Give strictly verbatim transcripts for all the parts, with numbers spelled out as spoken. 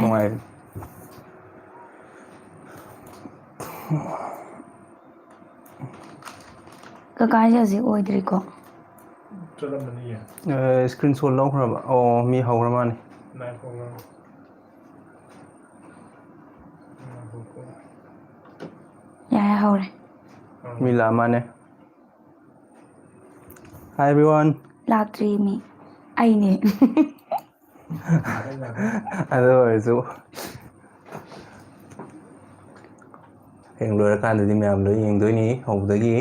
ꯅꯨꯡꯉꯥꯏꯔꯤ꯫ ꯀꯀꯥꯁꯦ ꯍꯧꯖꯤꯛ ꯑꯣꯏꯗ꯭ꯔꯤꯀꯣ? ꯆꯠꯂꯝꯃꯅꯤꯌꯦ꯫ ꯑꯦ, screenshot ꯂꯧꯈ꯭ꯔꯕ? ꯑꯣ, ꯃꯤ ꯍꯧꯔ ꯃꯥꯅꯤ꯫ ꯂꯥꯏꯚ ꯍꯧꯔ꯫ ꯌꯥꯔꯦ, ꯍꯧꯔꯦ꯫ ꯃꯤ ꯂꯥꯛꯑ ꯃꯥꯅꯦ꯫ Hi everyone. ꯂꯥꯛꯇ꯭ꯔꯤ ꯃꯤ꯫ ꯑꯩꯅꯦ꯫ ꯑꯗꯨ ꯑꯣꯏꯔꯁꯨ ꯍꯌꯦꯡ ꯂꯣꯏꯔꯀꯥꯟꯗꯗꯤ ꯃꯌꯥꯝ ꯂꯣꯏ ꯌꯦꯡꯗꯣꯏꯅꯤ ꯍꯧꯕꯗꯒꯤ꯫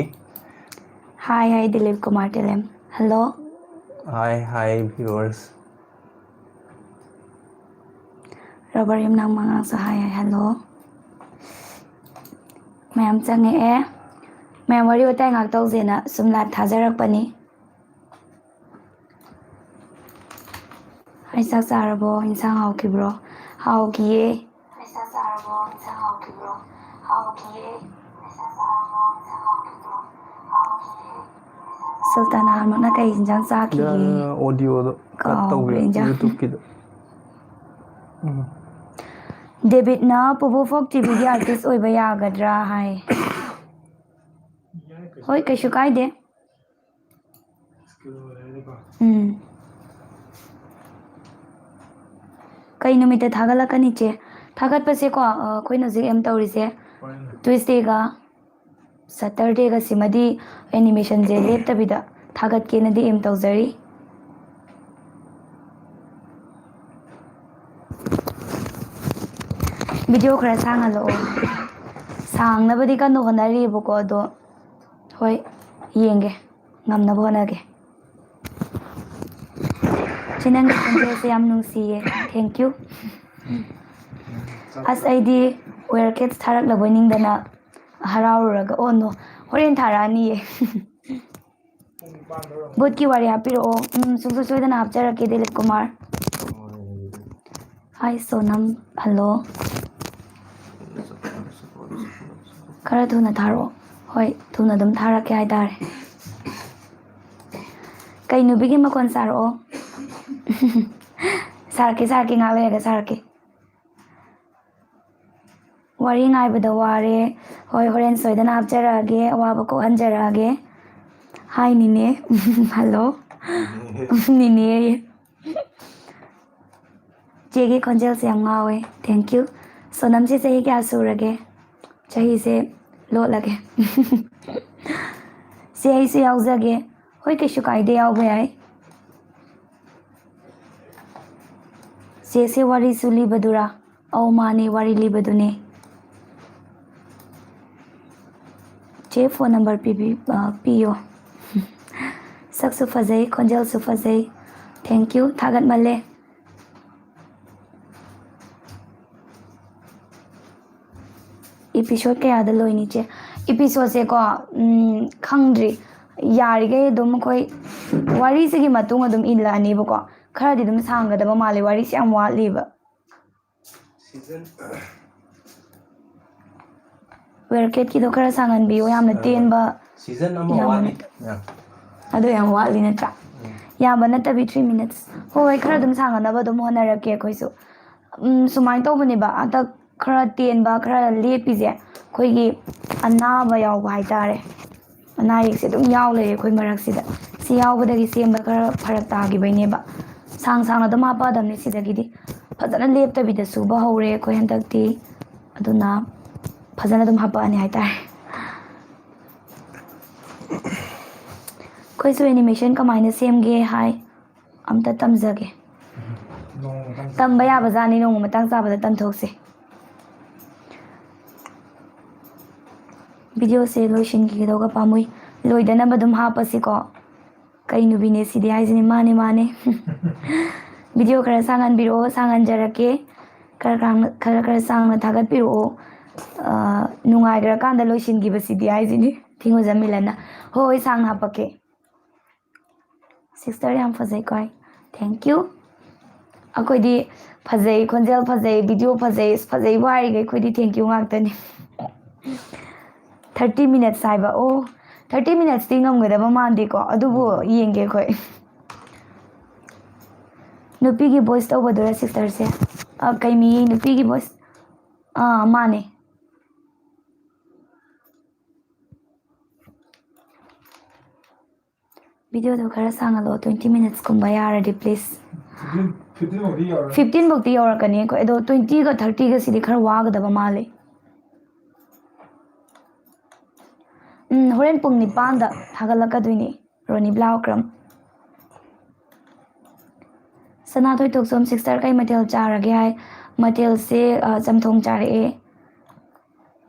Hi, hi, Dilip Kumar Telem. Hello. Hi, hi, viewers. ꯔꯕꯔ ꯌꯨꯝꯅꯥꯝ ꯃꯉꯥꯡꯁꯨ hi, hi, hello. ꯃꯌꯥꯝ ꯆꯪꯉꯛꯑꯦ꯫ ꯃꯌꯥꯝ ꯋꯥꯔꯤ ꯋꯥꯇꯥꯏ ꯉꯥꯛ ꯇꯧꯁꯦꯅ ꯁꯨꯝ live ꯊꯥꯖꯔꯛꯄꯅꯤ꯫ ꯑꯩ ꯆꯥꯛ ꯆꯥꯔꯕꯣ? ꯏꯟꯁꯥꯡ ꯍꯥꯎꯈꯤꯕ꯭ꯔꯣ? ꯍꯥꯎꯈꯤꯌꯦ꯫ ꯁꯨꯜꯇꯥꯅꯥ ꯍꯥꯟꯃꯛꯅ ꯀꯩ ꯏꯟꯁꯥꯡ ꯆꯥꯈꯤꯒꯦ? ꯑꯣꯗꯤꯑꯣꯗꯣ ꯀꯠ ꯀꯥꯎꯈ꯭ꯔꯦ ꯇꯧꯈ꯭ꯔꯦ ꯏꯟꯁꯥꯡ꯫ YouTube-ꯀꯤꯗꯣ꯫ ꯎꯝ꯫ ꯗꯦꯕꯤꯠꯅ ꯄꯨꯕꯨ ꯐꯣꯛ ꯇꯤꯚꯤꯒꯤ artist ꯑꯣꯏꯕ ꯌꯥꯒꯗ꯭ꯔꯥ ꯍꯥꯏ꯫ ꯍꯣꯏ, ꯀꯩꯁꯨ ꯀꯥꯏꯗꯦ꯫ ꯎꯝ꯫ ꯀꯩ ꯅꯨꯃꯤꯠꯇ ꯊꯥꯒꯠꯂꯛꯀꯅꯤ, ꯆꯦ? ꯊꯥꯒꯠꯄꯁꯦꯀꯣ, ꯑ, ꯑꯩꯈꯣꯏꯅ ꯍꯧꯖꯤꯛ aim ꯇꯧꯔꯤꯁꯦ Tuesday-ꯒ Saturday-ꯒ ꯁꯤꯃꯗꯤ animation-ꯁꯦ ꯂꯦꯞꯇꯕꯤꯗ ꯊꯥꯒꯠꯀꯦꯅꯗꯤ aim ꯇꯧꯖꯔꯤ꯫ Video ꯈꯔ ꯁꯥꯡꯍꯜꯂꯛꯑꯣ꯫ ꯁꯥꯡꯅꯕꯗꯤ ꯀꯟꯅ ꯍꯣꯠꯅꯔꯤꯕꯀꯣ, ꯑꯗꯣ ꯍꯣꯏ, ꯌꯦꯡꯒꯦ꯫ ꯉꯝꯅꯕ ꯍꯣꯠꯅꯒꯦ꯫ ꯆꯦ, ꯅꯪꯒꯤ ꯈꯣꯟꯖꯦꯜꯁꯦ ꯌꯥꯝ ꯅꯨꯡꯁꯤꯌꯦ꯫ Thank you꯫ ꯑꯁ, ꯑꯩꯗꯤ Wear Cats ꯊꯥꯔꯛꯅꯕꯣꯏ ꯅꯤꯡꯗꯅ ꯍꯔꯥꯎꯔꯨꯔꯒ, oh no, ꯍꯣꯔꯦꯟ ꯊꯥꯔꯛꯑꯅꯤꯌꯦ꯫ ꯚꯨꯠꯀꯤ ꯋꯥꯔꯤ ꯍꯥꯞꯄꯤꯔꯛꯑꯣ꯫ ꯎꯝ, ꯁꯨꯡꯁꯣꯏ ꯁꯣꯏꯗꯅ ꯍꯥꯞꯆꯔꯛꯀꯦ, ꯗꯤꯂꯤꯞ ꯀꯨꯃꯥꯔ꯫ Hi, ꯁꯣꯅꯝ꯫ Hello꯫ ꯈꯔ ꯊꯨꯅ ꯊꯥꯔꯛꯑꯣ꯫ ꯍꯣꯏ, ꯊꯨꯅ ꯑꯗꯨꯝ ꯊꯥꯔꯛꯀꯦ ꯍꯥꯏꯇꯥꯔꯦ꯫ ꯀꯩ ꯅꯨꯄꯤꯒꯤ ꯃꯈꯣꯟ ꯁꯥꯔꯛꯑꯣ꯫ ꯁꯥꯔꯛꯀꯦ, ꯁꯥꯔꯛꯀꯦ, ꯉꯥꯏꯍꯥꯛ ꯂꯩꯔꯒ ꯁꯥꯔꯛꯀꯦ꯫ ꯋꯥꯔꯤ ꯉꯥꯏꯕꯗ ꯋꯥꯔꯦ꯫ ꯍꯣꯏ, ꯍꯣꯔꯦꯟ ꯁꯣꯏꯗꯅ ꯍꯥꯞꯆꯔꯛꯑꯒꯦ, ꯑꯋꯥꯕ ꯀꯣꯛꯍꯟꯖꯔꯛꯑꯒꯦ꯫ ꯍꯥꯏ ꯅꯤꯅꯦ꯫ ꯍꯜꯂꯣ꯫ ꯅꯤꯅꯦ꯫ ꯆꯦꯒꯤ ꯈꯣꯟꯖꯦꯜꯁꯦ ꯌꯥꯝ ꯉꯥꯎꯋꯦ꯫ Thank you꯫ ꯁꯣꯅꯝꯁꯦ ꯆꯍꯤ ꯀꯌꯥ ꯁꯨꯔꯒꯦ? ꯆꯍꯤꯁꯦ ꯂꯣꯠꯂꯒꯦ꯫ ꯆꯦ, ꯑꯩꯁꯨ ꯌꯥꯎꯖꯒꯦ꯫ ꯍꯣꯏ, ꯀꯩꯁꯨ ꯀꯥꯏꯗꯦ, ꯌꯥꯎꯕ ꯌꯥꯏ꯫ ꯆꯦꯁꯦ ꯋꯥꯔꯤꯁꯨ ꯂꯤꯕꯗꯨꯔꯥ? ꯑꯧ, ꯃꯥꯅꯦ, ꯋꯥꯔꯤ ꯂꯤꯕꯗꯨꯅꯦ꯫ ꯆꯦ, ꯐꯣꯟ ꯅꯝꯕꯔ ꯄꯤꯕꯤ-, ꯑ, ꯄꯤꯌꯣ꯫ ꯁꯛꯁꯨ ꯐꯖꯩ, ꯈꯣꯟꯖꯦꯜꯁꯨ ꯐꯖꯩ꯫ Thank you, ꯊꯥꯒꯠꯃꯜꯂꯦ꯫ Episode ꯀꯌꯥꯗ ꯂꯣꯏꯅꯤ, ꯆꯦ? Episodeꯁꯦꯀꯣ, ꯎꯝ, ꯈꯪꯗ꯭ꯔꯤ꯫ ꯌꯥꯔꯤꯈꯩ ꯑꯗꯨꯝ ꯑꯩꯈꯣꯏ ꯋꯥꯔꯤꯁꯤꯒꯤ ꯃꯇꯨꯡ ꯑꯗꯨꯝ ꯏꯜꯂꯛꯑꯅꯤꯕꯀꯣ꯫ ꯈꯔꯗꯤ ꯑꯗꯨꯝ ꯁꯥꯡꯒꯗꯕ ꯃꯥꯜꯂꯦ, ꯋꯥꯔꯤꯁꯦ ꯌꯥꯝ ꯋꯥꯠꯂꯤꯕ꯫ Season Werketꯀꯤꯗꯣ ꯈꯔ ꯁꯥꯡꯍꯟꯕꯤꯌꯣ, ꯌꯥꯝꯅ ꯇꯦꯟꯕ꯫ Season ꯑꯃ ꯌꯥꯝꯅ ꯋꯥꯠꯂꯤ꯫ ꯑꯗꯣ ꯌꯥꯝ ꯋꯥꯠꯂꯤ ꯅꯠꯇ꯭ꯔꯥ? ꯎꯝ꯫ ꯌꯥꯝꯕ ꯅꯠꯇꯕꯤ three minutes꯫ ꯍꯣꯏ, ꯈꯔ ꯑꯗꯨꯝ ꯁꯥꯡꯍꯟꯅꯕ ꯑꯗꯨꯝ ꯍꯣꯠꯅꯔꯛꯀꯦ ꯑꯩꯈꯣꯏꯁꯨ꯫ ꯎꯝ, ꯁꯨꯃꯥꯏꯅ ꯇꯧꯕꯅꯦꯕ, ꯍꯟꯗꯛ ꯈꯔ ꯇꯦꯟꯕ, ꯈꯔ ꯂꯦꯞꯄꯤꯁꯦ ꯑꯩꯈꯣꯏꯒꯤ ꯑꯅꯥꯕ ꯌꯥꯎꯕ ꯍꯥꯏꯇꯥꯔꯦ꯫ ꯑꯅꯥ ꯑꯌꯦꯛꯁꯦ ꯑꯗꯨꯝ ꯌꯥꯎ ꯂꯩꯔꯦ ꯑꯩꯈꯣꯏ ꯃꯔꯛꯁꯤꯗ꯫ ꯁꯤ ꯌꯥꯎꯕꯗꯒꯤ ꯁꯦꯝꯕ ꯈꯔ ꯐꯔꯛ ꯇꯥꯈꯤꯕꯩꯅꯦꯕ꯫ ꯁꯥꯡ ꯁꯥꯡꯅ ꯑꯗꯨꯝ ꯍꯥꯞꯄꯛꯑꯗꯕꯅꯦ ꯁꯤꯗꯒꯤꯗꯤ꯫ ꯐꯖꯅ ꯂꯦꯞꯇꯕꯤꯗ ꯁꯨꯕ ꯍꯧꯔꯦ ꯑꯩꯈꯣꯏ ꯍꯟꯗꯛꯇꯤ꯫ ꯑꯗꯨꯅ ꯐꯖꯅ ꯑꯗꯨꯝ ꯍꯥꯞꯄꯛꯑꯅꯤ ꯍꯥꯏꯇꯥꯔꯦ꯫ ꯑꯩꯈꯣꯏꯁꯨ animation ꯀꯃꯥꯏꯅ ꯁꯦꯝꯒꯦ ꯍꯥꯏ ꯑꯝꯇ ꯇꯝꯖꯒꯦ꯫ ꯅꯣꯡꯃ ꯃꯇꯥꯡ ꯆꯥꯕꯗ꯫ ꯇꯝꯕ ꯌꯥꯕꯖꯥꯠꯅꯤ, ꯅꯣꯡꯃ ꯃꯇꯥꯡ ꯆꯥꯕꯗ ꯇꯝꯊꯣꯛꯁꯦ꯫ Videoꯁꯦ ꯂꯣꯏꯁꯤꯟꯈꯤꯒꯗꯧꯒ ꯄꯥꯝꯃꯨꯏ꯫ ꯂꯣꯏꯗꯅꯕ ꯑꯗꯨꯝ ꯍꯥꯞꯄꯁꯤꯀꯣ꯫ ꯀꯩ ꯅꯨꯄꯤꯅꯦ ꯁꯤꯗꯤ ꯍꯥꯏꯁꯤꯅꯤ꯫ ꯃꯥꯅꯦ, ꯃꯥꯅꯦ꯫ Video ꯈꯔ ꯁꯥꯡꯍꯟꯕꯤꯔꯛꯑꯣ, ꯁꯥꯡꯍꯟꯖꯔꯛꯀꯦ꯫ ꯈꯔ ꯈꯔ, ꯈꯔ ꯈꯔ ꯁꯥꯡꯅ ꯊꯥꯒꯠꯄꯤꯔꯛꯑꯣ꯫ ꯑ, ꯅꯨꯡꯉꯥꯏꯈ꯭ꯔꯀꯥꯟꯗ ꯂꯣꯏꯁꯤꯟꯈꯤꯕꯁꯤꯗꯤ ꯍꯥꯏꯁꯤꯅꯤ꯫ ꯊꯤꯡꯉꯨꯖ ꯃꯤꯂꯟꯅ꯫ ꯍꯣꯏ, ꯍꯣꯏ, ꯁꯥꯡꯅ ꯍꯥꯞꯄꯛꯀꯦ꯫ Sister ꯌꯥꯝ ꯐꯖꯩꯀꯣ ꯑꯩ꯫ Thank you꯫ ꯑꯩꯈꯣꯏꯗꯤ ꯐꯖꯩ, ꯈꯣꯟꯖꯦꯜ ꯐꯖꯩ, video ꯐꯖꯩ, ꯑꯁ, ꯐꯖꯩꯕꯨ ꯍꯥꯏꯔꯤꯈꯩ ꯑꯩꯈꯣꯏꯗꯤ thank you ꯉꯥꯛꯇꯅꯤ꯫ Thirty minutes ꯍꯥꯏꯕ꯫ ꯑꯣ, thirty minutesꯇꯤ ꯉꯝꯒꯗꯕ ꯃꯥꯟꯗꯦꯀꯣ, ꯑꯗꯨꯕꯨ ꯎꯝ꯫ ꯌꯦꯡꯒꯦ ꯑꯩꯈꯣꯏ꯫ ꯅꯨꯄꯤꯒꯤ voice ꯇꯧꯕꯗꯨꯔ sisterꯁꯦ? ꯑ, ꯀꯩꯃꯤ ꯅꯨꯄꯤꯒꯤ voice? ꯑꯥ, ꯃꯥꯅꯦ꯫ ꯚꯤꯗꯤꯑꯣꯗꯣ ꯈꯔ ꯁꯥꯡꯍꯜꯂꯣ, twenty minutesꯀꯨꯝꯕ ꯌꯥꯔꯗꯤ please꯫ Fifteen ꯐꯥꯎꯗꯤ ꯌꯧꯔꯅꯤ꯫ Fifteen ꯐꯥꯎꯗꯤ ꯌꯧꯔꯛꯀꯅꯤ ꯑꯩꯈꯣꯏ, ꯑꯗꯣ twentyꯒ thirtyꯒꯁꯤꯗꯤ ꯈꯔ ꯋꯥꯒꯗꯕ ꯃꯥꯜꯂꯦ꯫ ꯎꯝ, ꯍꯣꯔꯦꯟ ꯄꯨꯡ ꯅꯤꯄꯥꯟꯗ ꯊꯥꯒꯠꯂꯛꯀꯗꯣꯏꯅꯦ ꯔꯣꯅꯤꯕ꯭ꯂꯥ ꯑꯣꯀ꯭ꯔꯝ꯫ ꯁꯅꯥꯊꯣꯏ ꯊꯣꯛꯆꯣꯝ sister ꯀꯩ ꯃꯊꯦꯜ ꯆꯥꯔꯒꯦ ꯍꯥꯏ꯫ ꯃꯊꯦꯜꯁꯦ, ꯑ, ꯆꯝꯊꯣꯡ ꯆꯥꯔꯛꯑꯦ꯫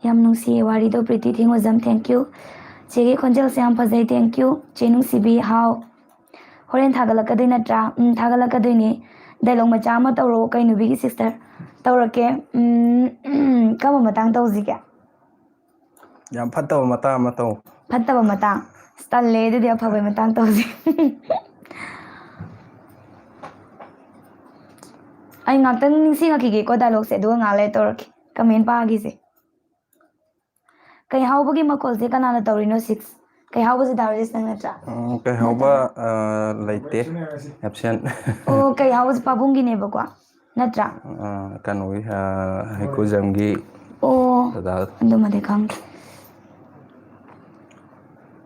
ꯌꯥꯝ ꯅꯨꯡꯁꯤꯌꯦ ꯋꯥꯔꯤꯗꯣ, ꯄ꯭ꯔꯤꯇꯤ ꯊꯦꯡꯉꯣꯖꯝ, thank you꯫ ꯆꯦꯒꯤ ꯈꯣꯟꯖꯦꯜꯁꯦ ꯌꯥꯝ ꯐꯖꯩ, thank you꯫ ꯆꯦ ꯅꯨꯡꯁꯤꯕꯤ, ꯍꯥꯎ꯫ ꯍꯣꯔꯦꯟ ꯊꯥꯒꯠꯂꯛꯀꯗꯣꯏ ꯅꯠꯇ꯭ꯔꯥ? ꯎꯝ, ꯊꯥꯒꯠꯂꯛꯀꯗꯣꯏꯅꯦ꯫ Dialogue ꯃꯆꯥ ꯑꯃ ꯇꯧꯔꯛꯑꯣ ꯀꯩꯅꯣꯕꯤꯒꯤ sister꯫ ꯇꯧꯔꯛꯀꯦ꯫ ꯎꯝ, ꯀꯔꯝꯕ ꯃꯇꯥꯡ ꯇꯧꯁꯤꯒꯦ? ꯌꯥꯝ ꯐꯠꯇꯕ ꯃꯇꯥꯡ ꯑꯃ ꯇꯧ꯫ ꯐꯠꯇꯕ ꯃꯇꯥꯡ? ꯑꯁ, ꯇꯜꯂꯦ, ꯑꯗꯨꯗꯤ ꯑꯐꯕꯩ ꯃꯇꯥꯡ ꯇꯧꯁꯤ꯫ ꯑꯩ ꯉꯥꯛꯇꯪ ꯅꯤꯡꯁꯤꯡꯉꯛꯈꯤꯒꯦꯀꯣ dialogueꯁꯦ, ꯑꯗꯨꯒ ꯉꯥꯏꯍꯥꯛ ꯂꯩꯔ ꯇꯧꯔꯛꯀꯦ꯫ Comment ꯄꯥꯈꯤꯁꯦ꯫ ꯀꯩ ꯍꯥꯎꯕꯒꯤ ꯃꯈꯣꯜꯁꯦ ꯀꯅꯥꯅ ꯇꯧꯔꯤꯅꯣ? Six꯫ ꯀꯩ ꯍꯥꯎꯕꯁꯦ ꯗꯥ ꯔꯥꯖꯦꯁ ꯅꯪ ꯅꯠꯇ꯭ꯔꯥ? ꯎꯝ, ꯀꯩ ꯍꯥꯎꯕ, ꯅꯠꯇ꯭ꯔꯥ? ꯑ, ꯂꯩꯇꯦ꯫ Absent꯫ ꯑꯣ, ꯀꯩ ꯍꯥꯎꯕꯁꯦ ꯄꯥꯕꯨꯡꯒꯤꯅꯦꯕꯀꯣ, ꯅꯠꯇ꯭ꯔꯥ? ꯑ, ꯀꯩꯅꯣꯒꯤ, ꯑ, ꯍꯩꯀꯨꯖꯝꯒꯤ ꯑꯣ, ꯗꯗꯥ꯫ ꯑꯗꯨꯃꯗꯤ ꯈꯪꯗꯦ꯫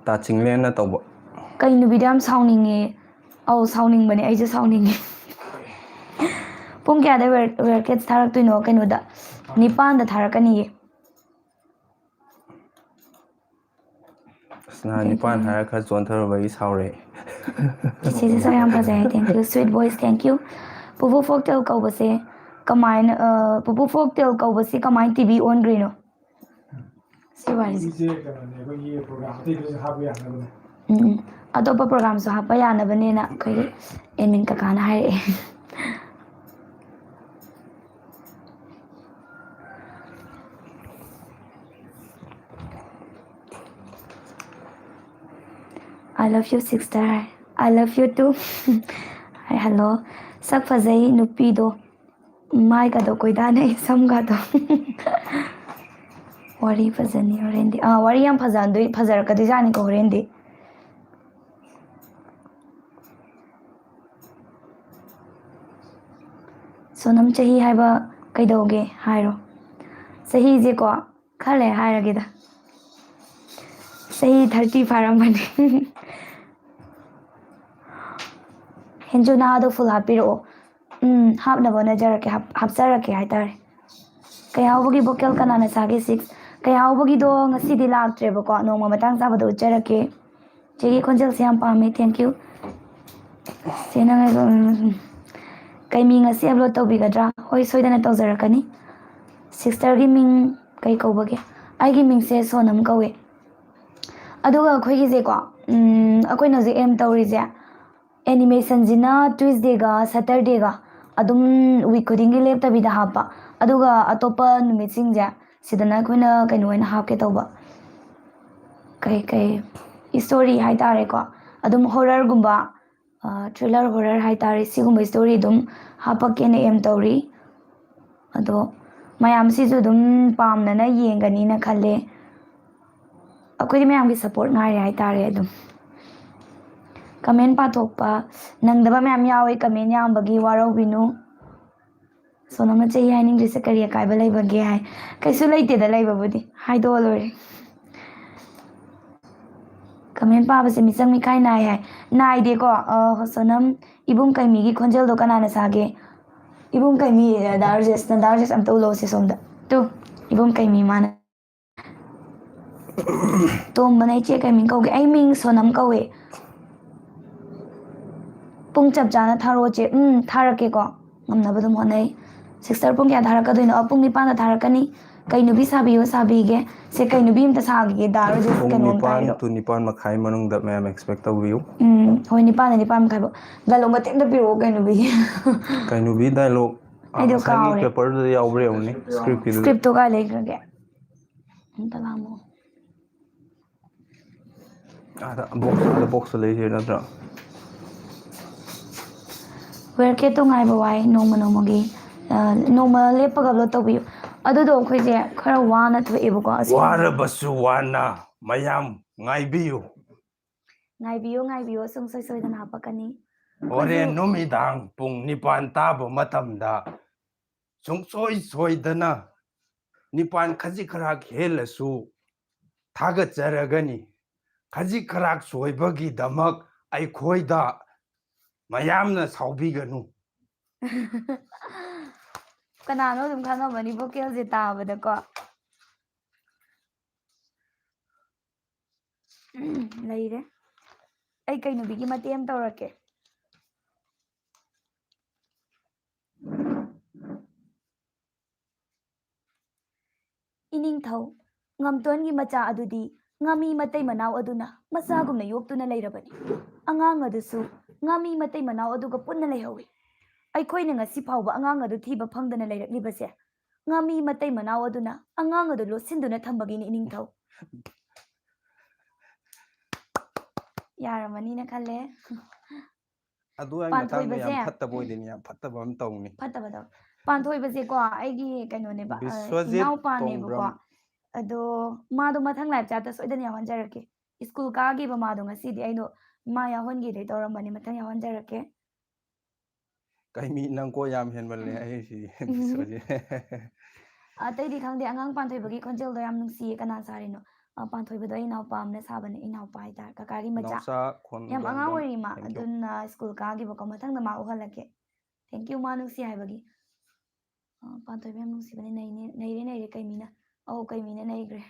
ꯇꯥ ꯆꯤꯡꯂꯦꯟꯅ ꯇꯧꯕ꯫ ꯀꯩ ꯅꯨꯄꯤꯗꯣ ꯌꯥꯝ ꯁꯥꯎꯅꯤꯡꯉꯦ꯫ ꯑꯧ, ꯁꯥꯎꯅꯤꯡꯕꯅꯦ, ꯑꯩꯁꯨ ꯁꯥꯎꯅꯤꯡꯉꯦ꯫ ꯄꯨꯡ ꯀꯌꯥꯗ Rare, Rare Cats ꯊꯥꯔꯛꯇꯣꯏꯅꯣ? ꯀꯩꯅꯣꯗ, ꯅꯤꯄꯥꯟꯗ ꯊꯥꯔꯛꯀꯅꯤꯌꯦ꯫ ꯑꯁ, ꯅꯍꯥꯟ ꯅꯤꯄꯥꯟ ꯍꯥꯏꯔ ꯈꯔ ꯆꯣꯟꯊꯔꯨꯕꯒꯤ ꯁꯥꯎꯔꯦ꯫ ꯏꯆꯦꯁꯦ ꯁꯛ ꯌꯥꯝ ꯐꯖꯩ, thank you꯫ Sweet voice, thank you꯫ ꯄꯨꯄꯨ folktale ꯀꯧꯕꯁꯦ ꯀꯃꯥꯏꯅ, ꯑ, ꯄꯨꯄꯨ folktale ꯀꯧꯕꯁꯦ ꯀꯃꯥꯏꯅ ꯇꯤ ꯚꯤ ꯑꯣꯟꯈ꯭ꯔꯤꯅꯣ? ꯁꯤ ꯋꯥꯔꯤꯁꯦ꯫ ꯁꯤꯁꯦ ꯀꯩꯅꯣꯅꯦ, ꯑꯩꯈꯣꯏꯒꯤ program ꯑꯇꯩꯗꯁꯨ ꯍꯥꯞꯄ ꯌꯥꯅꯕꯅꯦ꯫ ꯎꯝ, ꯎꯝ꯫ ꯑꯇꯣꯞꯄ programꯁꯨ ꯍꯥꯞꯄ ꯌꯥꯅꯕꯅꯦꯅ ꯑꯩꯈꯣꯏꯒꯤ admin ꯀꯀꯥꯅ ꯍꯥꯏꯔꯛꯑꯦ꯫ I love you, sister꯫ I love you too꯫ High, hello꯫ ꯁꯛ ꯐꯖꯩ ꯅꯨꯄꯤꯗꯣ꯫ ꯃꯥꯏꯒꯗꯣ ꯀꯣꯏꯗꯥꯅꯩ, ꯁꯝꯒꯗꯣ꯫ ꯋꯥꯔꯤ ꯐꯖꯅꯤ ꯍꯣꯔꯦꯟꯗꯤ꯫ ꯑꯥ, ꯋꯥꯔꯤ ꯌꯥꯝ ꯐꯖꯗꯣꯏ-, ꯐꯖꯔꯛꯀꯗꯣꯏꯖꯥꯠꯅꯤꯀꯣ ꯍꯣꯔꯦꯟꯗꯤ꯫ ꯁꯣꯅꯝ, ꯆꯍꯤ ꯍꯥꯏꯕ ꯀꯩꯗꯧꯒꯦ ꯍꯥꯏꯔꯣ? ꯆꯍꯤꯁꯦꯀꯣ, ꯈꯔ ꯂꯩꯔ ꯍꯥꯏꯔꯒꯦꯗ꯫ ꯆꯍꯤ thirty ꯐꯥꯔꯝꯃꯅꯤ꯫ ꯍꯦꯟꯖꯨ ꯅꯍꯥꯗꯣ ꯐꯨꯜ ꯍꯥꯞꯄꯤꯔꯛꯑꯣ꯫ ꯎꯝ, ꯍꯥꯞꯅꯕ ꯍꯣꯠꯅꯖꯔꯛꯀꯦ, ꯍꯥꯞ- ꯍꯥꯞꯆꯔꯛꯀꯦ ꯍꯥꯏꯇꯥꯔꯦ꯫ ꯀꯩꯍꯥꯎꯕꯒꯤ ꯚꯣꯀꯦꯜ ꯀꯅꯥꯅ ꯁꯥꯒꯦ? ꯁꯤꯛꯁ꯫ ꯀꯩꯍꯥꯎꯕꯒꯤꯗꯣ ꯉꯁꯤꯗꯤ ꯂꯥꯛꯇ꯭ꯔꯦꯕꯀꯣ, ꯅꯣꯡꯃ ꯃꯇꯥꯡ ꯆꯥꯕꯗ ꯎꯠꯆꯔꯛꯀꯦ꯫ ꯆꯦꯒꯤ ꯈꯣꯟꯖꯦꯜꯁꯦ ꯌꯥꯝ ꯄꯥꯝꯃꯦ, thank you꯫ ꯆꯦ ꯅꯪ ꯑꯩꯕꯨ, ꯎꯝ, ꯀꯩ ꯃꯤ ꯉꯁꯤ ꯑꯞꯂꯣꯗ ꯇꯧꯕꯤꯒꯗ꯭ꯔꯥ? ꯍꯣꯏ, ꯁꯣꯏꯗꯅ ꯇꯧꯖꯔꯛꯀꯅꯤ꯫ ꯁꯤꯁꯇꯔꯒꯤ ꯃꯤꯡ ꯀꯩ ꯀꯧꯕꯒꯦ? ꯑꯩꯒꯤ ꯃꯤꯡꯁꯦ ꯁꯣꯅꯝ ꯀꯧꯋꯦ꯫ ꯑꯗꯨꯒ ꯑꯩꯈꯣꯏꯒꯤꯁꯦꯀꯣ, ꯎꯝ, ꯑꯩꯈꯣꯏꯅ ꯍꯧꯖꯤꯛ ꯑꯦꯝ ꯇꯧꯔꯤꯁꯦ, ꯑꯦꯅꯤꯃꯦꯁꯟꯁꯤꯅ ꯇ꯭ꯌꯨꯁꯗꯦꯒ ꯁꯇꯔꯗꯦꯒ ꯑꯗꯨꯝ ꯋꯤꯛ ꯈꯨꯗꯤꯡꯒꯤ ꯂꯦꯞꯇꯕꯤꯗ ꯍꯥꯞꯄ, ꯑꯗꯨꯒ ꯑꯇꯣꯞꯄ ꯅꯨꯃꯤꯠꯁꯤꯡꯁꯦ ꯁꯤꯗꯅ ꯑꯩꯈꯣꯏꯅ ꯀꯩꯅꯣ ꯑꯣꯏꯅ ꯍꯥꯞꯀꯦ ꯇꯧꯕ, ꯀꯩ ꯀꯩ ꯏꯁꯇꯣꯔꯤ ꯍꯥꯏꯇꯥꯔꯦꯀꯣ, ꯑꯗꯨꯝ ꯍꯣꯔꯔꯒꯨꯝꯕ, ꯊ꯭ꯔꯤꯂꯔ ꯍꯣꯔꯔ ꯍꯥꯏꯇꯥꯔꯦ, ꯁꯤꯒꯨꯝꯕ ꯏꯁꯇꯣꯔꯤ ꯑꯗꯨꯝ ꯍꯥꯞꯄꯛꯀꯦꯅ ꯑꯦꯝ ꯇꯧꯔꯤ꯫ ꯑꯗꯣ ꯃꯌꯥꯝꯁꯤꯁꯨ ꯑꯗꯨꯝ ꯄꯥꯝꯅꯅ ꯌꯦꯡꯒꯅꯤꯅ ꯈꯜꯂꯦ꯫ ꯑꯩꯈꯣꯏꯗꯤ ꯃꯌꯥꯝꯒꯤ ꯁꯞꯄꯣꯔꯠ ꯉꯥꯏꯔꯦ ꯍꯥꯏꯇꯥꯔꯦ꯫ ꯑꯗꯨꯝ ꯀꯃꯦꯟ ꯄꯥꯊꯣꯛꯄ ꯅꯪꯗꯕ ꯃꯌꯥꯝ ꯌꯥꯎꯋꯦ, ꯀꯃꯦꯟ ꯌꯥꯝꯕꯒꯤ ꯋꯥꯔꯧꯕꯤꯅꯨ꯫ ꯁꯣꯅꯝꯅ ꯆꯍꯤ ꯍꯥꯏꯅꯤꯡꯗ꯭ꯔꯤꯁꯦ ꯀꯔꯤ ꯑꯀꯥꯏꯕ ꯂꯩꯕꯒꯦ ꯍꯥꯏ꯫ ꯀꯩꯁꯨ ꯂꯩꯇꯦꯗ, ꯂꯩꯕꯕꯨꯗꯤ ꯍꯥꯏꯗꯣꯛꯑ ꯂꯣꯏꯔꯦ꯫ ꯀꯃꯦꯟ ꯄꯥꯕꯁꯦ ꯃꯤꯆꯪ ꯃꯤꯈꯥꯏ ꯅꯥꯏ ꯍꯥꯏ꯫ ꯅꯥꯏꯗꯦꯀꯣ꯫ ꯑ, ꯁꯣꯅꯝ, ꯏꯕꯨꯡ ꯀꯩꯃꯤꯒꯤ ꯈꯣꯟꯖꯦꯜꯗꯣ ꯀꯅꯥꯅ ꯁꯥꯒꯦ? ꯏꯕꯨꯡ ꯀꯩꯃꯤ, ꯑ, ꯗꯥ ꯔꯥꯖꯦꯁꯅ, ꯗꯥ ꯔꯥꯖꯦꯁ ꯑꯝꯇ ꯎꯠꯂꯛꯑꯣꯁꯦ ꯁꯣꯝꯗ꯫ ꯇꯨ, ꯏꯕꯨꯡ ꯀꯩꯃꯤ ꯃꯥꯅ꯫ ꯇꯣꯝꯕꯅ ꯏꯆꯦ ꯀꯩ ꯃꯤꯡ ꯀꯧꯒꯦ? ꯑꯩ ꯃꯤꯡ ꯁꯣꯅꯝ ꯀꯧꯋꯦ꯫ ꯄꯨꯡ ꯆꯞ ꯆꯥꯅ ꯊꯥꯔꯛꯑꯣ ꯆꯦ꯫ ꯎꯝ, ꯊꯥꯔꯛꯀꯦꯀꯣ꯫ ꯉꯝꯅꯕ ꯑꯗꯨꯝ ꯍꯣꯠꯅꯩ꯫ ꯁꯤꯁꯇꯔ, ꯄꯨꯡ ꯀꯌꯥ ꯊꯥꯔꯛꯀꯗꯣꯏꯅꯣ? ꯑ, ꯄꯨꯡ ꯅꯤꯄꯥꯟꯗ ꯊꯥꯔꯛꯀꯅꯤ꯫ ꯀꯩ ꯅꯨꯄꯤ ꯁꯥꯕꯤꯌꯣ ꯁꯥꯕꯤꯒꯦ? ꯁꯦ, ꯀꯩ ꯅꯨꯄꯤ ꯑꯝꯇ ꯁꯥꯈꯤꯒꯦ, ꯗꯥ ꯔꯣꯖꯦꯁ? ꯄꯨꯡ ꯀꯩꯅꯣ ꯑꯝꯇ ꯅꯤꯄꯥꯟ ꯍꯥꯏꯔꯣ꯫ To ꯅꯤꯄꯥꯟ ꯃꯈꯥꯏ ꯃꯅꯨꯡꯗ ꯃꯌꯥꯝ ꯑꯦꯛꯁꯄꯦꯛ ꯇꯧꯕꯤꯌꯨ꯫ ꯎꯝ, ꯍꯣꯏ, ꯅꯤꯄꯥꯟꯗ, ꯅꯤꯄꯥꯟ ꯃꯈꯥꯏꯐꯥꯎ꯫ ꯗꯥꯏꯂꯣꯛ ꯃꯇꯦꯛ ꯑꯝꯇ ꯄꯤꯔꯛꯑꯣ, ꯀꯩ ꯅꯨꯄꯤꯒꯤ? ꯀꯩ ꯅꯨꯄꯤ ꯗꯥꯏꯂꯣꯛ? ꯑꯩꯗꯣ ꯉꯁꯥꯏꯒꯤ ꯀꯥꯎꯔꯦ꯫ ꯄꯦꯄꯔꯗꯨꯗ ꯌꯥꯎꯕ꯭ꯔꯥ ꯌꯦꯡꯉꯨꯅꯦ, ꯁ꯭ꯀ꯭ꯔꯤꯞꯀꯤꯗꯨꯗ꯫ ꯁ꯭ꯀ꯭ꯔꯤꯞꯇꯣ ꯀꯥꯏ ꯂꯩꯈ꯭ꯔꯒꯦ? ꯑꯝꯇ ꯂꯥꯡꯉꯣ꯫ ꯑꯥꯗ ꯕꯣꯛꯁ, ꯑꯥꯗ ꯕꯣꯛꯁꯇ ꯂꯩꯔꯤ ꯅꯠꯇ꯭ꯔꯣ? ꯋꯦꯔꯀꯦꯠꯇꯣ ꯉꯥꯏꯕ ꯋꯥꯏ, ꯅꯣꯡꯃ ꯅꯣꯡꯃꯒꯤ, ꯑ, ꯅꯣꯡꯃ ꯂꯦꯞꯄꯒ ꯑꯞꯂꯣꯗ ꯇꯧꯕꯤꯌꯨ꯫ ꯑꯗꯨꯗꯣ ꯑꯩꯈꯣꯏꯁꯦ ꯈꯔ ꯋꯥꯅ ꯊꯣꯛꯑꯦꯕꯀꯣ, ꯑꯁꯤ ꯋꯥꯔꯕꯁꯨ ꯋꯥꯅ ꯃꯌꯥꯝ ꯉꯥꯏꯕꯤꯌꯨ꯫ ꯉꯥꯏꯕꯤꯌꯨ, ꯉꯥꯏꯕꯤꯌꯨ, ꯁꯨꯡꯁꯣꯏ ꯁꯣꯏꯗꯅ ꯍꯥꯞꯄꯛꯀꯅꯤ꯫ ꯍꯣꯔꯦꯟ ꯑꯩꯈꯣꯏꯁꯨ ꯅꯨꯃꯤꯗꯥꯡ ꯄꯨꯡ ꯅꯤꯄꯥꯟ ꯇꯥꯕ ꯃꯇꯝꯗ ꯁꯨꯡꯁꯣꯏ ꯁꯣꯏꯗꯅ ꯅꯤꯄꯥꯟ ꯈꯖꯤꯛ ꯈꯔꯥꯛ ꯍꯦꯜꯂꯁꯨ ꯊꯥꯒꯠꯆꯔꯒꯅꯤ꯫ ꯈꯖꯤꯛ ꯈꯔꯥꯛ ꯁꯣꯏꯕꯒꯤꯗꯃꯛ ꯑꯩꯈꯣꯏꯗ ꯃꯌꯥꯝꯅ ꯁꯥꯎꯕꯤꯒꯅꯨ꯫ ꯀꯅꯥꯅꯣ ꯑꯗꯨꯝ ꯈꯪꯉꯝꯃꯅꯤ vocalꯁꯦ ꯇꯥꯕꯗꯀꯣ꯫ ꯎꯝ, ꯂꯩꯔꯦ꯫ ꯑꯩ ꯀꯩ ꯅꯨꯄꯤꯒꯤ ꯃꯇꯦꯛ ꯑꯃ ꯇꯧꯔꯛꯀꯦ꯫ ꯏꯅꯤꯡꯊꯧ ꯉꯝꯇꯣꯟꯒꯤ ꯃꯆꯥ ꯑꯗꯨꯗꯤ ꯉꯥꯃꯤ ꯃꯇꯩ ꯃꯅꯥꯎ ꯑꯗꯨꯅ ꯃꯆꯥꯒꯨꯝꯅ ꯌꯣꯛꯇꯨꯅ ꯂꯩꯔꯕꯅꯤ꯫ ꯑꯉꯥꯡ ꯑꯗꯨꯁꯨ ꯉꯥꯃꯤ ꯃꯇꯩ ꯃꯅꯥꯎ ꯑꯗꯨꯒ ꯄꯨꯟꯅ ꯂꯩꯍꯧꯏ꯫ ꯑꯩꯈꯣꯏꯅ ꯉꯁꯤ ꯐꯥꯎꯕ ꯑꯉꯥꯡ ꯑꯗꯨ ꯊꯤꯕ ꯐꯪꯗꯅ ꯂꯩꯔꯛꯂꯤꯕꯁꯦ ꯉꯥꯃꯤ ꯃꯇꯩ ꯃꯅꯥꯎ ꯑꯗꯨꯅ ꯑꯉꯥꯡ ꯑꯗꯨ ꯂꯣꯠꯁꯤꯟꯗꯨꯅ ꯊꯝꯕꯒꯤꯅꯤ, ꯏꯅꯤꯡꯊꯧ꯫ ꯌꯥꯔꯝꯃꯅꯤꯅ ꯈꯜꯂꯦ꯫ ꯑꯗꯨ ꯑꯩ ꯃꯇꯥꯡꯗ ꯌꯥꯝ ꯄꯥꯟꯊꯣꯏꯕꯁꯦ ꯐꯠꯇꯕ ꯑꯣꯏꯗꯣꯏꯅꯤ, ꯌꯥꯝ ꯐꯠꯇꯕ ꯑꯃ ꯇꯧꯅꯤ꯫ ꯐꯠꯇꯕꯗꯣ꯫ ꯄꯥꯟꯊꯣꯏꯕꯁꯦꯀꯣ, ꯑꯩꯒꯤ ꯀꯩꯅꯣꯅꯦꯕ, ꯑ, ꯕꯤꯁ꯭ꯋꯖꯤꯠ ꯏꯅꯥꯎꯄꯥꯅꯦꯕꯀꯣ꯫ ꯇꯣꯡꯕ꯭ꯔꯝ꯫ ꯑꯗꯣ ꯃꯥꯗꯣ ꯃꯊꯪ live chatꯇ ꯁꯣꯏꯗꯅ ꯌꯥꯎꯍꯟꯖꯔꯛꯀꯦ꯫ ꯁ꯭ꯀꯨꯜ ꯀꯥꯈꯤꯕ ꯃꯥꯗꯣ ꯉꯁꯤꯗꯤ ꯑꯩꯗꯣ ꯃꯥ ꯌꯥꯎꯍꯟꯒꯦꯗꯤ ꯇꯧꯔꯝꯕꯅꯤ, ꯃꯊꯪ ꯌꯥꯎꯍꯟꯖꯔꯛꯀꯦ꯫ ꯀꯩꯃꯤ ꯅꯪ ꯀꯣ ꯌꯥꯝ ꯍꯦꯟꯃꯜꯂꯦ ꯑꯩꯁꯤ ꯕꯤꯁ꯭ꯋꯖꯤꯠ꯫ ꯑꯇꯩꯗꯤ ꯈꯪꯗꯦ, ꯑꯉꯥꯡ ꯄꯥꯟꯊꯣꯏꯕꯒꯤ ꯈꯣꯟꯖꯦꯜꯗꯣ ꯌꯥꯝ ꯅꯨꯡꯁꯤꯌꯦ꯫ ꯀꯅꯥ ꯁꯥꯔꯤꯅꯣ? ꯑ, ꯄꯥꯟꯊꯣꯏꯕꯗꯣ ꯑꯩ ꯏꯅꯥꯎꯄꯥ ꯑꯃꯅ ꯁꯥꯕꯅꯦ, ꯏꯅꯥꯎꯄꯥ ꯍꯥꯏꯇꯥꯔꯦ, ꯀꯀꯥꯒꯤ ꯃꯆꯥ꯫ ꯅꯥꯎꯆꯥ ꯌꯥꯝ ꯑꯉꯥꯡ ꯈꯣꯟꯖꯣꯝꯕꯝ, ꯑꯣꯏꯔꯤ ꯃꯥ, thank you꯫ ꯑꯗꯨꯅ ꯁ꯭ꯀꯨꯜ ꯀꯥꯈꯤꯕꯀꯣ, ꯃꯊꯪꯗ ꯃꯥ ꯎꯍꯜꯂꯛꯀꯦ꯫ Thank you, ꯃꯥ ꯅꯨꯡꯁꯤ ꯍꯥꯏꯕꯒꯤ꯫ ꯑ, ꯄꯥꯟꯊꯣꯏꯕ ꯌꯥꯝ ꯅꯨꯡꯁꯤꯕꯅꯦ, ꯅꯩꯅꯦ-, ꯅꯩꯔꯦ, ꯅꯩꯔꯦ ꯀꯩꯃꯤꯅ꯫ ꯑꯧ, ꯀꯩꯃꯤꯅ ꯅꯩꯈ꯭ꯔꯦ꯫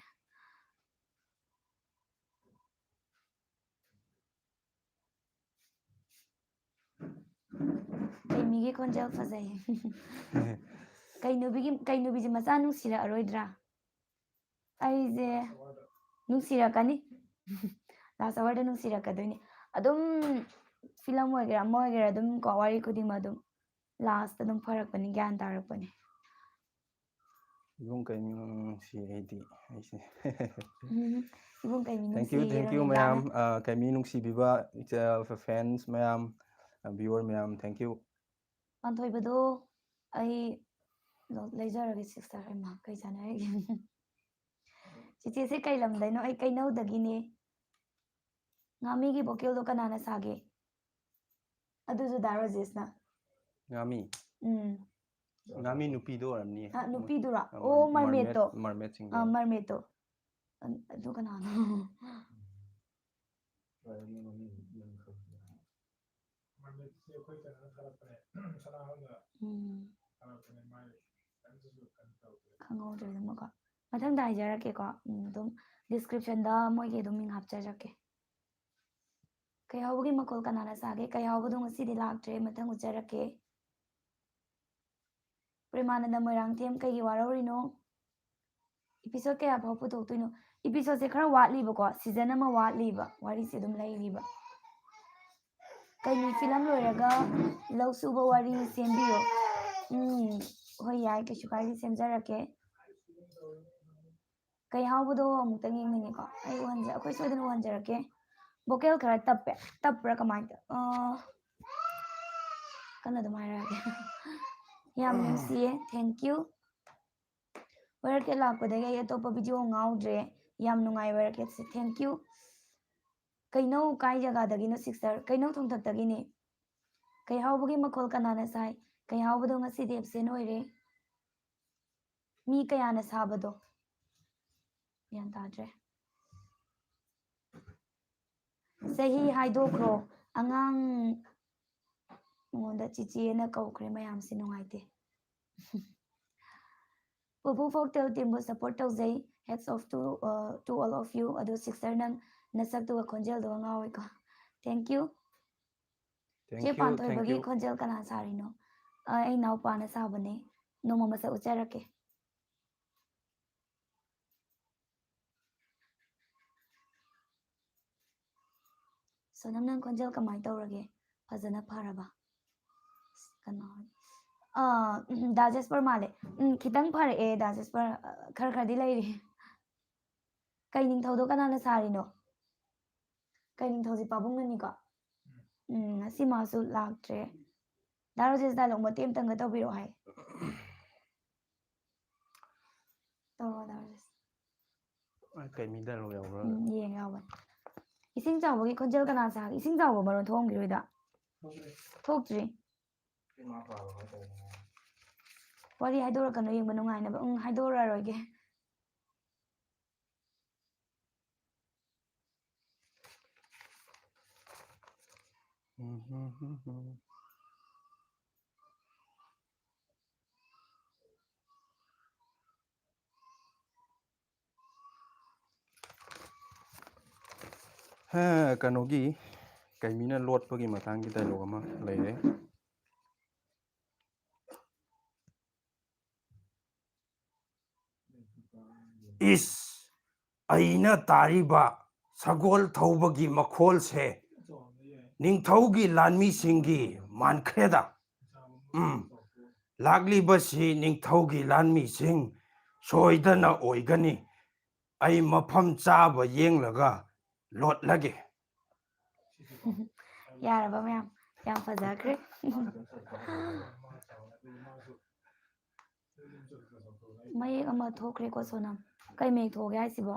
ꯀꯩꯃꯤꯒꯤ ꯈꯣꯟꯖꯦꯜ ꯐꯖꯩ꯫ ꯀꯩ ꯅꯨꯄꯤꯒꯤ, ꯀꯩ ꯅꯨꯄꯤꯁꯦ ꯃꯆꯥ ꯅꯨꯡꯁꯤꯔꯛꯑꯔꯣꯏꯗ꯭ꯔꯥ? ꯑꯩꯁꯦ ꯅꯨꯡꯁꯤꯔꯛꯀꯅꯤ꯫ Last hourꯗ ꯅꯨꯡꯁꯤꯔꯛꯀꯗꯣꯏꯅꯤ꯫ ꯑꯗꯨꯝ film ꯑꯣꯏꯒꯦꯔꯥ, ꯑꯃ ꯑꯣꯏꯒꯦꯔꯥ, ꯑꯗꯨꯝ ꯀꯣ, ꯋꯥꯔꯤ ꯈꯨꯗꯤꯡꯃꯛ ꯑꯗꯨꯝ lastꯇ ꯑꯗꯨꯝ ꯐꯔꯛꯄꯅꯤ, ꯒ꯭ꯌꯥꯟ ꯇꯥꯔꯛꯄꯅꯤ꯫ ꯏꯕꯨꯡ ꯀꯩꯃꯤ ꯅꯨꯡꯁꯤ ꯑꯩꯗꯤ ꯑꯩꯁꯦ꯫ ꯎꯝ, ꯏꯕꯨꯡ ꯀꯩꯃꯤ Thank you, ꯅꯨꯡꯁꯤꯌꯦ thank you ꯔꯣꯃꯤꯇꯥꯅ꯫ ꯃꯌꯥꯝ, ꯑ, ꯀꯩꯃꯤ ꯅꯨꯡꯁꯤꯕꯤꯕ ꯏꯆꯦ, fans ꯃꯌꯥꯝ, ꯑ, viewer ꯃꯌꯥꯝ, thank you꯫ ꯄꯥꯟꯊꯣꯏꯕꯗꯣ ꯑꯩ ꯂꯧ-, ꯂꯩꯖꯔꯒꯦ sister꯫ ꯍꯩꯃꯥ, ꯀꯩ ꯆꯥꯟꯅꯔꯤꯒꯦ? ꯆꯤꯆꯦꯁꯦ ꯀꯩ ꯂꯝꯗꯩꯅꯣ? ꯑꯩ ꯀꯩꯅꯧꯗꯒꯤꯅꯦ꯫ ꯉꯥꯃꯤꯒꯤ vocalꯗꯣ ꯀꯅꯥꯅ ꯁꯥꯒꯦ? ꯑꯗꯨꯁꯨ ꯗꯥ ꯔꯣꯖꯦꯁꯅ꯫ ꯉꯥꯃꯤ꯫ ꯎꯝ꯫ ꯉꯥꯃꯤ ꯅꯨꯄꯤꯗꯣ ꯑꯣꯏꯔꯝꯅꯤꯌꯦ꯫ ꯑ, ꯃꯣꯏ-, ꯅꯨꯄꯤꯗꯨꯔꯣ? ꯑ, ꯑꯣ, mermaid, mermaidꯇꯣ꯫ mermaid ꯁꯤꯡꯗꯣ꯫ ꯑ, mermaidꯇꯣ꯫ ꯑ, ꯑꯗꯨ ꯀꯅꯥꯅꯣ? ꯎꯝ꯫ ꯈꯪꯍꯧꯗ꯭ꯔꯦ ꯑꯗꯨꯃꯀꯣ꯫ ꯃꯊꯪꯗ ꯍꯥꯏꯖꯔꯛꯀꯦꯀꯣ꯫ ꯎꯝ, ꯑꯗꯨꯝ description ꯗ ꯃꯣꯏꯒꯤ ꯑꯗꯨꯝ ꯃꯤꯡ ꯍꯥꯞꯆꯔꯛꯀꯦ꯫ ꯀꯩꯍꯥꯎꯕꯒꯤ ꯃꯈꯣꯜ ꯀꯅꯥꯅ ꯁꯥꯒꯦ? ꯀꯩꯍꯥꯎꯕꯗꯣ ꯉꯁꯤꯗꯤ ꯂꯥꯛꯇ꯭ꯔꯦ, ꯃꯊꯪ ꯎꯠꯆꯔꯛꯀꯦ꯫ ꯄ꯭ꯔꯦꯃꯥꯅꯟꯗ ꯃꯣꯏꯔꯥꯡꯊꯦꯝ ꯀꯩꯒꯤ ꯋꯥꯔꯧꯔꯤꯅꯣ? Episode ꯀꯌꯥ ꯐꯥꯎ ꯄꯨꯊꯣꯛꯇꯣꯏꯅꯣ? Episode ꯁꯦ ꯈꯔ ꯋꯥꯠꯂꯤꯕꯀꯣ, season ꯑꯃ ꯋꯥꯠꯂꯤꯕ, ꯋꯥꯔꯤꯁꯦ ꯑꯗꯨꯝ ꯂꯩꯔꯤꯕ꯫ ꯀꯩꯅꯤ film ꯂꯣꯏꯔꯒ ꯂꯧ ꯁꯨꯕ ꯋꯥꯔꯤ ꯁꯦꯝꯕꯤꯌꯣ꯫ ꯎꯝ, ꯍꯣꯏ ꯌꯥꯏ, ꯀꯩꯁꯨ ꯀꯥꯏꯗꯦ, ꯁꯦꯝꯖꯔꯛꯀꯦ꯫ ꯀꯩꯍꯥꯎꯕꯗꯣ ꯑꯃꯨꯛꯇꯪ ꯌꯦꯡꯅꯤꯡꯉꯦꯀꯣ꯫ ꯑꯩ ꯎꯍꯟꯖ-, ꯑꯩꯈꯣꯏ ꯁꯣꯏꯗꯅ ꯎꯍꯟꯖꯔꯛꯀꯦ꯫ Vocal ꯈꯔ ꯇꯞꯄꯦ꯫ ꯇꯞꯄ꯭ꯔꯥ ꯀꯃꯥꯏꯅ ꯇꯧ-, ꯑ, ꯀꯟꯅ ꯑꯗꯨꯝ ꯍꯥꯏꯔꯛꯑꯒꯦ꯫ ꯌꯥꯝ ꯅꯨꯡꯁꯤꯌꯦ꯫ Thank you꯫ ꯋꯥꯏꯔꯛꯀꯦ ꯂꯥꯛꯄꯗꯒꯤ ꯑꯩ ꯑꯇꯣꯞꯄ video ꯉꯥꯎꯗ꯭ꯔꯦ꯫ ꯌꯥꯝ ꯅꯨꯡꯉꯥꯏ ꯋꯥꯏꯔꯛꯀꯦꯁꯦ꯫ Thank you꯫ ꯀꯩꯅꯧ ꯀꯥꯏ ꯖꯒꯥꯗꯒꯤꯅꯣ sister? ꯀꯩꯅꯧ ꯊꯣꯡꯊꯛꯇꯒꯤꯅꯦ꯫ ꯀꯩꯍꯥꯎꯕꯒꯤ ꯃꯈꯣꯜ ꯀꯅꯥꯅ ꯁꯥꯏ? ꯀꯩꯍꯥꯎꯕꯗꯣ ꯉꯁꯤꯗꯤ absent ꯑꯣꯏꯔꯦ꯫ ꯃꯤ ꯀꯌꯥꯅ ꯁꯥꯕꯗꯣ? ꯒ꯭ꯌꯥꯟ ꯇꯥꯗ꯭ꯔꯦ꯫ ꯆꯍꯤ ꯍꯥꯏꯗꯣꯛꯈ꯭ꯔꯣ꯫ ꯑꯉꯥꯡ ꯃꯉꯣꯟꯗ ꯆꯤꯆꯦꯅ ꯀꯧꯈ꯭ꯔꯦ ꯃꯌꯥꯝꯁꯦ, ꯅꯨꯡꯉꯥꯏꯇꯦ꯫ ꯄꯨꯄꯨ Folktale team ꯕꯨ support ꯇꯧꯖꯩ꯫ Hats off to, uh, to all of you꯫ ꯑꯗꯨ sister ꯅꯪ ꯅꯁꯛꯇꯨꯒ ꯈꯣꯟꯖꯦꯜꯗꯨꯒ ꯉꯥꯎꯋꯦꯀꯣ꯫ Thank you꯫ Thank ꯆꯦ you, thank ꯄꯥꯟꯊꯣꯏꯕꯒꯤ you꯫ ꯈꯣꯟꯖꯦꯜ ꯀꯅꯥ ꯁꯥꯔꯤꯅꯣ? ꯑ, ꯑꯩ ꯏꯅꯥꯎꯄꯥꯅ ꯁꯥꯕꯅꯦ꯫ ꯅꯣꯡꯃ ꯃꯁꯛ ꯎꯠꯆꯔꯛꯀꯦ꯫ ꯁꯣꯅꯝ, ꯅꯪ ꯈꯣꯟꯖꯦꯜ ꯀꯃꯥꯏꯅ ꯇꯧꯔꯒꯦ? ꯐꯖꯅ ꯐꯔꯕ? ꯑꯁ, ꯀꯅꯥ? ꯑꯥ, ꯎꯝ, ꯗꯥ ꯖꯦꯁꯄꯔ ꯃꯥꯜꯂꯦ꯫ ꯎꯝ, ꯈꯤꯇꯪ ꯐꯔꯛꯑꯦ ꯗꯥ ꯖꯦꯁꯄꯔ꯫ ꯑ, ꯈꯔ ꯈꯔꯗꯤ ꯂꯩꯔꯤ꯫ ꯀꯩ ꯅꯤꯡꯊꯧꯗꯣ ꯀꯅꯥꯅ ꯁꯥꯔꯤꯅꯣ? ꯀꯩ ꯅꯤꯡꯊꯧꯁꯦ ꯄꯥꯕꯨꯡꯅꯅꯤꯀꯣ? ꯎꯝ, ꯉꯁꯤ ꯃꯥꯁꯨ ꯂꯥꯛꯇ꯭ꯔꯦ꯫ ꯗꯥ ꯔꯣꯖꯦꯁ, dialogue ꯃꯇꯦꯛ ꯑꯃꯇꯪꯒ ꯇꯧꯕꯤꯔꯛꯑꯣ ꯍꯥꯏ꯫ ꯇꯧꯔꯣ, ꯗꯥ ꯔꯣꯖꯦꯁ꯫ ꯑ, ꯀꯩ ꯃꯤ dialogue ꯌꯥꯎꯕ꯭ꯔꯥ? ꯎꯝ, ꯌꯦꯡ ꯌꯥꯎꯕꯅꯦ꯫ ꯏꯁꯤꯡ ꯆꯥꯎꯕꯒꯤ ꯈꯣꯟꯖꯦꯜ ꯀꯅꯥ ꯁꯥꯒꯦ? ꯏꯁꯤꯡ ꯆꯥꯎꯕ ꯃꯔꯣꯟ ꯊꯣꯛꯑꯝꯈꯤꯔꯣꯏꯗ? ꯊꯣꯛꯇ꯭ꯔꯤ꯫ ꯋꯥꯔꯤ ꯍꯥꯏꯗꯣꯔꯛꯀꯅꯨ, ꯌꯦꯡꯕ ꯅꯨꯡꯉꯥꯏꯅꯕ꯫ ꯎꯝ, ꯍꯥꯏꯗꯣꯔꯛꯑꯔꯣꯏꯒꯦ꯫ ꯎꯝ, ꯎꯝ, ꯎꯝ, ꯎꯝ꯫ ꯍꯦ, ꯀꯩꯅꯣꯒꯤ, ꯀꯩꯃꯤꯅ ꯂꯣꯠꯄꯒꯤ ꯃꯇꯥꯡꯒꯤ ꯗꯥꯏꯂꯣꯛ ꯑꯃ ꯂꯩꯔꯦ꯫ ꯏꯁ, ꯑꯩꯅ ꯇꯥꯔꯤꯕ ꯁꯒꯣꯜ ꯊꯧꯕꯒꯤ ꯃꯈꯣꯜꯁꯦ ꯅꯤꯡꯊꯧꯒꯤ ꯂꯥꯟꯃꯤꯁꯤꯡꯒꯤ ꯃꯥꯟꯈ꯭ꯔꯦꯗ꯫ ꯎꯝ, ꯂꯥꯛꯂꯤꯕꯁꯤ ꯅꯤꯡꯊꯧꯒꯤ ꯂꯥꯟꯃꯤꯁꯤꯡ ꯁꯣꯏꯗꯅ ꯑꯣꯏꯒꯅꯤ꯫ ꯑꯩ ꯃꯐꯝ ꯆꯥꯕ ꯌꯦꯡꯂꯒ ꯂꯣꯠꯂꯒꯦ꯫ ꯌꯥꯔꯕ ꯃꯌꯥꯝ? ꯌꯥꯝ ꯐꯖꯈ꯭ꯔꯦ꯫ ꯃꯌꯦꯛ ꯑꯃ ꯊꯣꯛꯈ꯭ꯔꯦꯀꯣ, ꯁꯣꯅꯝ꯫ ꯀꯩ ꯃꯌꯦꯛ ꯊꯣꯛꯑꯒꯦ ꯍꯥꯏꯁꯤꯕꯣ?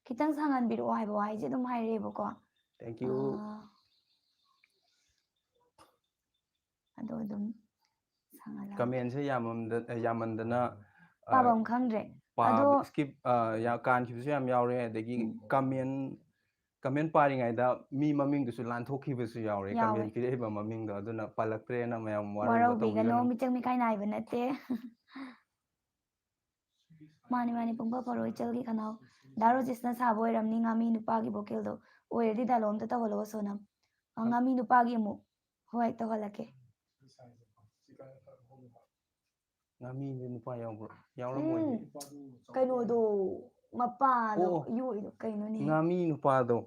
ꯈꯤꯇꯪ ꯁꯥꯡꯍꯟꯕꯤꯔꯛꯑꯣ ꯍꯥꯏꯕ ꯋꯥꯍꯩꯁꯦ ꯑꯗꯨꯝ ꯍꯥꯏꯔꯛꯑꯦꯕꯀꯣ꯫ Thank you꯫ ꯑꯥ, ꯑꯗꯣ ꯑꯗꯨꯝ ꯁꯥꯡꯍꯜꯂꯒ꯫ Commentꯁꯦ ꯌꯥꯝꯃꯝꯗ-, ꯌꯥꯝꯃꯟꯗꯅ, ꯑ, ꯄꯥꯕꯝ ꯈꯪꯗ꯭ꯔꯦ꯫ ꯄꯥꯕ ꯑꯗꯣ skip, ꯑ, ꯌꯥ-, ꯀꯥꯟꯈꯤꯕꯁꯨ ꯌꯥꯝ ꯌꯥꯎꯔꯦ, ꯑꯗꯒꯤ ꯎꯝ꯫ Comment, comment ꯄꯥꯔꯤꯉꯩꯗ ꯃꯤ ꯃꯃꯤꯡꯗꯨꯁꯨ ꯂꯥꯟꯊꯣꯛꯈꯤꯕꯁꯨ ꯌꯥꯎꯔꯦ, ꯌꯥꯎꯋꯦ꯫ Comment ꯄꯤꯔꯛꯏꯕ ꯃꯃꯤꯡꯗꯣ, ꯑꯗꯨꯅ ꯄꯜꯂꯛꯇ꯭ꯔꯦꯅ ꯃꯌꯥꯝ ꯋꯥꯔꯧꯕ ꯋꯥꯔꯧꯕꯤꯒꯅꯣ, ꯇꯧꯕꯤꯒꯅꯨ꯫ ꯃꯤꯆꯪ ꯃꯤꯈꯥꯏ ꯅꯥꯏꯕ ꯅꯠꯇꯦ꯫ ꯃꯥꯅꯤ, ꯃꯥꯅꯤ, ꯄꯨꯡꯐ ꯐꯔꯣꯏ ꯏꯆꯜꯒꯤ ꯈꯅꯥꯎ꯫ ꯗꯥ ꯔꯣꯖꯦꯁꯅ ꯁꯥꯕ ꯑꯣꯏꯔꯝꯅꯤ ꯉꯥꯃꯤ ꯅꯨꯄꯥꯒꯤ vocalꯗꯣ꯫ ꯑꯣꯏꯔꯗꯤ dialogue ꯑꯝꯇ ꯇꯧꯍꯜꯂꯛꯑꯣ, ꯁꯣꯅꯝ꯫ ꯑ, ꯉꯥꯃꯤ ꯅꯨꯄꯥꯒꯤ ꯑꯃꯨꯛ꯫ ꯍꯣꯏ, ꯇꯧꯍꯜꯂꯛꯀꯦ꯫ ꯉꯥꯃꯤꯗꯤ ꯅꯨꯄꯥ ꯌꯥꯎꯕ꯭ꯔꯣ? ꯌꯥꯎꯔꯝꯃꯣꯏꯅꯦ꯫ ꯎꯝ, ꯀꯩꯅꯣꯗꯣ, ꯃꯄꯥꯗꯣ, ꯑꯣ, ꯑꯣ꯫ ꯌꯣꯛꯏꯗꯣ ꯀꯩꯅꯣꯅꯦ? ꯉꯥꯃꯤ ꯅꯨꯄꯥꯗꯣ꯫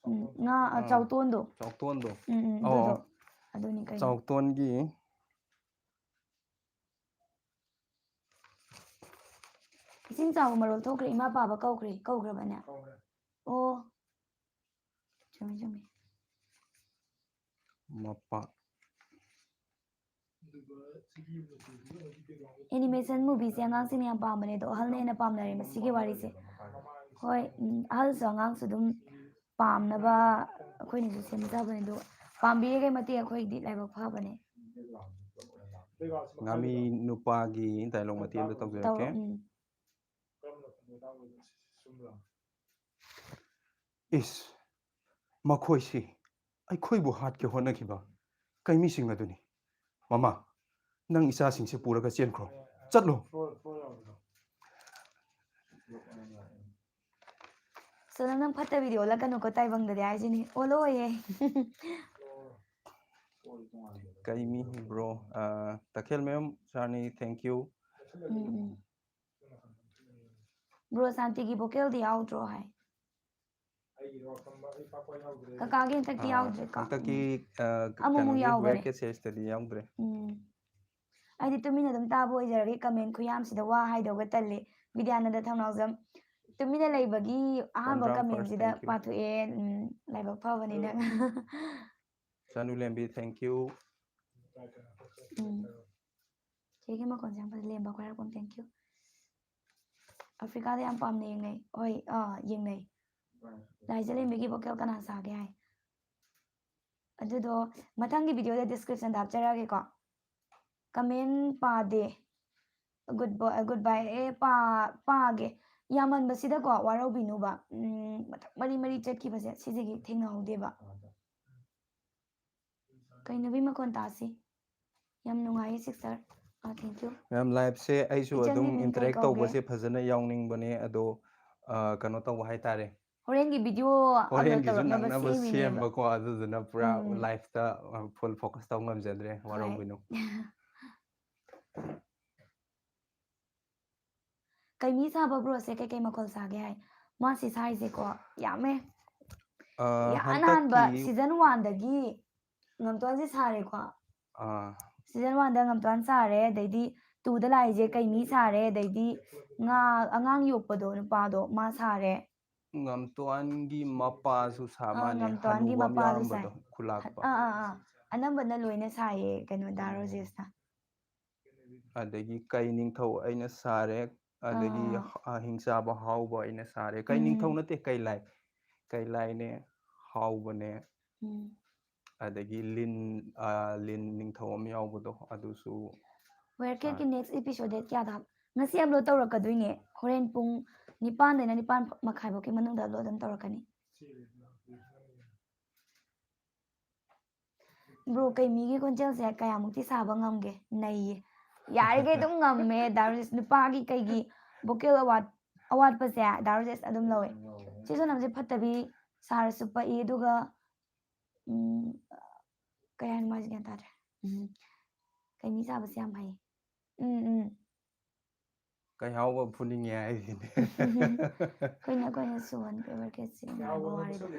ꯎꯝ, ꯉꯥ, ꯑ, ꯑꯥ꯫ ꯆꯥꯎꯇꯣꯟꯗꯣ꯫ ꯆꯥꯎꯇꯣꯟꯗꯣ꯫ ꯎꯝ, ꯎꯝ, ꯑꯣ, ꯑꯗꯨꯗꯣ꯫ ꯑꯣ꯫ ꯑꯗꯨꯅꯤ ꯀꯩꯅꯣ꯫ ꯆꯥꯎꯇꯣꯟꯒꯤ ꯏꯁꯤꯡ ꯆꯥꯎꯕ ꯃꯔꯣꯜ ꯊꯣꯛꯈ꯭ꯔꯦ, ꯏꯃꯥ ꯄꯥꯕ ꯀꯧꯈ꯭ꯔꯦ, ꯀꯧꯈ꯭ꯔꯕꯅꯦ? ꯀꯧꯈ꯭ꯔꯦ꯫ ꯑꯣ꯫ ꯆꯨꯝꯃꯤ, ꯆꯨꯝꯃꯤ꯫ ꯃꯄꯥ꯫ Animation movieꯁꯦ ꯑꯉꯥꯡꯁꯤꯡꯅ ꯌꯥꯝ ꯄꯥꯝꯕꯅꯦ, ꯑꯗꯣ ꯑꯍꯜꯅ ꯍꯦꯟꯅ ꯄꯥꯝꯅꯔꯦ ꯃꯁꯤꯒꯤ ꯋꯥꯔꯤꯁꯦ꯫ ꯍꯣꯏ, ꯎꯝ, ꯑꯍꯜꯁꯨ ꯑꯉꯥꯡꯁꯨ ꯑꯗꯨꯝ ꯄꯥꯝꯅꯕ ꯑꯩꯈꯣꯏꯅꯁꯨ ꯁꯦꯝꯖꯕꯅꯦ, ꯑꯗꯣ ꯄꯥꯝꯕꯤꯔꯤꯈꯩ ꯃꯇꯤꯛ ꯑꯩꯈꯣꯏꯗꯤ ꯂꯥꯏꯕꯛ ꯐꯕꯅꯦ꯫ ꯉꯥꯃꯤ ꯅꯨꯄꯥꯒꯤ dialogue ꯃꯇꯦꯛ ꯑꯃꯇ ꯇꯧꯖꯔꯛꯀꯦ꯫ ꯇꯧꯔꯣ, ꯎꯝ꯫ ꯏꯁ, ꯃꯈꯣꯏꯁꯤ ꯑꯩꯈꯣꯏꯕꯨ ꯍꯥꯠꯀꯦ ꯍꯣꯠꯅꯈꯤꯕ ꯀꯩꯃꯤꯁꯤꯡ ꯑꯗꯨꯅꯤ꯫ ꯃꯃꯥ, ꯅꯪ ꯏꯆꯥꯁꯤꯡꯁꯦ ꯄꯨꯔꯒ ꯆꯦꯟꯈ꯭ꯔꯣ꯫ ꯆꯠꯂꯣ꯫ ꯁꯣꯅꯝ, ꯅꯪ ꯐꯠꯇꯕꯤꯗꯤ ꯑꯣꯜꯂꯛꯀꯅꯨꯀꯣ, ꯇꯥꯏꯕꯪꯗꯗꯤ ꯍꯥꯏꯁꯤꯅꯤ꯫ ꯑꯣꯜꯂꯛꯑꯣꯌꯦ꯫ ꯀꯩꯃꯤ ꯕ꯭ꯔꯣ, ꯇꯈꯦꯜ ꯃꯌꯨꯝ ꯁꯥꯔꯅꯤ, thank you꯫ Um, um. Bro, ꯁꯥꯟꯇꯤꯒꯤ ꯚꯣꯀꯦꯜꯗꯤ ꯌꯥꯎꯗ꯭ꯔꯣ ꯍꯥꯏ? ꯀꯀꯥꯒꯤ ꯍꯟꯗꯛꯇꯤ ꯌꯥꯎꯗ꯭ꯔꯦꯀꯣ? ꯍꯟꯗꯛꯀꯤ ꯑꯃꯨꯛꯃꯨꯛ ꯌꯥꯎꯕꯅꯦ꯫ ꯁꯦꯁꯇꯗꯤ ꯌꯥꯎꯗ꯭ꯔꯦ꯫ ꯎꯝ꯫ ꯑꯩꯗꯤ ꯇꯨꯃꯤꯟꯅ ꯑꯗꯨꯝ ꯇꯥꯕ ꯑꯣꯏꯖꯔꯒꯦ꯫ ꯀꯃꯦꯟ ꯈꯨꯌꯥꯝꯁꯤꯗ ꯋꯥ ꯍꯥꯏꯗꯧꯒ ꯇꯜꯂꯦ꯫ ꯕꯤꯗ꯭ꯌꯥꯅꯟꯗ ꯊꯧꯅꯥꯎꯖꯝ, ꯇꯨꯃꯤꯟꯅ ꯂꯩꯕꯒꯤ ꯑꯍꯥꯟꯕ ꯕ꯭ꯔꯥꯎꯟ ꯀꯃꯦꯟꯁꯤꯗ ꯐꯣꯔꯦꯁ, thank you꯫ ꯄꯥꯊꯣꯛꯑꯦ꯫ ꯎꯝ, ꯂꯥꯏꯕꯛ ꯐꯕꯅꯤ ꯅꯪ꯫ ꯆꯅꯨ ꯂꯦꯝꯕꯤ, thank you꯫ ꯎꯝ꯫ ꯆꯦꯒꯤ ꯃꯈꯣꯟꯁꯦ ꯌꯥꯝ ꯐꯖꯩ꯫ ꯂꯦꯝꯕ ꯈꯣꯏꯔꯥꯛꯄꯝ, thank you꯫ ꯑꯐ꯭ꯔꯤꯀꯥꯗ ꯌꯥꯝ ꯄꯥꯝꯅ ꯌꯦꯡꯅꯩ꯫ ꯍꯣꯏ, ꯑꯥ, ꯌꯦꯡꯅꯩ꯫ ꯂꯥꯏꯖ ꯂꯦꯝꯕꯤꯒꯤ ꯚꯣꯀꯦꯜ ꯀꯅꯥ ꯁꯥꯒꯦ ꯍꯥꯏ? ꯑꯗꯨꯗꯣ ꯃꯊꯪꯒꯤ ꯚꯤꯗꯤꯑꯣꯗ ꯗꯤꯁꯀ꯭ꯔꯤꯞꯁꯟꯗ ꯍꯥꯞꯆꯔꯛꯑꯒꯦꯀꯣ꯫ ꯀꯃꯦꯟ ꯄꯥꯗꯦ꯫ ꯒꯨꯗ ꯕꯣꯏ, ꯒꯨꯗ ꯕꯥꯏ꯫ ꯑꯦ, ꯄꯥ-, ꯄꯥꯒꯦ꯫ ꯌꯥꯝꯃꯟꯕꯁꯤꯗꯀꯣ, ꯋꯥꯔꯧꯕꯤꯅꯨꯕ꯫ ꯎꯝ, ꯃꯊꯪ ꯃꯔꯤ ꯃꯔꯤ ꯆꯠꯈꯤꯕꯁꯦ, ꯁꯤꯗꯒꯤ ꯊꯦꯡꯅꯍꯧꯗꯦꯕ꯫ ꯀꯩꯅꯣꯕꯤ ꯃꯈꯣꯟ ꯇꯥꯁꯤ꯫ ꯌꯥꯝ ꯅꯨꯡꯉꯥꯏꯌꯦ, ꯁꯤꯁꯇꯔ꯫ ꯑꯥ, thank you꯫ ꯃꯦꯝ, ꯂꯥꯏꯐꯁꯦ ꯑꯩꯁꯨ ꯏꯆꯟꯒꯤ ꯑꯗꯨꯝ ꯃꯤꯡ ꯀꯩ ꯏꯟꯇꯔꯦꯛ ꯀꯧꯒꯦ? ꯇꯧꯕꯁꯦ ꯐꯖꯅ ꯌꯥꯎꯅꯤꯡꯕꯅꯦ, ꯑꯗꯣ, ꯑ, ꯀꯩꯅꯣ ꯇꯧꯕ ꯍꯥꯏꯇꯥꯔꯦ꯫ ꯍꯣꯔꯦꯟꯒꯤ ꯚꯤꯗꯤꯑꯣ ꯑꯞꯂꯣꯗ ꯍꯣꯔꯦꯟꯒꯤꯁꯨ ꯇꯧꯔꯛꯅꯕ ꯅꯪꯅꯕ ꯁꯦꯝꯃꯤꯅꯦꯕ꯫ ꯁꯦꯝꯕꯀꯣ, ꯑꯗꯨꯗꯨꯅ ꯄꯨꯔꯥ ꯎꯝ꯫ ꯂꯥꯏꯐꯇ, ꯑ, ꯐꯨꯜ ꯐꯣꯀꯁ ꯇꯧ ꯉꯝꯖꯗ꯭ꯔꯦ, ꯍꯣꯏ꯫ ꯋꯥꯔꯧꯕꯤꯅꯨ꯫ ꯀꯩꯃꯤ ꯁꯥꯕ ꯕ꯭ꯔꯣꯁꯦ ꯀꯩꯀꯩ ꯃꯈꯣꯜ ꯁꯥꯒꯦ ꯍꯥꯏ? ꯃꯥꯁꯤ ꯁꯥꯏꯁꯦꯀꯣ, ꯌꯥꯝꯃꯦ꯫ ꯑ, ꯌꯥꯝ ꯑꯍꯥꯟꯕ ꯍꯟꯗꯛꯀꯤ ꯁꯤꯖꯟ ꯋꯥꯟꯗꯒꯤ ꯉꯝꯇꯣꯟꯁꯦ ꯁꯥꯔꯦꯀꯣ꯫ ꯑꯥ꯫ ꯁꯤꯖꯟ ꯋꯥꯟꯗ ꯉꯝꯇꯣꯟ ꯁꯥꯔꯦ, ꯑꯗꯩꯗꯤ ꯇꯨꯗ ꯂꯥꯛꯏꯁꯦ ꯀꯩꯃꯤ ꯁꯥꯔꯦ, ꯑꯗꯩꯗꯤ ꯉꯥ, ꯑꯉꯥꯡ ꯌꯣꯛꯄꯗꯣ ꯅꯨꯄꯥꯗꯣ ꯃꯥ ꯁꯥꯔꯦ꯫ ꯉꯝꯇꯣꯟꯒꯤ ꯃꯄꯥꯁꯨ ꯁꯥ ꯑꯥ, ꯃꯥꯜꯂꯦ, ꯉꯝꯇꯣꯟꯒꯤ ꯍꯅꯨꯕ ꯑꯃ ꯃꯄꯥꯁꯨ ꯌꯥꯎꯔꯝꯕꯗꯣ, ꯁꯥꯏ꯫ ꯈꯨꯂꯥꯛꯄ꯫ ꯑꯥ, ꯑꯥ, ꯑꯥ꯫ ꯑꯅꯝꯕꯅ ꯂꯣꯏꯅ ꯁꯥꯏꯌꯦ ꯀꯩꯅꯣ, ꯗꯥ ꯔꯣꯖꯦꯁꯅ꯫ ꯑꯗꯒꯤ ꯀꯩ ꯅꯤꯡꯊꯧ ꯑꯩꯅ ꯁꯥꯔꯦ, ꯑꯗꯒꯤ ꯑꯥ꯫ ꯍ-, ꯑ, ꯍꯤꯡꯆꯥꯕ ꯍꯥꯎꯕ ꯑꯩꯅ ꯁꯥꯔꯦ꯫ ꯀꯩ ꯎꯝ꯫ ꯅꯤꯡꯊꯧ ꯅꯠꯇꯦ, ꯀꯩꯂꯥꯏ꯫ ꯀꯩꯂꯥꯏꯅꯦ, ꯍꯥꯎꯕꯅꯦ꯫ ꯎꯝ꯫ ꯑꯗꯒꯤ ꯂꯤꯟ, ꯑ, ꯂꯤꯟ ꯅꯤꯡꯊꯧ ꯑꯃ ꯌꯥꯎꯕꯗꯣ, ꯑꯗꯨꯁꯨ ꯋꯦꯌꯔ ꯀꯦꯠꯀꯤ ꯁꯥꯔꯦ꯫ ꯅꯦꯛꯁ ꯑꯦꯄꯤꯁꯣꯗ ꯗꯦꯠ ꯀꯌꯥꯗ ꯍꯥꯞ-, ꯉꯁꯤ ꯑꯞꯂꯣꯗ ꯇꯧꯔꯛꯀꯗꯣꯏꯅꯦ꯫ ꯍꯣꯔꯦꯟ ꯄꯨꯡ ꯅꯤꯄꯥꯟꯗꯩꯅ ꯅꯤꯄꯥꯟ ꯃꯈꯥꯏꯐꯧꯀꯤ ꯃꯅꯨꯡꯗ ꯑꯞꯂꯣꯗ ꯑꯗꯨꯝ ꯇꯧꯔꯛꯀꯅꯤ꯫ ꯕ꯭ꯔꯣ, ꯀꯩꯃꯤꯒꯤ ꯈꯣꯟꯖꯦꯜꯁꯦ ꯀꯌꯥꯃꯨꯛꯇꯤ ꯁꯥꯕ ꯉꯝꯒꯦ? ꯅꯩꯌꯦ꯫ ꯌꯥꯔꯤꯈꯩ ꯑꯗꯨꯝ ꯉꯝꯃꯦ꯫ ꯗꯥ ꯔꯣꯖꯦꯁ, ꯅꯨꯄꯥꯒꯤ ꯀꯩꯒꯤ ꯚꯣꯀꯦꯜ ꯑꯋꯥꯠ-, ꯑꯋꯥꯠꯄꯁꯦ ꯗꯥ ꯔꯣꯖꯦꯁ ꯑꯗꯨꯝ ꯂꯧꯋꯦ꯫ ꯆꯦ ꯁꯣꯅꯝꯁꯦ ꯐꯠꯇꯕꯤ ꯁꯥꯔꯁꯨ ꯄꯛꯏ, ꯑꯗꯨꯒ, ꯎꯝ, ꯀꯩ ꯍꯥꯏꯅꯣ ꯃꯥꯁꯦ ꯒ꯭ꯌꯥꯟ ꯇꯥꯗ꯭ꯔꯦ꯫ ꯎꯝ, ꯀꯩꯃꯤ ꯁꯥꯕꯁꯦ ꯌꯥꯝ ꯍꯩ꯫ ꯎꯝ, ꯎꯝ꯫ ꯀꯩꯍꯥꯎꯕ ꯐꯨꯅꯤꯡꯉꯦ ꯍꯥꯏꯁꯤꯅꯦ꯫ ꯑꯩꯈꯣꯏꯅ, ꯑꯩꯈꯣꯏꯅ ꯁꯨꯍꯟ ꯐꯦꯕꯔ ꯀꯦꯠꯁꯤ ꯅꯨꯡꯉꯥꯏꯕ ꯋꯥꯔꯤꯗꯣ꯫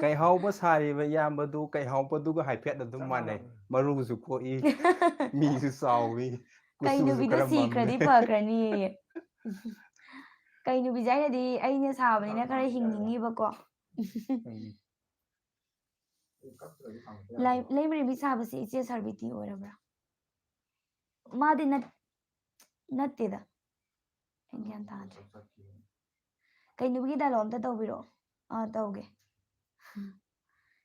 ꯀꯩꯍꯥꯎꯕ ꯁꯥꯔꯤꯕ ꯏꯌꯥꯝꯕꯗꯨ ꯀꯩꯍꯥꯎꯕꯗꯨꯒ ꯍꯥꯏꯐꯦꯠ ꯑꯗꯨꯝ ꯃꯥꯟꯅꯩ꯫ ꯃꯔꯨꯁꯨ ꯀꯣꯛꯏ, ꯃꯤꯁꯨ ꯆꯥꯎꯏ, ꯀꯩ ꯀꯨꯆꯨꯁꯨ ꯅꯨꯄꯤꯗ ꯈꯔ ꯃꯝꯃꯦ꯫ ꯁꯤꯈ꯭ꯔꯗꯤ ꯐꯈ꯭ꯔꯅꯤꯌꯦ꯫ ꯀꯩ ꯅꯨꯄꯤꯁꯦ ꯑꯩꯅꯗꯤ ꯑꯩꯅ ꯁꯥꯕꯅꯤꯅ ꯈꯔ ꯍꯤꯡꯅꯤꯡꯉꯤꯕꯀꯣ꯫ ꯎꯝ꯫ ꯂꯥꯏ-, ꯂꯩꯃꯔꯦꯝꯕꯤ ꯁꯥꯕꯁꯦ ꯏꯆꯦ ꯁꯥꯔꯕꯤꯇꯤ ꯑꯣꯏꯔꯕ꯭ꯔꯥ? ꯃꯥꯗꯤ ꯅꯠ-, ꯅꯠꯇꯦꯗ꯫ ꯑꯩ ꯒ꯭ꯌꯥꯟ ꯇꯥꯗ꯭ꯔꯦ꯫ ꯀꯩꯅꯣꯒꯤ ꯗꯥꯏꯂꯣꯛ ꯑꯝꯇ ꯇꯧꯕꯤꯔꯛꯑꯣ꯫ ꯑꯥ, ꯇꯧꯒꯦ꯫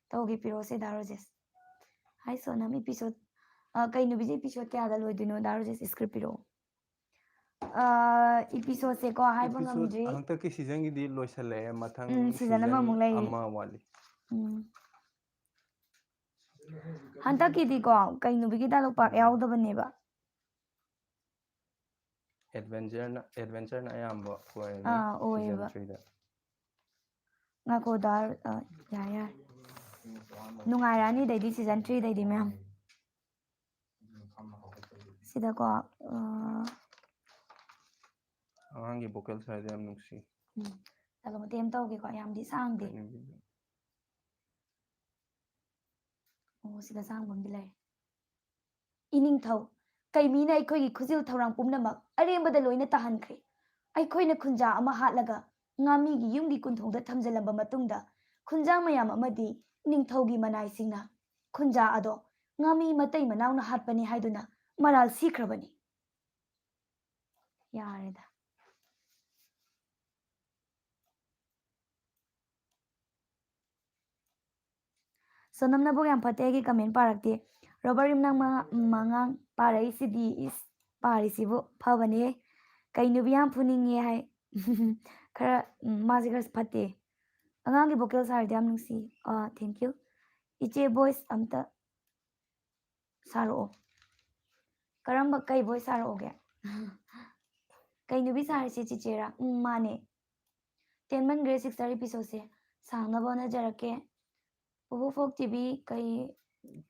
ꯇꯧꯒꯦ, ꯄꯤꯔꯛꯑꯣꯁꯦ, ꯗꯥ ꯔꯣꯖꯦꯁ꯫ ꯍꯥꯏ ꯁꯣꯅꯝ, ꯏꯄꯤꯁꯣꯗ, ꯑꯥ, ꯀꯩ ꯅꯨꯄꯤꯁꯦ ꯏꯄꯤꯁꯣꯗ ꯀꯌꯥꯗ ꯂꯣꯏꯗꯣꯏꯅꯣ? ꯗꯥ ꯔꯣꯖꯦꯁ, ꯁ꯭ꯀ꯭ꯔꯤꯞ ꯄꯤꯔꯛꯑꯣ꯫ ꯑꯥ, ꯏꯄꯤꯁꯣꯗꯁꯦꯀꯣ, ꯍꯥꯏꯕ ꯏꯄꯤꯁꯣꯗ ꯉꯝꯗ꯭ꯔꯤ꯫ ꯍꯟꯗꯛꯀꯤ ꯁꯤꯖꯟꯒꯤꯗꯤ ꯂꯣꯏꯁꯜꯂꯛꯑꯦ, ꯃꯊꯪ ꯎꯝ, ꯁꯤꯖꯟ ꯁꯤꯖꯟ ꯑꯃꯃꯨꯛ ꯂꯩꯔꯤ꯫ ꯑꯃ ꯋꯥꯠꯂꯤ꯫ ꯎꯝ꯫ ꯍꯟꯗꯛꯀꯤꯗꯤꯀꯣ, ꯀꯩ ꯅꯨꯄꯤꯒꯤ ꯗꯥꯏꯂꯣꯛ ꯄꯥꯛ ꯎꯝ꯫ ꯌꯥꯎꯗꯕꯅꯦꯕ꯫ ꯑꯦꯗꯚꯦꯟꯆꯔꯅ, ꯑꯦꯗꯚꯦꯟꯆꯔꯅ ꯑꯌꯥꯝꯕ ꯑꯣꯏꯔꯅꯤ ꯑꯥ, ꯁꯤꯖꯟ ꯑꯣꯏꯌꯦꯕ꯫ ꯊ꯭ꯔꯤꯗ꯫ ꯉꯥꯏꯈꯣ, ꯗꯥ, ꯑ, ꯌꯥꯔꯦ, ꯌꯥꯔꯦ꯫ ꯅꯨꯡꯉꯥꯏꯔꯛꯑꯅꯤ ꯑꯗꯩꯗꯤ ꯁꯤꯖꯟ ꯊ꯭ꯔꯤꯗꯩꯗꯤ, ꯃꯌꯥꯝ꯫ ꯁꯤꯗꯀꯣ, ꯑ, ꯑꯉꯥꯡꯒꯤ ꯚꯣꯀꯦꯜ ꯁꯥꯏꯗꯣ ꯌꯥꯝ ꯅꯨꯡꯁꯤ꯫ ꯎꯝ꯫ ꯗꯥꯏꯂꯣꯛ ꯃꯇꯦꯛ ꯑꯃ ꯇꯧꯒꯦꯀꯣ, ꯌꯥꯝꯗꯤ ꯁꯥꯡꯗꯦ꯫ ꯀꯩꯅꯣꯒꯤꯗꯣ꯫ ꯑꯣ, ꯁꯤꯗ ꯑꯁꯥꯡꯕ ꯑꯃꯗꯤ ꯂꯩꯔꯦ꯫ ꯏꯅꯤꯡꯊꯧ, ꯀꯩꯃꯤꯅ ꯑꯩꯈꯣꯏꯒꯤ ꯈꯨꯖꯤꯜ ꯊꯧꯔꯥꯡ ꯄꯨꯝꯅꯃꯛ ꯑꯔꯦꯝꯕꯗ ꯂꯣꯏꯅ ꯇꯥꯍꯟꯈ꯭ꯔꯦ꯫ ꯑꯩꯈꯣꯏꯅ ꯈꯨꯟꯖꯥ ꯑꯃ ꯍꯥꯠꯂꯒ ꯉꯥꯃꯤꯒꯤ ꯌꯨꯝꯒꯤ ꯀꯣꯟꯊꯣꯡꯗ ꯊꯝꯖꯤꯜꯂꯝꯕ ꯃꯇꯨꯡꯗ, ꯈꯨꯟꯖꯥ ꯃꯌꯥꯝ ꯑꯃꯗꯤ ꯅꯤꯡꯊꯧꯒꯤ ꯃꯅꯥꯏꯁꯤꯡꯅ ꯈꯨꯟꯖꯥ ꯑꯗꯣ ꯉꯥꯃꯤ ꯃꯇꯩ ꯃꯅꯥꯎꯅ ꯍꯥꯠꯄꯅꯤ ꯍꯥꯏꯗꯨꯅ ꯃꯔꯥꯜ ꯁꯤꯈ꯭ꯔꯕꯅꯤ꯫ ꯌꯥꯔꯦꯗ꯫ ꯁꯣꯅꯝ ꯅꯕꯨꯛ ꯌꯥꯝ ꯐꯠꯇꯦ, ꯑꯩꯒꯤ ꯀꯃꯦꯟ ꯄꯥꯔꯛꯇꯦ꯫ ꯔꯣꯕꯔꯠ ꯌꯨꯝꯅꯥꯝ ꯃꯉꯥ-, ꯃꯉꯥꯡ ꯄꯥꯔꯛꯏꯁꯤꯗꯤ, ꯏꯁ꯫ ꯄꯥꯔꯤꯁꯤꯕꯨ ꯐꯕꯅꯦ꯫ ꯀꯩ ꯅꯨꯄꯤ ꯌꯥꯝ ꯐꯨꯅꯤꯡꯉꯦ ꯍꯥꯏ꯫ ꯈꯔ, ꯎꯝ, ꯃꯥꯁꯦ ꯈꯔ ꯐꯠꯇꯦ꯫ ꯑꯉꯥꯡꯒꯤ ꯚꯣꯀꯦꯜ ꯁꯥꯔꯗꯤ ꯌꯥꯝ ꯅꯨꯡꯁꯤ꯫ ꯑꯥ, thank you꯫ ꯏꯆꯦ, ꯚꯣꯏꯁ ꯑꯝꯇ ꯁꯥꯔꯛꯑꯣ꯫ ꯀꯔꯝꯕ, ꯀꯩ ꯚꯣꯏꯁ ꯁꯥꯔꯛꯑꯣꯒꯦ? ꯀꯩ ꯅꯨꯄꯤ ꯁꯥꯔꯤꯁꯦ ꯆꯤꯆꯦꯔꯥ? ꯎꯝ, ꯃꯥꯅꯦ꯫ ꯇꯦꯟꯃꯟꯈ꯭ꯔꯦ ꯁꯤꯛꯁꯇꯔ ꯏꯄꯤꯁꯣꯗꯁꯦ꯫ ꯁꯥꯡꯅꯕ ꯍꯣꯠꯅꯖꯔꯛꯀꯦ꯫ ꯄꯨꯄꯨ ꯐꯣꯛ ꯇꯤꯚꯤ ꯀꯩ,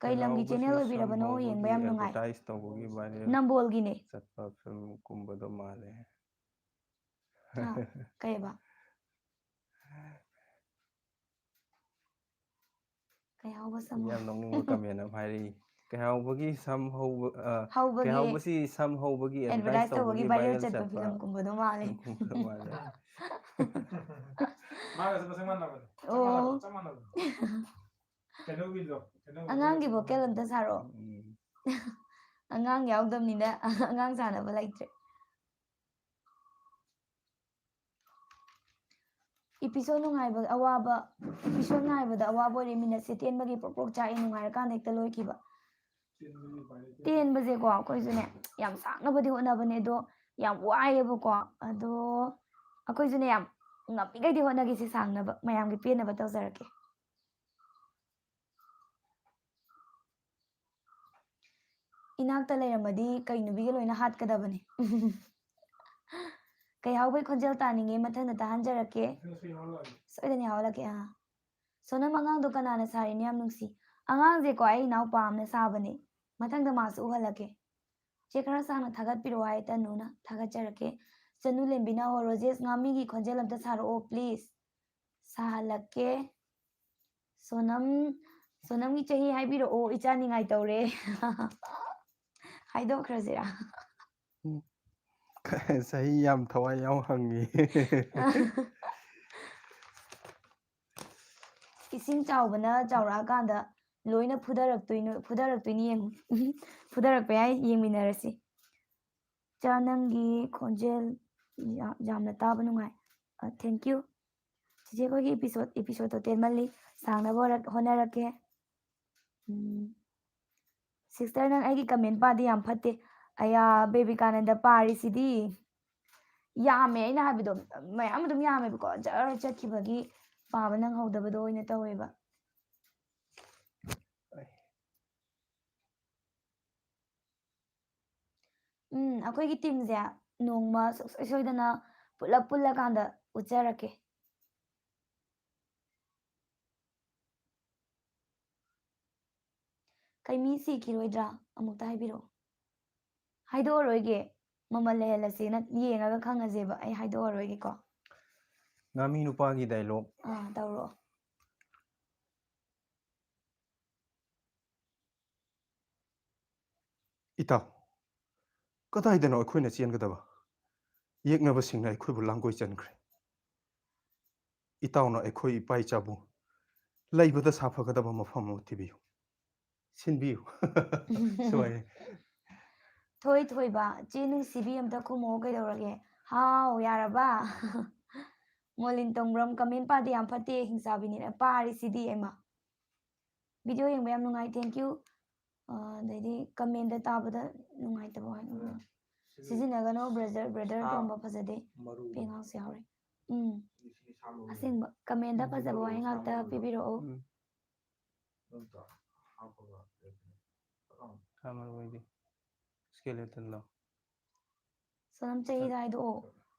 ꯀꯩ ꯂꯝꯒꯤ ꯆꯦꯅꯦꯜ ꯑꯣꯏꯕꯤꯔꯕꯅꯣ? ꯌꯦꯡꯕ ꯌꯥꯝ ꯅꯨꯡꯉꯥꯏ꯫ ꯑꯦꯗꯚꯔꯇꯥꯏꯁ ꯇꯧꯕꯒꯤ ꯚꯥꯏꯔꯦꯜ꯫ ꯅꯝꯕꯣꯜꯒꯤꯅꯦ꯫ ꯆꯠꯄ ꯐꯤꯂꯝꯒꯨꯝꯕꯗꯣ ꯃꯥꯜꯂꯦ꯫ ꯑꯥ, ꯀꯩꯕ? ꯀꯩ ꯍꯥꯎꯕ ꯁꯝ ꯌꯥꯝ ꯅꯣꯛꯅꯤꯡꯕ ꯀꯃꯦꯟ ꯑꯃ ꯍꯥꯏꯔꯛꯏ꯫ ꯀꯩ ꯍꯥꯎꯕꯒꯤ ꯁꯝ ꯍꯧꯕ, ꯑ, ꯍꯧꯕꯒꯤ ꯀꯩ ꯍꯥꯎꯕꯁꯤ ꯁꯝ ꯍꯧꯕꯒꯤ ꯑꯦꯗꯚꯔꯇꯥꯏꯁ ꯑꯦꯗꯚꯔꯇꯥꯏꯁ ꯇꯧꯕꯒꯤ ꯇꯧꯕꯒꯤ ꯚꯥꯏꯔꯦꯜ ꯚꯥꯏꯔꯦꯜ ꯆꯠꯄ ꯆꯠꯄ ꯐꯤꯂꯝꯒꯨꯝꯕꯗꯣ ꯃꯥꯜꯂꯦ꯫ ꯐꯤꯂꯝꯒꯨꯝꯕꯗꯣ ꯃꯥꯜꯂꯦ꯫ ꯃꯥꯒꯁꯨ ꯃꯁꯛ ꯃꯥꯟꯅꯕꯅꯦ꯫ ꯆꯞ ꯑꯣ꯫ ꯃꯥꯟꯅꯕ, ꯆꯞ ꯃꯥꯟꯅꯕ꯫ ꯀꯩꯅꯣꯒꯤꯗꯣ, ꯀꯩꯅꯣꯒꯤꯗꯣ ꯑꯉꯥꯡꯒꯤ ꯃꯁꯛ ꯚꯣꯀꯦꯜ ꯃꯥꯟꯅꯕ꯫ ꯑꯝꯇ ꯁꯥꯔꯛꯑꯣ꯫ ꯎꯝ꯫ ꯑꯉꯥꯡ ꯌꯥꯎꯗꯕꯅꯤꯅ ꯑꯉꯥꯡ ꯁꯥꯟꯅꯕ ꯂꯩꯇ꯭ꯔꯦ꯫ ꯏꯄꯤꯁꯣꯗ ꯅꯨꯡꯉꯥꯏꯕ ꯑꯋꯥꯕ, ꯏꯄꯤꯁꯣꯗ ꯉꯥꯏꯕꯗ ꯑꯋꯥꯕ ꯑꯣꯏꯔꯦ꯫ ꯃꯤꯅꯠꯁꯦ ꯇꯦꯟꯕꯒꯤ ꯄ꯭ꯔꯣꯛ ꯄ꯭ꯔꯣꯛ ꯆꯥꯛꯑꯦ, ꯅꯨꯡꯉꯥꯏꯔꯀꯥꯟꯗ ꯍꯦꯛꯇ ꯂꯣꯏꯈꯤꯕ꯫ ꯇꯦꯟꯕꯁꯦꯀꯣ ꯑꯩꯈꯣꯏꯁꯨꯅꯦ ꯌꯥꯝ ꯁꯥꯡꯅꯕꯗꯤ ꯍꯣꯠꯅꯕꯅꯦ, ꯑꯗꯣ ꯌꯥꯝ ꯋꯥꯏꯑꯦꯕꯀꯣ꯫ ꯑꯗꯣ ꯑꯩꯈꯣꯏꯁꯨꯅꯦ ꯌꯥꯝ ꯉꯝꯃꯤꯈꯩꯗꯤ ꯍꯣꯠꯅꯒꯦꯁꯦ ꯁꯥꯡꯅꯕ, ꯃꯌꯥꯝꯒꯤ ꯄꯦꯟꯅꯕ ꯇꯧꯖꯔꯛꯀꯦ꯫ ꯏꯅꯥꯛꯇ ꯂꯩꯔꯝꯃꯗꯤ ꯀꯩ ꯅꯨꯄꯤꯒ ꯂꯣꯏꯅ ꯍꯥꯠꯀꯗꯕꯅꯤ꯫ ꯀꯩ ꯍꯥꯎꯕꯩ ꯈꯣꯟꯖꯦꯜ ꯇꯥꯅꯤꯡꯉꯦ, ꯃꯊꯪꯗ ꯇꯥꯍꯟꯖꯔꯛꯀꯦ꯫ ꯁꯣꯏꯗꯅ ꯌꯥꯎꯍꯜꯂꯛꯀꯦ꯫ ꯑꯥ꯫ ꯁꯣꯅꯝ, ꯑꯉꯥꯡꯗꯣ ꯀꯅꯥꯅ ꯁꯥꯔꯤꯅꯣ? ꯌꯥꯝ ꯅꯨꯡꯁꯤ꯫ ꯑꯉꯥꯡꯁꯦꯀꯣ ꯑꯩ ꯏꯅꯥꯎꯄꯥ ꯑꯃꯅ ꯁꯥꯕꯅꯦ꯫ ꯃꯊꯪꯗ ꯃꯥꯁꯨ ꯎꯍꯜꯂꯛꯀꯦ꯫ ꯆꯦ, ꯈꯔ ꯁꯥꯡꯅ ꯊꯥꯒꯠꯄꯤꯔꯛꯑꯣ ꯍꯥꯏ ꯇꯅꯨꯅ꯫ ꯊꯥꯒꯠꯆꯔꯛꯀꯦ꯫ ꯆꯅꯨ ꯂꯦꯝꯕꯤꯅ, "ꯑꯣ ꯔꯣꯖꯦꯁ, ꯉꯥꯃꯤꯒꯤ ꯈꯣꯟꯖꯦꯜ ꯑꯝꯇ ꯁꯥꯔꯛꯑꯣ please"꯫ ꯁꯥꯍꯜꯂꯛꯀꯦ꯫ ꯁꯣꯅꯝ, ꯁꯣꯅꯝꯒꯤ ꯆꯍꯤ ꯍꯥꯏꯕꯤꯔꯛꯑꯣ, ꯏꯆꯥ ꯅꯤꯡꯉꯥꯏ ꯇꯧꯔꯦ꯫ ꯍꯥꯏꯗꯣꯛꯈ꯭ꯔꯁꯤꯔꯥ? ꯎꯝ꯫ ꯆꯍꯤ ꯌꯥꯝ ꯊꯋꯥꯏ ꯌꯥꯎ ꯍꯪꯉꯤ꯫ ꯏꯁꯤꯡ ꯆꯥꯎꯕꯅ ꯆꯥꯎꯔꯛꯑꯀꯥꯟꯗ ꯂꯣꯏꯅ ꯐꯨꯗꯔꯛꯇꯣꯏꯅꯣ-, ꯐꯨꯗꯔꯛꯇꯣꯏꯅꯤ ꯌꯦꯡꯉꯨ꯫ ꯐꯨꯗꯔꯛꯄ ꯌꯥꯏ, ꯌꯦꯡꯃꯤꯟꯅꯔꯁꯤ꯫ ꯏꯆꯥ, ꯅꯪꯒꯤ ꯈꯣꯟꯖꯦꯜ ꯌꯥ-, ꯌꯥꯝꯅ ꯇꯥꯕ ꯅꯨꯡꯉꯥꯏ꯫ ꯑ, thank you꯫ ꯆꯤꯆꯦ, ꯑꯩꯈꯣꯏꯒꯤ episode, episodeꯇꯣ ꯇꯦꯟꯃꯜꯂꯤ, ꯁꯥꯡꯅꯕ ꯍꯣꯔꯛ-, ꯍꯣꯠꯅꯔꯛꯀꯦ꯫ ꯎꯝ꯫ ꯁꯤꯁꯇꯔ, ꯅꯪ ꯑꯩꯒꯤ ꯀꯃꯦꯟ ꯄꯥꯗꯤ ꯌꯥꯝ ꯐꯠꯇꯦ꯫ ꯑꯌꯥ, ꯕꯦꯕꯤꯀꯥꯅꯟꯗ ꯄꯥꯔꯤꯁꯤꯗꯤ꯫ ꯌꯥꯝꯃꯦ, ꯑꯩꯅ ꯍꯥꯏꯕꯗꯣ ꯃꯌꯥꯝ ꯑꯗꯨꯝ ꯌꯥꯝꯃꯦꯕꯀꯣ, ꯖꯔ ꯆꯠꯈꯤꯕꯒꯤ ꯄꯥꯕ ꯅꯪꯍꯧꯗꯕꯗꯣ ꯑꯣꯏꯅ ꯇꯧꯋꯦꯕ꯫ ꯎꯝ, ꯑꯩꯈꯣꯏꯒꯤ ꯇꯤꯝꯁꯦ ꯅꯣꯡꯃ ꯁꯨꯡꯁꯣꯏ ꯁꯣꯏꯗꯅ ꯄꯨꯂꯞ ꯄꯨꯜꯂꯀꯥꯟꯗ ꯎꯠꯆꯔꯛꯀꯦ꯫ ꯀꯩ ꯃꯤ ꯁꯤꯈꯤꯔꯣꯏꯗ꯭ꯔꯥ? ꯑꯃꯨꯛꯇ ꯍꯥꯏꯕꯤꯔꯛꯑꯣ꯫ ꯍꯥꯏꯗꯣꯛꯑꯔꯣꯏꯒꯦ, ꯃꯃꯜ ꯂꯩꯍꯜꯂꯁꯦꯅ ꯌꯦꯡꯉꯒ ꯈꯪꯉꯁꯦꯕ꯫ ꯑꯩ ꯍꯥꯏꯗꯣꯛꯑꯔꯣꯏꯒꯦꯀꯣ꯫ ꯉꯥꯃꯤ ꯅꯨꯄꯥꯒꯤ ꯗꯥꯏꯂꯣꯛ꯫ ꯑꯥ, ꯇꯧꯔꯛꯑꯣ꯫ ꯏꯇꯥꯎ, ꯀꯗꯥꯏꯗꯅꯣ ꯑꯩꯈꯣꯏꯅ ꯆꯦꯟꯒꯗꯕ? ꯌꯦꯛꯅꯕꯁꯤꯡꯅ ꯑꯩꯈꯣꯏꯕꯨ ꯂꯥꯡꯒꯣꯏ ꯆꯟꯈ꯭ꯔꯦ꯫ ꯏꯇꯥꯎꯅ ꯑꯩꯈꯣꯏ ꯏꯄꯥ ꯏꯆꯥꯕꯨ ꯂꯩꯕꯗ ꯁꯥꯐꯒꯗꯕ ꯃꯐꯝ ꯑꯃ ꯊꯤꯕꯤꯌꯨ, ꯁꯤꯟꯕꯤꯌꯨ꯫ ꯁꯣꯏꯔꯦ꯫ ꯊꯣꯏ ꯊꯣꯏꯕ, ꯆꯦ ꯅꯨꯡꯁꯤꯕꯤ ꯑꯝꯇ ꯈꯨꯝꯃꯛꯑꯣ ꯀꯩꯗꯧꯔꯒꯦ? ꯍꯥꯎ, ꯌꯥꯔꯕ? ꯃꯣꯂꯤꯟ ꯇꯣꯡꯕ꯭ꯔꯝ comment ꯄꯥꯗꯦ ꯌꯥꯝ ꯐꯠꯇꯦ, ꯍꯤꯡꯆꯥꯕꯤꯅꯤꯅ ꯄꯥꯔꯤꯁꯤꯗꯤ ꯑꯩꯃ꯫ Video ꯌꯦꯡꯕ ꯌꯥꯝ ꯅꯨꯡꯉꯥꯏ, thank you꯫ ꯑ, ꯑꯗꯩꯗꯤ comment ꯇꯥꯕꯗ ꯅꯨꯡꯉꯥꯏꯇꯕ ꯋꯥꯍꯩ ꯎꯝ꯫ ꯁꯤꯖꯤꯟꯅꯒꯅꯣ brother, brother ꯁꯥ ꯇꯣꯝꯕ ꯐꯖꯗꯦ꯫ ꯃꯔꯨ꯫ ꯄꯦꯉꯥꯡꯁꯨ ꯌꯥꯎꯔꯦ꯫ ꯎꯝ꯫ ꯁꯤ ꯁꯥ ꯃꯔꯨ꯫ ꯑꯁꯦꯡꯕ comment ꯐꯖꯕ ꯋꯥꯍꯩ ꯉꯥꯛꯇ ꯄꯤꯕꯤꯔꯛꯑꯣ꯫ ꯎꯝ꯫ ꯑꯗꯨꯝ ꯇꯧꯔ ꯍꯥꯞꯄꯒ ꯂꯩꯕꯅꯦ꯫ ꯁꯥ ꯃꯔꯨ ꯑꯣꯏꯗꯤ skeleton ꯂꯣ? ꯁꯣꯅꯝ, ꯆꯍꯤꯗꯣ ꯍꯥꯏꯗꯣꯛꯑꯣ꯫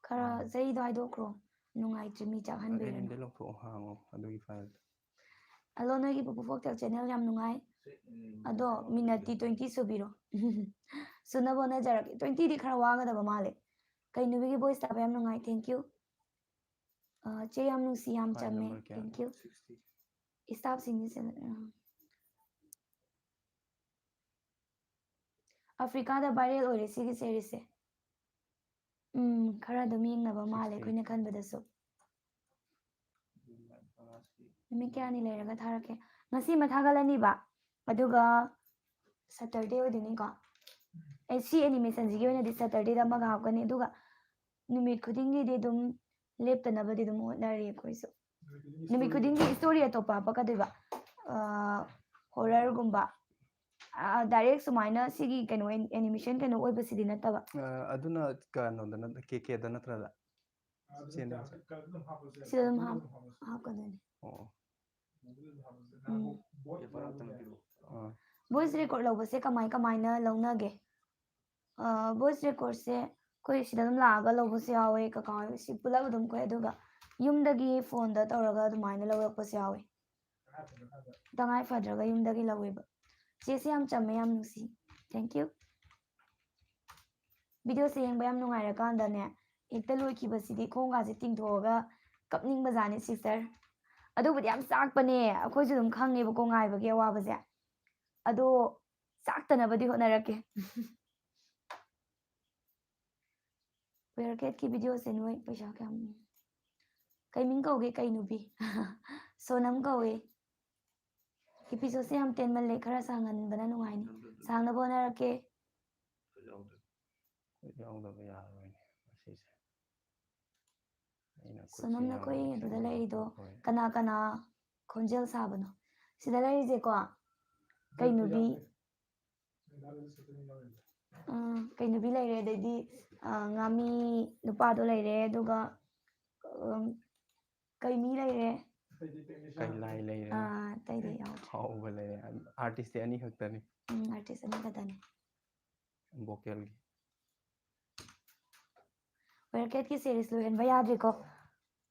ꯈꯔ ꯎꯝ꯫ ꯆꯍꯤꯗꯣ ꯍꯥꯏꯗꯣꯛꯈ꯭ꯔꯣ꯫ ꯅꯨꯡꯉꯥꯏꯇ꯭ꯔꯦ, ꯃꯤ ꯆꯥꯛꯍꯟꯕꯤꯔꯅꯨ꯫ ꯑꯦꯗꯃꯤꯟꯗ ꯂꯧꯊꯣꯛꯑꯣ, ꯍꯥꯡꯉꯣ ꯑꯗꯨꯒꯤ file ꯗꯣ꯫ Hello, ꯅꯣꯏꯒꯤ ꯄꯨꯄꯨ ꯐꯣꯛꯇꯦꯜ channel ꯌꯥꯝ ꯅꯨꯡꯉꯥꯏ꯫ ꯑꯗꯣ minute ꯇꯤ twenty ꯁꯨꯕꯤꯔꯣ꯫ ꯁꯨꯅꯕ ꯍꯣꯠꯅꯖꯔꯛꯀꯦ꯫ Twenty ꯗꯤ ꯈꯔ ꯋꯥꯒꯗꯕ ꯃꯥꯜꯂꯦ꯫ ꯀꯩꯅꯨꯕꯤꯒꯤ voice ꯇꯥꯕ ꯌꯥꯝ ꯅꯨꯡꯉꯥꯏ꯫ Thank you꯫ ꯑ, ꯆꯦ ꯌꯥꯝ ꯅꯨꯡꯁꯤ, ꯌꯥꯝ file ꯆꯝꯃꯦ꯫ Number ꯀꯌꯥꯅꯣ? Thank you꯫ Staff ꯁꯤꯡꯁꯦ, ꯑ, ꯑꯐ꯭ꯔꯤꯀꯥꯗ viral ꯑꯣꯏꯔꯦ ꯁꯤꯒꯤ series ꯁꯦ꯫ ꯎꯝ, ꯈꯔ ꯑꯗꯨꯝ ꯌꯦꯡꯅꯕ ꯃꯥꯜꯂꯦ sixty꯫ ꯑꯩꯈꯣꯏꯅ ꯈꯟꯕꯗꯁꯨ꯫ ꯅꯨꯃꯤꯠ ꯀꯌꯥꯅꯤ ꯂꯩꯔꯒ ꯊꯥꯔꯛꯀꯦ? ꯉꯁꯤ ꯑꯃ ꯊꯥꯒꯠꯂꯅꯤꯕ, ꯑꯗꯨꯒ Saturday ꯑꯣꯏꯗꯣꯏꯅꯤꯀꯣ꯫ ꯑꯩ ꯁꯤ animation ꯁꯤꯒꯤ ꯑꯣꯏꯅꯗꯤ Saturday ꯗ ꯑꯃꯒ ꯍꯥꯞꯀꯅꯤ, ꯑꯗꯨꯒ ꯅꯨꯃꯤꯠ ꯈꯨꯗꯤꯡꯒꯤꯗꯤ ꯑꯗꯨꯝ ꯂꯦꯞꯇꯅꯕꯗꯤ ꯑꯗꯨꯝ ꯍꯣꯠꯅꯔꯤ ꯑꯩꯈꯣꯏꯁꯨ꯫ ꯅꯨꯃꯤꯠ ꯈꯨꯗꯤꯡꯒꯤ story ꯑꯇꯣꯞꯄ ꯍꯥꯞꯄꯛꯀꯗꯣꯏꯕ꯫ ꯑ, horror ꯒꯨꯝꯕ, ꯗꯥꯏꯔꯦꯛ ꯁꯨꯃꯥꯏꯅ ꯁꯤꯒꯤ ꯀꯩꯅꯣ ꯑꯦꯅꯤꯃꯦꯁꯟ ꯀꯩꯅꯣ ꯑꯣꯏꯕꯁꯤꯗꯤ ꯅꯠꯇꯕ꯫ ꯑ, ꯑꯗꯨꯅ ꯀꯩꯅꯣꯗ ꯅꯠꯇ ꯀꯦ ꯀꯦꯗ ꯅꯠꯇ꯭ꯔꯗ ꯆꯦꯟꯗꯣꯏꯁꯦ? ꯁꯤꯗ ꯑꯗꯨꯝ ꯍꯥꯞ- ꯍꯥꯞꯀꯗꯣꯏꯅꯦ꯫ ꯑꯣ ꯎꯝ꯫ ꯑꯥ, ꯚꯣꯏꯁ ꯔꯦꯀꯣꯔꯠ ꯂꯧꯕꯁꯦ ꯀꯃꯥꯏ ꯀꯃꯥꯏꯅ ꯂꯧꯅꯒꯦ? ꯚꯣꯏꯁ ꯔꯦꯀꯣꯔꯠꯁꯦ ꯑꯩꯈꯣꯏ ꯁꯤꯗ ꯑꯗꯨꯝ ꯂꯥꯛꯑꯒ ꯂꯧꯕꯁꯨ ꯌꯥꯎꯋꯦ, ꯀꯀꯥ ꯍꯣꯏ ꯁꯤ ꯄꯨꯂꯞ ꯑꯗꯨꯝ ꯑꯩꯈꯣꯏ, ꯑꯗꯨꯒ ꯌꯨꯝꯗꯒꯤ ꯐꯣꯟꯗ ꯇꯧꯔꯒ ꯑꯗꯨꯃꯥꯏꯅ ꯂꯧꯔꯛꯄꯁꯨ ꯌꯥꯎꯋꯦ꯫ ꯇꯉꯥꯏ ꯐꯗ꯭ꯔꯒ ꯌꯨꯝꯗꯒꯤ ꯂꯧꯋꯦꯕ꯫ ꯆꯦꯁꯦ ꯌꯥꯝ ꯆꯝꯃꯦ, ꯌꯥꯝ ꯅꯨꯡꯁꯤ꯫ Thank you꯫ ꯚꯤꯗꯤꯑꯣꯁꯦ ꯌꯦꯡꯕ ꯌꯥꯝ ꯅꯨꯡꯉꯥꯏꯔꯀꯥꯟꯗꯅꯦ, ꯍꯦꯛꯇ ꯂꯣꯏꯈꯤꯕꯁꯤꯗꯤ ꯈꯣꯡꯒꯥꯁꯦ ꯇꯤꯡꯊꯣꯛꯑꯒ ꯀꯞꯅꯤꯡꯕꯖꯥꯠꯅꯤ ꯁꯤꯁꯇꯔ꯫ ꯑꯗꯨꯕꯨꯗꯤ ꯌꯥꯝ ꯆꯥꯛꯄꯅꯦ, ꯑꯩꯈꯣꯏꯁꯨ ꯑꯗꯨꯝ ꯈꯪꯉꯦꯕꯀꯣ ꯉꯥꯏꯕꯒꯤ ꯑꯋꯥꯕꯁꯦ꯫ ꯑꯗꯣ ꯆꯥꯛꯇꯅꯕꯗꯤ ꯍꯣꯠꯅꯔꯛꯀꯦ꯫ ꯋꯦꯌꯔ ꯀꯦꯠꯀꯤ ꯚꯤꯗꯤꯑꯣꯁꯦ ꯅꯣꯏ ꯄꯩꯁꯥ ꯀꯌꯥꯝ, ꯀꯩ ꯃꯤꯡ ꯀꯧꯒꯦ? ꯀꯩ ꯅꯨꯄꯤ? ꯁꯣꯅꯝ ꯀꯧꯋꯦ꯫ ꯏꯄꯤꯁꯣꯗꯁꯦ ꯌꯥꯝ ꯇꯦꯟꯃꯜꯂꯦ, ꯈꯔ ꯁꯥꯡꯍꯟꯕꯅ ꯅꯨꯡꯉꯥꯏꯅꯤ꯫ ꯁꯥꯡꯅꯕ ꯍꯣꯠꯅꯔꯛꯀꯦ꯫ ꯌꯥꯎꯗꯕ ꯌꯥꯔꯣꯏꯅꯦ ꯉꯁꯤꯁꯦ꯫ ꯑꯩꯅ ꯈꯨꯠꯁꯦ ꯁꯣꯅꯝ, ꯌꯥꯝ ꯅꯈꯣꯏ ꯑꯗꯨꯗ ꯅꯛꯁꯤꯜꯂꯦ꯫ ꯂꯩꯔꯤꯗꯣ ꯍꯣꯏ꯫ ꯀꯅꯥ ꯀꯅꯥ ꯈꯣꯟꯖꯦꯜ ꯁꯥꯕꯅꯣ? ꯁꯤꯗ ꯂꯩꯔꯤꯁꯦꯀꯣ, ꯀꯩ ꯅꯨꯄꯤ? ꯑꯥ, ꯀꯩ ꯅꯨꯄꯤ ꯂꯩꯔꯦ, ꯑꯗꯩꯗꯤ, ꯑꯥ, ꯉꯥꯃꯤ ꯅꯨꯄꯥꯗꯣ ꯂꯩꯔꯦ, ꯑꯗꯨꯒ, ꯎꯝ, ꯀꯩ ꯃꯤ ꯂꯩꯔꯦ? ꯀꯩꯂꯥꯏ ꯂꯩꯔꯦ꯫ ꯑꯥ, ꯑꯇꯩꯗꯤ ꯌꯥꯎꯗ꯭ꯔꯦ꯫ ꯍꯥꯎꯕ ꯂꯩꯔꯦ꯫ ꯑꯥꯔꯇꯤꯁꯇꯤ ꯑꯅꯤ ꯈꯛꯇꯅꯤ꯫ ꯎꯝ, ꯑꯥꯔꯇꯤꯁ ꯑꯅꯤ ꯈꯛꯇꯅꯤ꯫ ꯚꯣꯀꯦꯜꯒꯤ꯫ ꯋꯦꯌꯔ ꯀꯦꯠꯀꯤ ꯁꯦꯔꯤꯁ ꯂꯣꯏꯍꯟꯕ ꯌꯥꯗ꯭ꯔꯤꯀꯣ꯫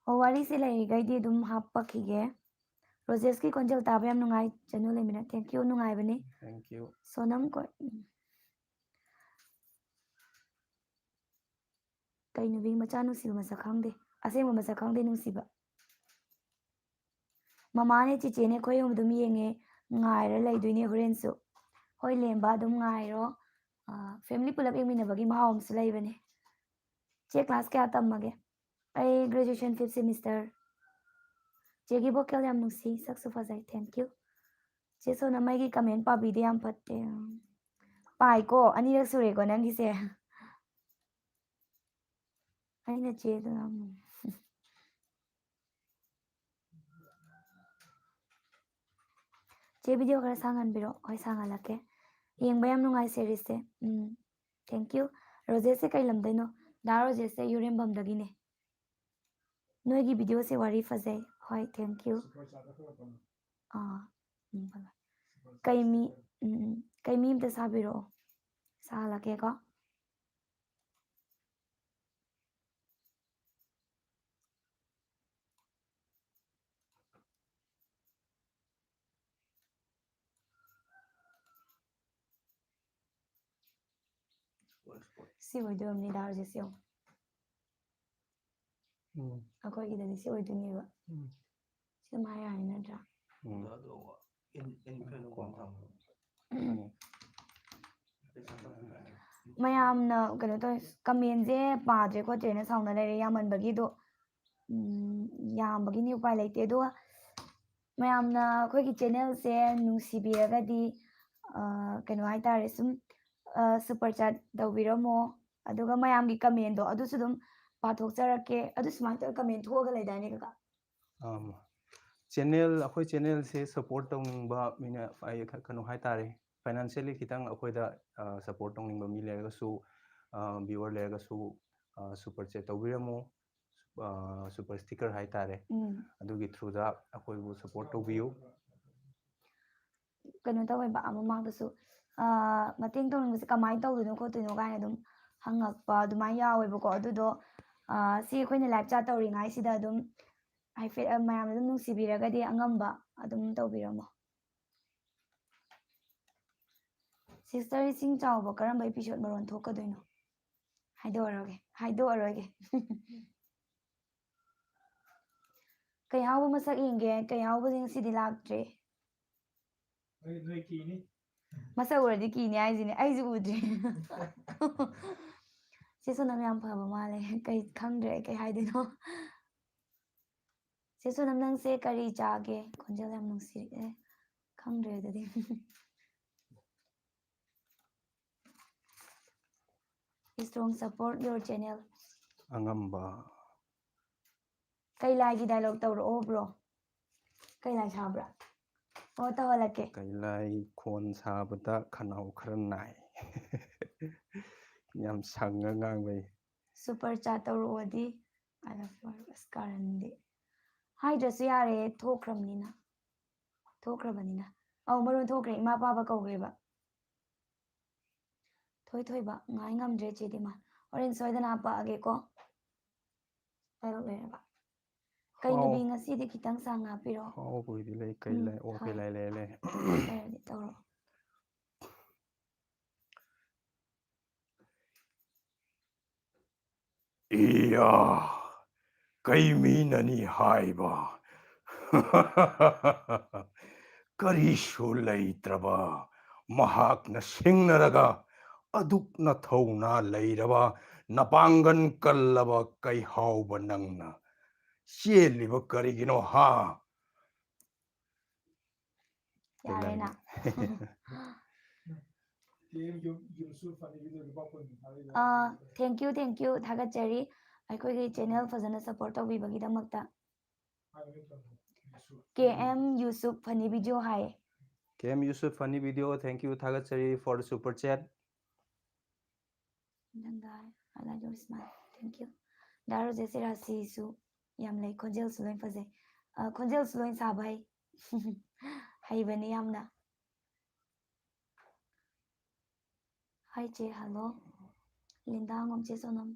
ꯑꯣ, ꯋꯥꯔꯤꯁꯦ ꯂꯩꯔꯤꯈꯩꯗꯤ ꯑꯗꯨꯝ ꯍꯥꯞꯄꯛꯈꯤꯒꯦ꯫ ꯔꯣꯖꯦꯁꯀꯤ ꯈꯣꯟꯖꯦꯜ ꯇꯥꯕ ꯌꯥꯝ ꯅꯨꯡꯉꯥꯏ꯫ ꯆꯅꯨ ꯂꯩꯃꯤꯅ, thank you, ꯅꯨꯡꯉꯥꯏꯕꯅꯤ꯫ Thank you꯫ ꯁꯣꯅꯝ ꯀꯣ-, ꯎꯝ꯫ ꯀꯩ ꯅꯨꯄꯤ ꯃꯆꯥ ꯅꯨꯡꯁꯤꯕ ꯃꯁꯛ ꯈꯪꯗꯦ꯫ ꯑꯁꯦꯡꯕ ꯃꯁꯛ ꯈꯪꯗꯦ ꯅꯨꯡꯁꯤꯕ꯫ ꯃꯃꯥꯅꯦ ꯆꯤꯆꯦꯅꯦ ꯑꯩꯈꯣꯏ ꯑꯍꯨꯝ ꯑꯗꯨꯝ ꯌꯦꯡꯉꯦ, ꯉꯥꯏꯔ ꯂꯩꯗꯣꯏꯅꯦ ꯍꯣꯔꯦꯟꯁꯨ꯫ ꯍꯣꯏ ꯂꯦꯝꯕ, ꯑꯗꯨꯝ ꯉꯥꯏꯔꯣ꯫ ꯑꯥ, family ꯄꯨꯂꯞ ꯌꯦꯡꯃꯤꯟꯅꯕꯒꯤ ꯃꯍꯥꯎ ꯑꯃꯁꯨ ꯂꯩꯕꯅꯦ꯫ ꯆꯦ class ꯀꯌꯥ ꯇꯝꯃꯒꯦ? ꯑꯩ graduation fifth semester꯫ ꯆꯦꯒꯤ vocal ꯌꯥꯝ ꯅꯨꯡꯁꯤ, ꯁꯛꯁꯨ ꯐꯖꯩ, thank you꯫ ꯆꯦ ꯁꯣꯅꯝ, ꯑꯩꯒꯤ comment ꯄꯥꯕꯤꯗꯦ, ꯌꯥꯝ ꯐꯠꯇꯦ꯫ ꯄꯥꯏꯀꯣ, ꯑꯅꯤꯔꯛ ꯁꯨꯔꯦꯀꯣ ꯅꯪꯒꯤꯁꯦ꯫ ꯑꯩꯅ ꯆꯦꯗꯣ ꯌꯥꯝ ꯆꯦ, video ꯈꯔ ꯁꯥꯡꯍꯟꯕꯤꯔꯣ꯫ ꯍꯣꯏ, ꯁꯥꯡꯍꯜꯂꯛꯀꯦ꯫ ꯌꯦꯡꯕ ꯌꯥꯝ ꯅꯨꯡꯉꯥꯏ ꯁꯦꯔꯤꯁꯁꯦ꯫ ꯎꯝ, thank you꯫ ꯔꯣꯖꯦꯁꯁꯦ ꯀꯩ ꯂꯝꯗꯩꯅꯣ? ꯗꯥ ꯔꯣꯖꯦꯁꯁꯦ ꯌꯨꯔꯦꯝꯕꯝꯗꯒꯤꯅꯦ꯫ ꯅꯣꯏꯒꯤ ꯚꯤꯗꯤꯑꯣꯁꯦ ꯋꯥꯔꯤ ꯐꯖꯩ꯫ ꯍꯣꯏ, thank you꯫ ꯑꯥ, ꯎꯝ, ꯍꯣꯏ, ꯍꯣꯏ꯫ ꯀꯩ ꯃꯤ, ꯎꯝ, ꯎꯝ, ꯀꯩ ꯃꯤ ꯑꯝꯇ ꯁꯥꯕꯤꯔꯛꯑꯣ꯫ ꯁꯥꯍꯜꯂꯛꯀꯦꯀꯣ꯫ ꯁꯤ ꯑꯣꯏꯗꯣꯏꯔꯝꯅꯤꯗ ꯍꯧꯖꯤꯛꯁꯦ ꯌꯦꯡꯉꯣ꯫ ꯎꯝ꯫ ꯑꯩꯈꯣꯏꯒꯤꯗꯗꯤ ꯁꯤ ꯑꯣꯏꯗꯣꯏꯅꯦꯕ꯫ ꯎꯝ꯫ ꯁꯤ ꯑꯗꯨꯝ ꯍꯥꯏ ꯌꯥꯔꯅꯤ ꯅꯠꯇ꯭ꯔꯥ? ꯎꯝ꯫ ꯎꯝ꯫ ꯃꯌꯥꯝꯅ ꯀꯩꯅꯣ ꯇꯧꯋꯦ, ꯀꯃꯦꯟꯁꯦ ꯄꯥꯗ꯭ꯔꯦ ꯈꯣꯠꯇ꯭ꯔꯦꯅ ꯁꯥꯎꯅ ꯂꯩꯔꯦ ꯌꯥꯝꯃꯟꯕꯒꯤ꯫ ꯑꯗꯣ, ꯎꯝ, ꯌꯥꯝꯕꯒꯤꯅꯤ, ꯎꯄꯥꯏ ꯂꯩꯇꯦ꯫ ꯑꯗꯨꯒ ꯃꯌꯥꯝꯅ ꯑꯩꯈꯣꯏꯒꯤ ꯆꯦꯅꯦꯜꯁꯦ ꯅꯨꯡꯁꯤꯕꯤꯔꯒꯗꯤ, ꯑ, ꯀꯩꯅꯣ ꯍꯥꯏꯇꯥꯔꯦ, ꯁꯨꯝ, ꯑ, ꯁꯨꯄꯔ ꯆꯥꯠ ꯇꯧꯕꯤꯔꯝꯃꯣ꯫ ꯑꯗꯨꯒ ꯃꯌꯥꯝꯒꯤ ꯀꯃꯦꯟꯗꯣ ꯑꯗꯨꯁꯨ ꯑꯗꯨꯝ ꯄꯥꯊꯣꯛꯆꯔꯛꯀꯦ꯫ ꯑꯗꯨ ꯁꯨꯃꯥꯏꯅ ꯇꯧꯔꯒ ꯀꯃꯦꯟ ꯊꯣꯛꯑꯒ ꯂꯩꯗꯥꯏꯅꯦ, ꯀꯀꯥ? ꯑꯝ, ꯆꯦꯅꯦꯜ, ꯑꯩꯈꯣꯏ ꯆꯦꯅꯦꯜꯁꯦ ꯁꯄꯣꯔꯠ ꯇꯧꯅꯤꯡꯕ ꯃꯤꯅ, ꯑꯩ ꯈ-, ꯀꯩꯅꯣ ꯍꯥꯏꯇꯥꯔꯦ, ꯐꯥꯏꯅꯥꯟꯁꯤꯌꯦꯜꯂꯤ ꯈꯤꯇꯪ ꯑꯩꯈꯣꯏꯗ, ꯑ, ꯁꯄꯣꯔꯠ ꯇꯧꯅꯤꯡꯕ ꯃꯤ ꯂꯩꯔꯒꯁꯨ, ꯑ, ꯚ꯭ꯌꯨꯋꯔ ꯂꯩꯔꯒꯁꯨ, ꯑ, ꯁꯨꯄꯔ ꯆꯦꯠ ꯇꯧꯕꯤꯔꯝꯃꯨ꯫ ꯑ, ꯁꯨꯄꯔ ꯁ꯭ꯇꯤꯀꯔ ꯍꯥꯏꯇꯥꯔꯦ꯫ ꯎꯝ꯫ ꯑꯗꯨꯒꯤ ꯊ꯭ꯔꯨꯗ ꯑꯩꯈꯣꯏꯕꯨ ꯁꯄꯣꯔꯠ ꯇꯧꯕꯤꯌꯨ꯫ ꯀꯩꯅꯣ ꯇꯧꯋꯦꯕ, ꯑ, ꯃꯃꯥꯡꯗꯁꯨ, ꯑ, ꯃꯇꯦꯡ ꯇꯧꯅꯤꯡꯕꯁꯦ ꯀꯃꯥꯏꯅ ꯇꯧꯗꯣꯏꯅꯣ ꯈꯣꯠꯇꯣꯏꯅꯣ ꯀꯥꯏꯅ ꯑꯗꯨꯝ ꯍꯪꯉꯛꯄ ꯑꯗꯨꯃꯥꯏꯅ ꯌꯥꯎꯋꯦꯕꯀꯣ꯫ ꯑꯗꯨꯗꯣ, ꯑ, ꯁꯤ ꯑꯩꯈꯣꯏꯅ ꯂꯥꯏꯞ ꯆꯥꯠ ꯇꯧꯔꯤꯉꯩꯁꯤꯗ ꯑꯗꯨꯝ ꯍꯥꯏꯐꯦꯠ, ꯑ, ꯃꯌꯥꯝꯅ ꯑꯗꯨꯝ ꯅꯨꯡꯁꯤꯕꯤꯔꯒꯗꯤ ꯑꯉꯝꯕ ꯑꯗꯨꯝ ꯇꯧꯕꯤꯔꯝꯃꯣ꯫ ꯁꯤꯁꯇꯔ, ꯏꯁꯤꯡ ꯆꯥꯎꯕ ꯀꯔꯝꯕ ꯏꯄꯤꯁꯣꯠ ꯃꯔꯣꯟ ꯊꯣꯛꯀꯗꯣꯏꯅꯣ? ꯍꯥꯏꯗꯣꯛꯑꯔꯣꯏꯒꯦ, ꯍꯥꯏꯗꯣꯛꯑꯔꯣꯏꯒꯦ꯫ ꯀꯩꯍꯥꯎꯕ ꯃꯁꯛ ꯌꯦꯡꯒꯦ, ꯀꯩꯍꯥꯎꯕꯁꯦ ꯉꯁꯤꯗꯤ ꯂꯥꯛꯇ꯭ꯔꯦ꯫ ꯅꯣꯏ, ꯅꯣꯏ ꯀꯤꯅꯤ꯫ ꯃꯁꯛ ꯎꯔꯗꯤ ꯀꯤꯅꯤ ꯍꯥꯏꯁꯤꯅꯦ, ꯑꯩꯁꯨ ꯎꯗ꯭ꯔꯤ꯫ ꯆꯦ ꯁꯣꯅꯝ ꯌꯥꯝ ꯐꯕ ꯃꯥꯜꯂꯦ, ꯀꯩ ꯈꯪꯗ꯭ꯔꯦ ꯑꯩ ꯀꯩ ꯍꯥꯏꯗꯣꯏꯅꯣ꯫ ꯆꯦ ꯁꯣꯅꯝ, ꯅꯪꯁꯦ ꯀꯔꯤ ꯆꯥꯒꯦ? ꯈꯣꯟꯖꯦꯜ ꯌꯥꯝ ꯅꯨꯡꯁꯤꯔꯛꯑꯦ꯫ ꯈꯪꯗ꯭ꯔꯦ ꯑꯗꯨꯗꯤ꯫ Strong support your channel. ꯑꯉꯝꯕ꯫ ꯀꯩ ꯂꯥꯏꯒꯤ ꯗꯥꯏꯂꯣꯛ ꯇꯧꯔꯛꯑꯣ, ꯕ꯭ꯔꯣ? ꯀꯩ ꯂꯥꯏ ꯁꯥꯕ꯭ꯔꯥ? ꯑꯣ, ꯇꯧꯍꯜꯂꯛꯀꯦ꯫ ꯀꯩ ꯂꯥꯏ ꯈꯣꯟ ꯁꯥꯕꯗ ꯈꯅꯥꯎ ꯈꯔ ꯅꯥꯏ꯫ ꯌꯥꯝ ꯁꯪꯉ ꯉꯥꯡꯕꯩ꯫ Super chat ꯇꯧꯔꯛꯑꯣꯗꯤ꯫ ꯑꯁ, ꯀꯥꯔꯟꯗꯤ꯫ ꯍꯥꯏꯗ꯭ꯔꯁꯨ ꯌꯥꯔꯦ, ꯊꯣꯛꯈ꯭ꯔꯕꯅꯤꯅ꯫ ꯊꯣꯛꯈ꯭ꯔꯕꯅꯤꯅ꯫ ꯑꯧ, ꯃꯔꯣꯟ ꯊꯣꯛꯈ꯭ꯔꯦ, ꯏꯃꯥ ꯄꯥꯕ ꯀꯧꯈ꯭ꯔꯦꯕ꯫ ꯊꯣꯏ ꯊꯣꯏꯕ, ꯉꯥꯏ ꯉꯝꯗ꯭ꯔꯦ ꯆꯦꯗꯤ ꯃꯥ꯫ ꯍꯣꯔꯦꯟ ꯁꯣꯏꯗꯅ ꯍꯥꯞꯄꯛꯑꯒꯦꯀꯣ꯫ ꯗꯥꯏꯂꯣꯛ ꯂꯩꯔꯕ? ꯀꯩ ꯍꯥꯎ꯫ ꯅꯨꯄꯤ ꯉꯁꯤꯗꯤ ꯈꯤꯇꯪ ꯁꯥꯡꯅ ꯍꯥꯞꯄꯤꯔꯣ꯫ ꯍꯥꯎꯕꯒꯤꯗꯤ ꯂꯩ, ꯀꯩ ꯎꯝ, ꯂꯩ, ꯑꯣ, ꯀꯩ ꯍꯣꯏ꯫ ꯂꯩ, ꯂꯩ, ꯂꯩ꯫ ꯂꯩꯔꯗꯤ ꯇꯧꯔꯣ꯫ ꯏꯌꯥ, ꯀꯩ ꯃꯤꯅꯅꯤ ꯍꯥꯏꯕ? ꯀꯔꯤꯁꯨ ꯂꯩꯇ꯭ꯔꯕ ꯃꯍꯥꯛꯅ ꯁꯤꯡꯅꯔꯒ ꯑꯗꯨꯛꯅ ꯊꯧꯅꯥ ꯂꯩꯔꯕ ꯅꯄꯥꯡꯒꯟ ꯀꯜꯂꯕ ꯀꯩꯍꯥꯎꯕ ꯅꯪꯅ ꯆꯦꯜꯂꯤꯕ ꯀꯔꯤꯒꯤꯅꯣ ꯍꯥ? ꯌꯥꯔꯦꯅ꯫ ꯀꯦ ꯑꯦꯝ ꯌꯨ ꯌꯨꯝꯁꯨ ꯐꯅꯤꯒꯤꯗꯣ ꯂꯨꯄꯥ ꯀꯨꯟ ꯊꯥꯔꯛꯏꯗꯣ꯫ ꯑꯥ, thank you, thank you, ꯊꯥꯒꯠꯆꯔꯤ꯫ ꯑꯩꯈꯣꯏꯒꯤ ꯆꯦꯅꯦꯜ ꯐꯖꯅ ꯁꯞꯄꯣꯔꯠ ꯇꯧꯕꯤꯕꯒꯤꯗꯃꯛꯇ꯫ ꯍꯥꯏꯕ ꯅꯠꯇ꯭ꯔꯣ? ꯌꯨꯁꯨ꯫ ꯀꯦ ꯑꯦꯝ ꯌꯨꯁꯨꯞ ꯐꯅꯤ ꯚꯤꯗꯤꯑꯣ ꯍꯥꯏꯌꯦ꯫ ꯀꯦ ꯑꯦꯝ ꯌꯨꯁꯨꯞ ꯐꯅꯤ ꯚꯤꯗꯤꯑꯣ, thank you, ꯊꯥꯒꯠꯆꯔꯤ for the super chat꯫ ꯅꯪꯒ I like your smile, thank you꯫ ꯗꯥ ꯔꯣꯖꯦꯁꯁꯦ ꯔꯥꯁꯤꯁꯨ ꯌꯥꯝ ꯂꯩ, ꯈꯣꯟꯖꯦꯜꯁꯨ ꯂꯣꯏ ꯐꯖꯩ꯫ ꯑ, ꯈꯣꯟꯖꯦꯜꯁꯨ ꯂꯣꯏ ꯁꯥꯕ ꯍꯩ꯫ ꯍꯩꯕꯅꯤ ꯌꯥꯝꯅ꯫ Hi ꯆꯦ, hello꯫ ꯂꯤꯟꯗꯥ ꯉꯣꯝ, ꯆꯦ ꯁꯣꯅꯝ꯫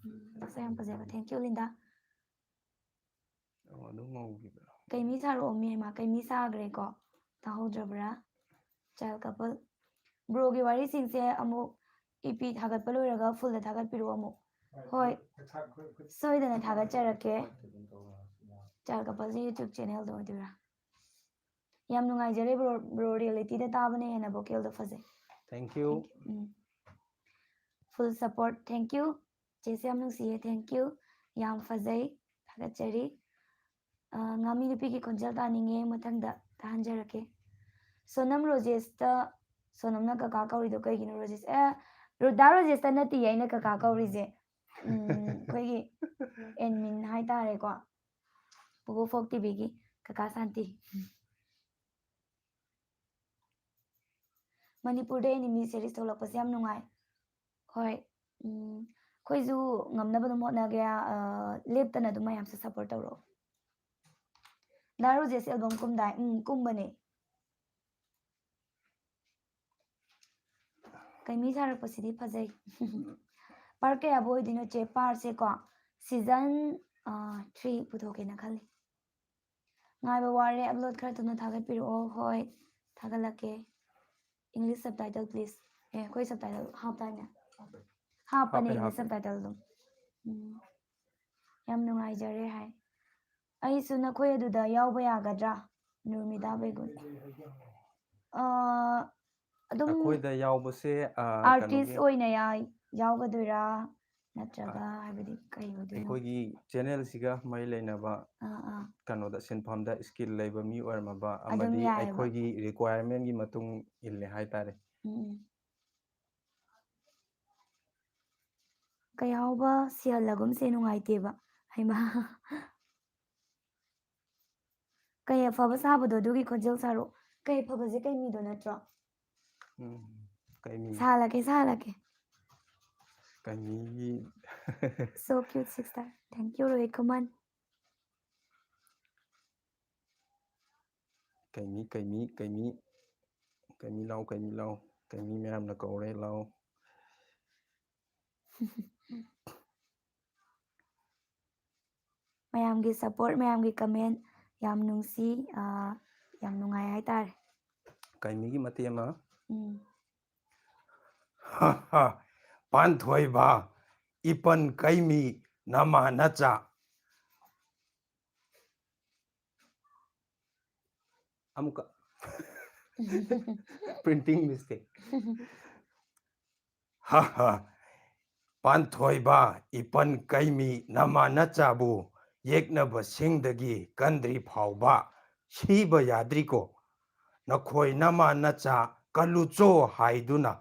ꯎꯝ, ꯃꯁꯛ ꯌꯥꯝ ꯐꯖꯕ꯫ Thank you, Linda. ꯑꯣ, ꯑꯗꯨꯝ ꯉꯧꯈꯤꯕ꯭ꯔꯥ? ꯀꯩ ꯃꯤ ꯁꯥꯔꯛꯑꯣꯃꯤ ꯍꯩꯃꯥ, ꯀꯩ ꯃꯤ ꯁꯥꯈ꯭ꯔꯦꯀꯣ? ꯇꯥꯍꯧꯗ꯭ꯔꯕ꯭ꯔꯥ? Child couple꯫ ꯕ꯭ꯔꯣꯒꯤ ꯋꯥꯔꯤꯁꯤꯡꯁꯦ ꯑꯃꯨꯛ ꯏ ꯄꯤ ꯊꯥꯒꯠꯄ ꯂꯣꯏꯔꯒ ꯐꯨꯜꯗ ꯊꯥꯒꯠꯄꯤꯔꯛꯑꯣ ꯑꯃꯨꯛ꯫ ꯍꯣꯏ꯫ ꯁꯣꯏꯗꯅ ꯊꯥꯒꯠꯆꯔꯛꯀꯦ꯫ Child coupleꯁꯦ YouTube ꯆꯦꯅꯦꯜꯗ ꯑꯣꯏꯗꯣꯏꯔꯥ? ꯌꯥꯝ ꯅꯨꯡꯉꯥꯏꯖꯔꯦ ꯕ꯭ꯔꯣ, ꯕ꯭ꯔꯣ ꯔꯤꯌꯦꯂꯤꯇꯤꯗ ꯇꯥꯕꯅ ꯍꯦꯟꯅ ꯚꯣꯀꯦꯜꯗ ꯐꯖꯩ꯫ Thank you꯫ Um. Full support, thank you꯫ ꯆꯦꯁꯦ ꯌꯥꯝ ꯅꯨꯡꯁꯤꯌꯦ, thank you꯫ ꯌꯥꯝ ꯐꯖꯩ, ꯊꯥꯒꯠꯆꯔꯤ꯫ ꯑ, ꯉꯥꯃꯤ ꯅꯨꯄꯤꯒꯤ ꯈꯣꯟꯖꯦꯜ ꯇꯥꯅꯤꯡꯉꯦ, ꯃꯊꯪꯗ ꯇꯥꯍꯟꯖꯔꯛꯀꯦ꯫ ꯁꯣꯅꯝ ꯔꯣꯖꯦꯁꯇ, ꯁꯣꯅꯝꯅ ꯀꯀꯥ ꯀꯧꯔꯤꯗꯣ ꯀꯩꯒꯤꯅꯣ ꯔꯣꯖꯦꯁ? ꯑꯦ, ꯔꯣ-, ꯗꯥ ꯔꯣꯖꯦꯁꯇ ꯅꯠꯇꯤꯌꯦ ꯑꯩꯅ ꯀꯀꯥ ꯀꯧꯔꯤꯁꯦ꯫ ꯎꯝ, ꯑꯩꯈꯣꯏꯒꯤ admin ꯍꯥꯏꯇꯥꯔꯦꯀꯣ꯫ ꯄꯨꯒꯣ ꯐꯣꯛ ꯇꯤꯚꯤꯒꯤ ꯀꯀꯥ ꯁꯥꯟꯇꯤ꯫ ꯃꯅꯤꯄꯨꯔꯗ anime series ꯊꯣꯛꯂꯛꯄꯁꯦ ꯌꯥꯝ ꯅꯨꯡꯉꯥꯏ꯫ ꯍꯣꯏ꯫ ꯎꯝ, ꯑꯩꯈꯣꯏꯁꯨ ꯉꯝꯅꯕ ꯑꯗꯨꯝ ꯍꯣꯠꯅꯒꯦ꯫ ꯑ, ꯂꯦꯞꯇꯅ ꯑꯗꯨꯝ ꯃꯌꯥꯝꯁꯦ support ꯇꯧꯔꯛꯑꯣ꯫ ꯗꯥ ꯔꯣꯖꯦꯁ album ꯀꯨꯝꯗꯥꯏ? ꯎꯝ, ꯀꯨꯝꯕꯅꯦ꯫ ꯀꯩꯃꯤ ꯁꯥꯔꯛꯄꯁꯤꯗꯤ ꯐꯖꯩ꯫ Part ꯀꯌꯥꯕꯨ ꯑꯣꯏꯗꯣꯏꯅꯣ ꯆꯦ? Part ꯁꯦꯀꯣ, season, ꯑ, three ꯄꯨꯊꯣꯛꯀꯦꯅ ꯈꯜꯂꯤ꯫ ꯉꯥꯏꯕ ꯋꯥꯔꯦ, upload ꯈꯔ ꯊꯨꯅ ꯊꯥꯒꯠꯄꯤꯔꯛꯑꯣ꯫ ꯍꯣꯏ, ꯊꯥꯒꯠꯂꯛꯀꯦ꯫ English subtitle please. ꯑꯦ, ꯑꯩꯈꯣꯏ subtitle ꯍꯥꯞꯇꯥꯏꯅꯦ? ꯍꯥꯞꯄꯅꯦ, ꯍꯥꯞꯄꯦ, English ꯍꯥꯞꯄꯦ꯫ Subtitle ꯑꯗꯨꯝ꯫ ꯎꯝ꯫ ꯌꯥꯝ ꯅꯨꯡꯉꯥꯏꯖꯔꯦ ꯍꯥꯏ꯫ ꯑꯩꯁꯨ ꯅꯈꯣꯏ ꯑꯗꯨꯗ ꯌꯥꯎꯕ ꯌꯥꯒꯗ꯭ꯔꯥ? ꯅꯨꯔꯃꯤꯗꯥ ꯕꯦꯒꯨꯟ꯫ ꯑ, ꯑꯗꯨꯝ ꯑꯩꯈꯣꯏꯗ ꯌꯥꯎꯕꯁꯦ, ꯑ, artist ꯀꯩꯅꯣꯒꯤ ꯑꯣꯏꯅ ꯌꯥ-, ꯌꯥꯎꯒꯗꯣꯏꯔꯥ? ꯅꯠꯇ꯭ꯔꯒ ꯑ, ꯍꯥꯏꯕꯗꯤ ꯀꯩ ꯑꯣꯏꯗꯣꯏꯅꯣ? ꯑꯩꯈꯣꯏꯒꯤ channel ꯁꯤꯒ ꯃꯔꯤ ꯂꯩꯅꯕ ꯑꯥ, ꯑꯥ꯫ ꯀꯩꯅꯣꯗ ꯁꯤꯟꯐꯝꯗ skill ꯂꯩꯕ ꯃꯤ ꯑꯣꯏꯔꯝꯃꯕ ꯑꯗꯨꯝ ꯑꯃꯗꯤ ꯌꯥꯏꯑꯕ꯫ ꯑꯩꯈꯣꯏꯒꯤ requirement ꯀꯤ ꯃꯇꯨꯡ ꯏꯜꯂꯦ ꯍꯥꯏꯇꯥꯔꯦ꯫ ꯎꯝ, ꯎꯝ꯫ ꯀꯩꯍꯥꯎꯕ ꯁꯤꯍꯜꯂꯒꯨꯝꯁꯦ ꯅꯨꯡꯉꯥꯏꯇꯦꯕ꯫ ꯍꯩꯃꯥ꯫ ꯀꯩ ꯑꯐꯕ ꯁꯥꯕꯗꯣ ꯑꯗꯨꯒꯤ ꯈꯣꯟꯖꯦꯜ ꯁꯥꯔꯣ꯫ ꯀꯩ ꯑꯐꯕꯁꯦ ꯀꯩ ꯃꯤꯗꯣ ꯅꯠꯇ꯭ꯔꯣ? ꯎꯝ, ꯀꯩ ꯃꯤ? ꯁꯥꯍꯜꯂꯛꯀꯦ, ꯁꯥꯍꯜꯂꯛꯀꯦ꯫ ꯀꯩ ꯃꯤꯒꯤ? So cute, sister. Thank you, Rohit ꯈꯨꯃꯟ꯫ ꯀꯩꯃꯤ, ꯀꯩꯃꯤ, ꯀꯩꯃꯤ, ꯀꯩꯃꯤ ꯂꯥꯎ, ꯀꯩꯃꯤ ꯂꯥꯎ, ꯀꯩꯃꯤ ꯃꯌꯥꯝꯅ ꯀꯧꯔꯦ ꯂꯥꯎ꯫ ꯃꯌꯥꯝꯒꯤ support, ꯃꯌꯥꯝꯒꯤ comment ꯌꯥꯝ ꯅꯨꯡꯁꯤ, ꯑꯥ, ꯌꯥꯝ ꯅꯨꯡꯉꯥꯏ ꯍꯥꯏꯇꯥꯔꯦ꯫ ꯀꯩꯃꯤꯒꯤ ꯃꯇꯦꯛ ꯑꯃ꯫ ꯎꯝ꯫ ꯄꯥꯟꯊꯣꯏꯕ, ꯏꯄꯟ ꯀꯩꯃꯤ ꯅꯃꯥ ꯅꯆꯥ꯫ ꯑꯃꯨꯛꯀ꯫ Printing mistake꯫ ꯍꯥ ꯍꯥ꯫ ꯄꯥꯟꯊꯣꯏꯕ, ꯏꯄꯟ ꯀꯩꯃꯤ ꯅꯃꯥ ꯅꯆꯥꯕꯨ ꯌꯦꯛꯅꯕꯁꯤꯡꯗꯒꯤ ꯀꯟꯗ꯭ꯔꯤ ꯐꯥꯎꯕ ꯁꯤꯕ ꯌꯥꯗ꯭ꯔꯤꯀꯣ꯫ ꯅꯈꯣꯏ ꯅꯃꯥ ꯅꯆꯥ ꯀꯜꯂꯨꯆꯣ ꯍꯥꯏꯗꯨꯅ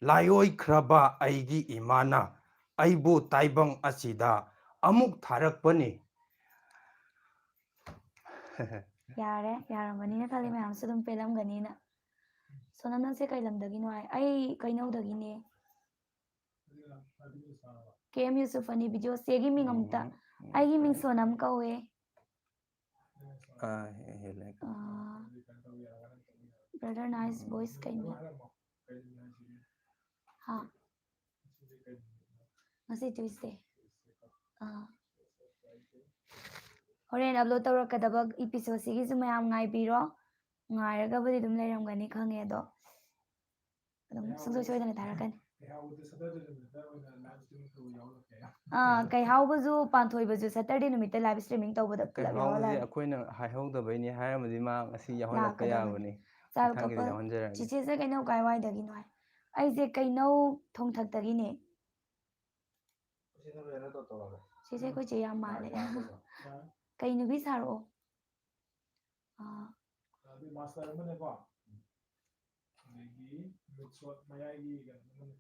ꯂꯥꯏꯑꯣꯏꯈ꯭ꯔꯕ ꯑꯩꯒꯤ ꯏꯃꯥꯅ ꯑꯩꯕꯨ ꯇꯥꯏꯕꯪ ꯑꯁꯤꯗ ꯑꯃꯨꯛ ꯊꯥꯔꯛꯄꯅꯤ꯫ ꯌꯥꯔꯦ, ꯌꯥꯔꯝꯒꯅꯤꯅ ꯈꯜꯂꯤ, ꯃꯌꯥꯝꯁꯨ ꯑꯗꯨꯝ ꯄꯦꯜꯂꯝꯒꯅꯤꯅ꯫ ꯁꯣꯅꯝ, ꯅꯪꯁꯦ ꯀꯩ ꯂꯝꯗꯒꯤꯅꯣ ꯍꯥꯏ? ꯑꯩ ꯀꯩꯅꯧꯗꯒꯤꯅꯦ꯫ ꯀꯦ ꯑꯦꯝ ꯌꯨꯁꯨꯐꯅꯤ ꯚꯤꯗꯤꯑꯣ꯫ ꯆꯦꯒꯤ ꯃꯤꯡ ꯑꯝꯇ꯫ ꯎꯝ, ꯎꯝ, ꯑꯩꯒꯤ ꯃꯤꯡ ꯎꯝ꯫ ꯁꯣꯅꯝ ꯀꯧꯋꯦ꯫ ꯑꯥ, ꯍꯦ-, ꯍꯦꯜꯂꯦ꯫ ꯑꯥ, brother nice ꯎꯝ꯫ Voice ꯀꯩꯅꯣ? ꯍꯥ? ꯉꯁꯤ Tuesday꯫ ꯑꯥ꯫ ꯍꯣꯔꯦꯟ upload ꯇꯧꯔꯛꯀꯗꯕ episode ꯁꯤꯒꯤꯁꯨ ꯃꯌꯥꯝ ꯉꯥꯏꯕꯤꯔꯣ꯫ ꯉꯥꯏꯔꯒꯕꯨꯗꯤ ꯑꯗꯨꯝ ꯂꯩꯔꯝꯒꯅꯤ ꯈꯪꯉꯦ, ꯑꯗꯣ ꯑꯗꯨꯝ ꯁꯨꯡꯁꯣꯏ ꯁꯣꯏꯗꯅ ꯊꯥꯔꯛꯀꯅꯤ꯫ ꯑꯥ, ꯀꯩꯍꯥꯎꯕꯁꯨ ꯄꯥꯟꯊꯣꯏꯕꯁꯨ Saturday ꯅꯨꯃꯤꯠꯇ live streaming ꯇꯧꯕꯗ ꯄꯨꯂꯞ ꯀꯩꯍꯥꯎꯕꯁꯦ ꯌꯥꯎꯍꯜꯂꯛꯑꯒꯦ꯫ ꯑꯩꯈꯣꯏꯅ ꯍꯥꯏꯍꯧꯗꯕꯩꯅꯦ, ꯍꯥꯏꯔꯝꯃꯗꯤ ꯃꯥ ꯉꯁꯤ ꯌꯥꯎꯍꯜꯂꯛꯄ ꯂꯥꯛꯀꯗꯕꯅꯤ꯫ ꯌꯥꯕꯅꯤ꯫ ꯆꯥ ꯃꯊꯪꯒꯤꯗ ꯀꯞꯄ ꯌꯥꯎꯍꯟꯖꯔꯛꯑꯒꯦ꯫ ꯆꯤꯆꯦꯁꯦ ꯀꯩꯅꯧ ꯀꯥꯏꯋꯥꯏꯗꯒꯤꯅꯣ ꯍꯥꯏ? ꯑꯩꯁꯦ ꯀꯩꯅꯧ ꯊꯣꯡꯊꯛꯇꯒꯤꯅꯦ꯫ ꯆꯤꯆꯦ ꯑꯩꯈꯣꯏ ꯆꯦ ꯌꯥꯝ ꯃꯥꯜꯂꯦ꯫ ꯀꯩ ꯅꯨꯄꯤ ꯁꯥꯔꯛꯑꯣ? ꯑꯥ꯫ ꯑꯗꯨ master ꯑꯃꯅꯦꯀꯣ꯫ ꯑꯗꯒꯤ ꯃꯤꯠꯁꯣꯠ ꯃꯌꯥꯏꯒꯤ ꯀꯩꯅꯣ ꯑꯃꯅꯦ꯫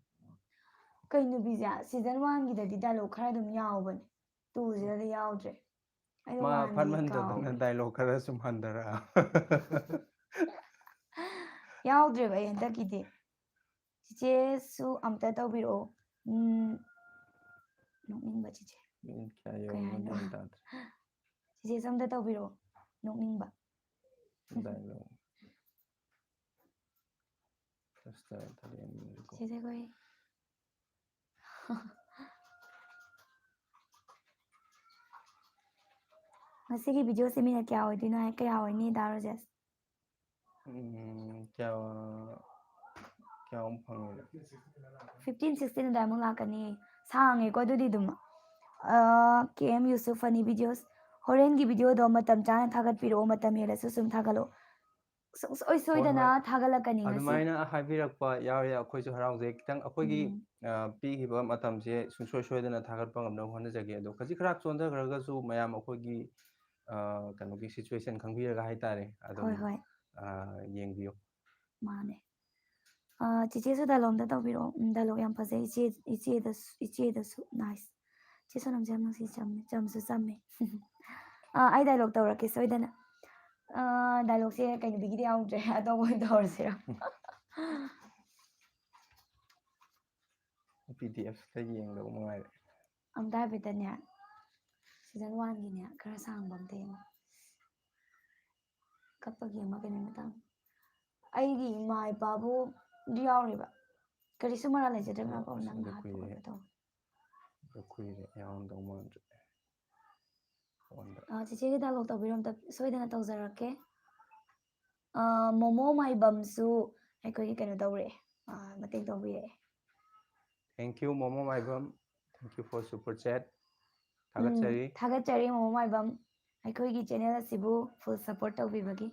ꯀꯩ ꯅꯨꯄꯤꯁꯦ season one ꯒꯤꯗꯗꯤ dialogue ꯈꯔ ꯑꯗꯨꯝ ꯌꯥꯎꯕꯅꯦ, two ꯁꯤꯗꯗꯤ ꯌꯥꯎꯗ꯭ꯔꯦ꯫ ꯑꯩꯗꯣ ꯃꯥ one ꯒꯤ ꯐꯠꯃꯟꯗꯗꯅ ꯀꯥꯎꯔꯦ꯫ Dialogue ꯈꯔ ꯁꯨꯝ ꯍꯟꯊꯔꯛꯑꯕ꯫ ꯌꯥꯎꯗ꯭ꯔꯦꯕ ꯑꯩ ꯍꯟꯗꯛꯀꯤꯗꯤ꯫ ꯆꯤꯆꯦꯁꯨ ꯑꯝꯇ ꯇꯧꯕꯤꯔꯛꯑꯣ꯫ ꯎꯝ, ꯅꯣꯛꯅꯤꯡꯕ ꯆꯤꯆꯦ꯫ ꯃꯤꯅꯤꯠ ꯀꯌꯥ ꯀꯩ ꯌꯧꯔꯕꯅꯣ ꯍꯥꯏꯅꯣ? ꯒ꯭ꯌꯥꯟ ꯇꯥꯗ꯭ꯔꯦ꯫ ꯆꯤꯆꯦꯁꯨ ꯑꯝꯇ ꯇꯧꯕꯤꯔꯛꯑꯣ, ꯅꯣꯛꯅꯤꯡꯕ꯫ Dialogue꯫ First ꯇ ꯇꯔꯦꯠ ꯃꯤꯅꯤꯠ ꯀꯣ꯫ ꯆꯤꯆꯦ ꯑꯩꯈꯣꯏ꯫ ꯉꯁꯤꯒꯤ ꯚꯤꯗꯤꯑꯣꯁꯦ ꯃꯤꯅꯠ ꯀꯌꯥ ꯑꯣꯏꯗꯣꯏꯅꯣ ꯍꯥꯏ? ꯀꯌꯥ ꯑꯣꯏꯅꯤ, ꯗꯥ ꯔꯣꯖꯦꯁ? ꯎꯝ, ꯀꯌꯥ, ꯀꯌꯥꯃꯨꯛ ꯐꯪꯉꯤ? Fifteen, sixteen ꯑꯗꯨꯋꯥꯏꯃꯨꯛ ꯂꯥꯛꯀꯅꯤ꯫ ꯁꯥꯡꯉꯦꯀꯣ ꯑꯗꯨꯗꯤ ꯑꯗꯨꯝ꯫ ꯑꯥ, ꯀꯦ ꯑꯦꯝ ꯌꯨꯁꯨꯐꯅꯤ videos꯫ ꯍꯣꯔꯦꯟꯒꯤ ꯚꯤꯗꯤꯑꯣꯗꯣ ꯃꯇꯝ ꯆꯥꯅ ꯊꯥꯒꯠꯄꯤꯔꯛꯑꯣ, ꯃꯇꯝ ꯍꯦꯜꯂꯁꯨ ꯁꯨꯝ ꯊꯥꯒꯠꯂꯛꯑꯣ꯫ ꯁꯨꯡꯁꯣꯏ ꯍꯣꯏ, ꯁꯣꯏꯗꯅ ꯍꯣꯏ꯫ ꯊꯥꯒꯠꯂꯛꯀꯅꯤ ꯉꯁꯤ꯫ ꯑꯗꯨꯃꯥꯏꯅ ꯍꯥꯏꯕꯤꯔꯛꯄ ꯌꯥꯎꯔꯦ, ꯑꯩꯈꯣꯏꯁꯨ ꯍꯔꯥꯎꯖꯩ꯫ ꯈꯤꯇꯪ ꯑꯩꯈꯣꯏꯒꯤ, ꯎꯝ꯫ ꯑ, ꯄꯤꯈꯤꯕ ꯃꯇꯝꯁꯦ ꯁꯨꯡꯁꯣꯏ ꯁꯣꯏꯗꯅ ꯊꯥꯒꯠꯄ ꯉꯝꯅꯕ ꯍꯣꯠꯅꯖꯒꯦ꯫ ꯑꯗꯣ ꯈꯖꯤꯛ ꯈꯔꯥꯛ ꯆꯣꯟꯊꯈ꯭ꯔꯒꯁꯨ ꯃꯌꯥꯝ ꯑꯩꯈꯣꯏꯒꯤ, ꯑ, ꯀꯩꯅꯣꯒꯤ situation ꯈꯪꯕꯤꯔꯒ ꯍꯥꯏꯇꯥꯔꯦ, ꯑꯗꯨꯝ, ꯍꯣꯏ, ꯍꯣꯏ꯫ ꯑ, ꯌꯦꯡꯕꯤꯌꯨ꯫ ꯃꯥꯅꯦ꯫ ꯑ, ꯆꯤꯆꯦꯁꯨ dialogue ꯑꯝꯇ ꯇꯧꯕꯤꯔꯛꯑꯣ꯫ ꯎꯝ, dialogue ꯌꯥꯝ ꯐꯖꯩ꯫ ꯏꯆꯦ, ꯏꯆꯦꯗꯁꯨ, ꯏꯆꯦꯗꯁꯨ꯫ Nice꯫ ꯆꯦ ꯁꯣꯅꯝꯁꯦ ꯌꯥꯝ ꯅꯨꯡꯁꯤ, ꯆꯝꯃꯦ, ꯆꯝꯁꯨ ꯆꯝꯃꯦ꯫ ꯑ, ꯑꯩ dialogue ꯇꯧꯔꯛꯀꯦ ꯁꯣꯏꯗꯅ꯫ ꯑ, dialogue ꯁꯦ ꯀꯩ ꯅꯨꯄꯤꯒꯤꯗꯤ ꯌꯥꯎꯗ꯭ꯔꯦ, ꯑꯇꯣꯞꯄ ꯑꯣꯏꯅ ꯇꯧꯔꯁꯤꯔꯣ? ꯄꯤ ꯗꯤ ꯑꯦꯐꯇ ꯌꯦꯡꯗꯧ ꯃꯉꯥꯏꯔꯦ꯫ ꯑꯝꯇ ꯍꯥꯏꯐꯦꯠꯇꯅꯦ, ꯁꯤꯖꯟ ꯋꯥꯟꯒꯤꯅꯦ ꯈꯔ ꯁꯥꯡꯕ ꯑꯝꯇ ꯌꯦꯡꯉꯣ꯫ ꯀꯞꯄꯒꯤ ꯑꯃ ꯀꯩꯅꯣ ꯃꯇꯥꯡ꯫ ꯑꯩꯒꯤ ꯏꯃꯥ ꯏꯄꯥꯕꯨ ꯌꯥꯎꯔꯤꯕ ꯀꯔꯤꯁꯨ ꯃꯔꯥꯜ ꯂꯩꯖꯗ꯭ꯔꯕ ꯃꯥꯕꯨ ꯑꯁ, ꯅꯪꯅ ꯑꯗꯨ ꯀꯨꯏꯔꯦ꯫ ꯍꯥꯠꯄ ꯈꯣꯠꯄ ꯇꯧꯕ꯫ ꯑꯗꯨ ꯀꯨꯏꯔꯦ, ꯌꯥꯎꯔꯝꯗꯧ ꯃꯥꯟꯗ꯭ꯔꯦ꯫ ꯐꯣꯟꯗ꯫ ꯑꯥ, ꯆꯤꯆꯦꯒꯤ ꯗꯥꯏꯂꯣꯛ ꯇꯧꯕꯤꯔꯣ ꯑꯝꯇ, ꯁꯣꯏꯗꯅ ꯇꯧꯖꯔꯛꯀꯦ꯫ ꯑꯥ, ꯃꯣꯃꯣ ꯃꯥꯏꯕꯝꯁꯨ ꯑꯩꯈꯣꯏꯒꯤ ꯀꯩꯅꯣ ꯇꯧꯔꯛꯑꯦ, ꯑꯥ, ꯃꯇꯦꯡ ꯇꯧꯕꯤꯔꯛꯑꯦ꯫ Thank you, momo Maibam. Thank you for super chat. ꯎꯝ, ꯊꯥꯒꯠꯆꯔꯤ꯫ ꯊꯥꯒꯠꯆꯔꯤ ꯃꯣꯃꯣ ꯃꯥꯏꯕꯝ, ꯑꯩꯈꯣꯏꯒꯤ ꯆꯦꯅꯦꯜ ꯑꯁꯤꯕꯨ ꯐꯨꯜ ꯁꯄꯣꯔꯠ ꯇꯧꯕꯤꯕꯒꯤ꯫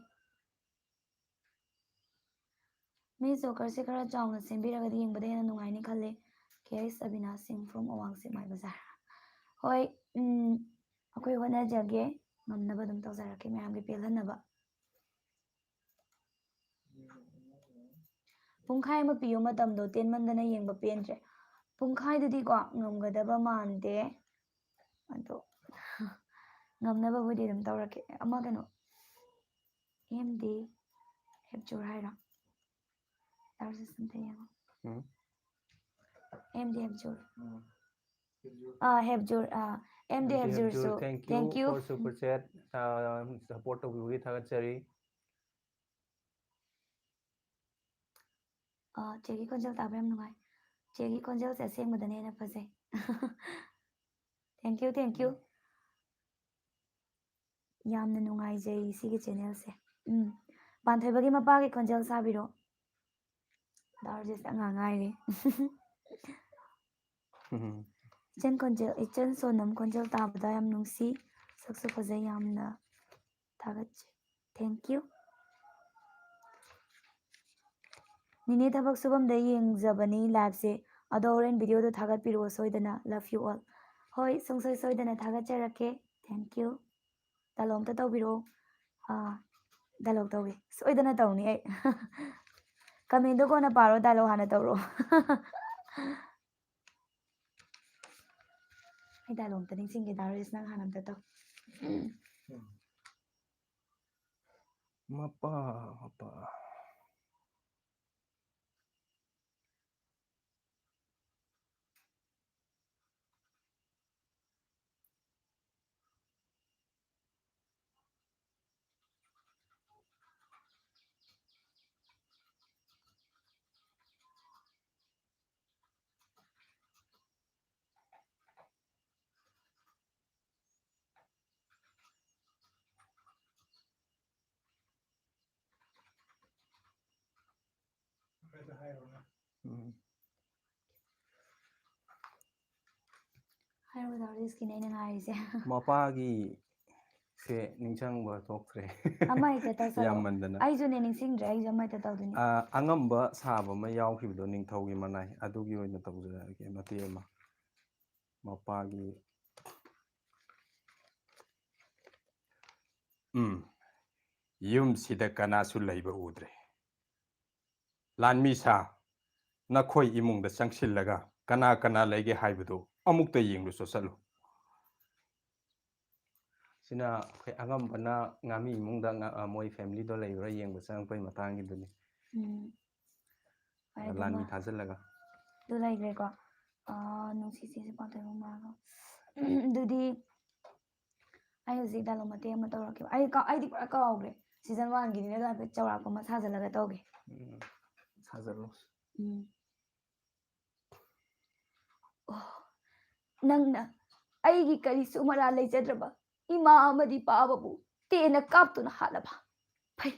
ꯃꯤꯁ ꯖꯣꯀꯔꯁꯦ ꯈꯔ ꯆꯥꯎꯅ ꯁꯦꯝꯕꯤꯔꯒꯗꯤ ꯌꯦꯡꯕꯗ ꯍꯦꯟꯅ ꯅꯨꯡꯉꯥꯏꯅꯤ ꯈꯜꯂꯦ꯫ ꯀꯦ ꯑꯩꯁ ꯑꯕꯤꯅꯥꯁ ꯁꯤꯡ from ꯑꯋꯥꯡ ꯁꯦꯛꯃꯥꯏ ꯕꯖꯥꯔ꯫ ꯍꯣꯏ, ꯎꯝ, ꯑꯩꯈꯣꯏ ꯍꯣꯠꯅꯖꯒꯦ, ꯉꯝꯅꯕ ꯑꯗꯨꯝ ꯇꯧꯖꯔꯛꯀꯦ ꯃꯌꯥꯝꯒꯤ ꯄꯦꯜꯍꯟꯅꯕ꯫ ꯄꯨꯡꯈꯥꯏ ꯑꯃ ꯄꯤꯌꯣ, ꯃꯇꯝꯗꯣ ꯇꯦꯟꯃꯟꯗꯅ ꯌꯦꯡꯕ ꯄꯦꯟꯗ꯭ꯔꯦ꯫ ꯄꯨꯡꯈꯥꯏꯗꯨꯗꯤꯀꯣ ꯉꯝꯒꯗꯕ ꯃꯥꯟꯗꯦ, ꯑꯗꯣ ꯉꯝꯅꯕꯕꯨꯗꯤ ꯑꯗꯨꯝ ꯇꯧꯔꯛꯀꯦ꯫ ꯑꯃ ꯀꯩꯅꯣ, ꯑꯦꯝ ꯗꯤ ꯍꯦꯞꯆꯨꯔ ꯍꯥꯏꯔꯣ? ꯇꯥꯔꯁꯤꯁ ꯑꯝꯇ ꯌꯦꯡꯉꯣ꯫ Um. M D Hepchur. Um. Ah, Hepjur, ah, M D ꯍꯦꯞꯖꯨꯔꯁꯨ Thank you thank you꯫ For super chat. Support ꯇꯧꯕꯤꯕꯒꯤ ꯊꯥꯒꯠꯆꯔꯤ꯫ ꯑꯥ, ꯆꯦꯒꯤ ꯈꯣꯟꯖꯦꯜ ꯇꯥꯕ ꯌꯥꯝ ꯅꯨꯡꯉꯥꯏ꯫ ꯆꯦꯒꯤ ꯈꯣꯟꯖꯦꯜꯁꯦ ꯑꯁꯦꯡꯕꯗꯅ ꯍꯦꯟꯅ ꯐꯖꯩ꯫ Thank you, thank you꯫ ꯌꯥꯝꯅ ꯅꯨꯡꯉꯥꯏꯖꯩ ꯁꯤꯒꯤ ꯆꯦꯅꯦꯜꯁꯦ꯫ ꯎꯝ, ꯄꯥꯟꯊꯣꯏꯕꯒꯤ ꯃꯄꯥꯒꯤ ꯈꯣꯟꯖꯦꯜ ꯁꯥꯕꯤꯔꯣ꯫ ꯗꯥ ꯔꯣꯖꯦꯁ ꯑꯉꯥꯡ ꯉꯥꯏꯔꯦ꯫ ꯏꯆꯟ ꯈꯣꯟꯖꯦꯜ, ꯏꯆꯟ ꯁꯣꯅꯝ ꯈꯣꯟꯖꯦꯜ ꯇꯥꯕꯗ ꯌꯥꯝ ꯅꯨꯡꯁꯤ, ꯁꯛꯁꯨ ꯐꯖꯩ, ꯌꯥꯝꯅ ꯊꯥꯒꯠꯆꯩ꯫ Thank you꯫ ꯅꯤꯅꯦ ꯊꯕꯛ ꯁꯨꯐꯝꯗ ꯌꯦꯡꯖꯕꯅꯤ ꯂꯥꯏꯞꯁꯦ, ꯑꯗꯣ ꯍꯣꯔꯦꯟ ꯚꯤꯗꯤꯑꯣꯗꯣ ꯊꯥꯒꯠꯄꯤꯔꯛꯑꯣ ꯁꯣꯏꯗꯅ꯫ Love you all꯫ ꯍꯣꯏ, ꯁꯨꯡꯁꯣꯏ ꯁꯣꯏꯗꯅ ꯊꯥꯒꯠꯆꯔꯛꯀꯦ꯫ Thank you꯫ ꯗꯥꯏꯂꯣꯛ ꯑꯝꯇ ꯇꯧꯕꯤꯔꯛꯑꯣ꯫ ꯑꯥ, ꯗꯥꯏꯂꯣꯛ ꯇꯧꯒꯦ꯫ ꯁꯣꯏꯗꯅ ꯇꯧꯅꯤ ꯑꯩ꯫ ꯀꯃꯦꯟꯗꯣ ꯀꯣꯟꯅ ꯄꯥꯔꯣ, ꯗꯥꯏꯂꯣꯛ ꯍꯥꯟꯅ ꯇꯧꯔꯛꯑꯣ꯫ ꯑꯩ ꯗꯥꯏꯂꯣꯛ ꯑꯝꯇ ꯅꯤꯡꯁꯤꯡꯒꯦ, ꯗꯥ ꯔꯣꯖꯦꯁ, ꯅꯪ ꯍꯥꯟꯅ ꯑꯝꯇ ꯇꯧ꯫ ꯃꯄꯥ, ꯃꯄꯥ꯫ ꯎꯝ꯫ ꯍꯥꯏꯔꯣ ꯗꯥ ꯔꯤꯁꯀꯤꯅꯦ ꯑꯩꯅ ꯉꯥꯏꯔꯤꯁꯦ꯫ ꯃꯄꯥꯒꯤ ꯁꯦ ꯅꯤꯡꯁꯤꯡꯕ ꯊꯣꯛꯇ꯭ꯔꯦ꯫ ꯑꯃ ꯍꯦꯛꯇ ꯇꯧꯁꯜꯂꯣ꯫ ꯌꯥꯝꯃꯟꯗꯅ꯫ ꯑꯩꯁꯨꯅꯦ ꯅꯤꯡꯁꯤꯡꯗ꯭ꯔꯦ, ꯑꯩꯁꯨ ꯑꯃ ꯍꯦꯛꯇ ꯇꯧꯗꯣꯏꯅꯤ꯫ ꯑ, ꯑꯉꯝꯕ ꯁꯥꯕ ꯑꯃ ꯌꯥꯎꯈꯤꯕꯗꯣ, ꯅꯤꯡꯊꯧꯒꯤ ꯃꯅꯥꯏ, ꯑꯗꯨꯒꯤ ꯑꯣꯏꯅ ꯇꯧꯖꯔꯛꯑꯒꯦ ꯃꯇꯦꯛ ꯑꯃ꯫ ꯃꯄꯥꯒꯤ ꯎꯝ꯫ ꯌꯨꯝꯁꯤꯗ ꯀꯅꯥꯁꯨ ꯂꯩꯕ ꯎꯗ꯭ꯔꯦ꯫ ꯂꯥꯟꯃꯤ ꯁꯥ, ꯅꯈꯣꯏ ꯏꯃꯨꯡꯗ ꯆꯪꯁꯤꯜꯂꯒ ꯀꯅꯥ ꯀꯅꯥ ꯂꯩꯒꯦ ꯍꯥꯏꯕꯗꯨ ꯑꯃꯨꯛꯇ ꯌꯦꯡꯂꯨ ꯆꯣꯠꯁꯜꯂꯨ꯫ ꯁꯤꯅ ꯑꯩꯈꯣꯏ ꯑꯉꯝꯕꯅ ꯉꯥꯃꯤ ꯏꯃꯨꯡꯗ ꯉꯥ-, ꯑ, ꯃꯣꯏ ꯐꯦꯃꯤꯂꯤꯗꯣ ꯂꯩꯕ꯭ꯔꯥ ꯌꯦꯡꯕ ꯆꯪꯉꯛꯄꯩ ꯃꯇꯥꯡꯒꯤꯗꯨꯅꯤ꯫ ꯎꯝ꯫ ꯍꯣꯏ, ꯑꯗꯨꯃ ꯂꯥꯟꯃꯤ ꯊꯥꯖꯤꯜꯂꯒ꯫ ꯑꯗꯨ ꯂꯩꯈ꯭ꯔꯦꯀꯣ꯫ ꯑꯥ, ꯅꯨꯡꯁꯤꯠꯁꯤꯁꯨ ꯄꯥꯊꯣꯛꯑꯦ ꯃꯥꯒ꯫ ꯑꯗꯨꯗꯤ ꯑꯩ ꯍꯧꯖꯤꯛ ꯗꯥꯏꯂꯣꯛ ꯃꯇꯦꯛ ꯑꯃ ꯇꯧꯔꯛꯀꯦꯕ꯫ ꯑꯩ ꯀꯥ-, ꯑꯩꯗꯤ ꯄꯨꯔꯥ ꯀꯥꯎꯈ꯭ꯔꯦ꯫ ꯁꯤꯖꯟ ꯋꯥꯟꯒꯤꯅꯤꯅ ꯑꯗꯨ ꯍꯥꯏꯐꯦꯠ ꯆꯥꯎꯔꯥꯛꯄ ꯑꯃ ꯁꯥꯖꯜꯂꯒ ꯇꯧꯒꯦ꯫ ꯎꯝ, ꯁꯥꯖꯜꯂꯣ꯫ ꯎꯝ꯫ ꯑꯣ, ꯅꯪꯅ ꯑꯩꯒꯤ ꯀꯔꯤꯁꯨ ꯃꯔꯥꯜ ꯂꯩꯖꯗ꯭ꯔꯕ ꯏꯃꯥ ꯑꯃꯗꯤ ꯄꯥꯕꯕꯨ ꯇꯦꯟꯅ ꯀꯥꯞꯇꯨꯅ ꯍꯥꯠꯂꯕ꯫ ꯐꯩ,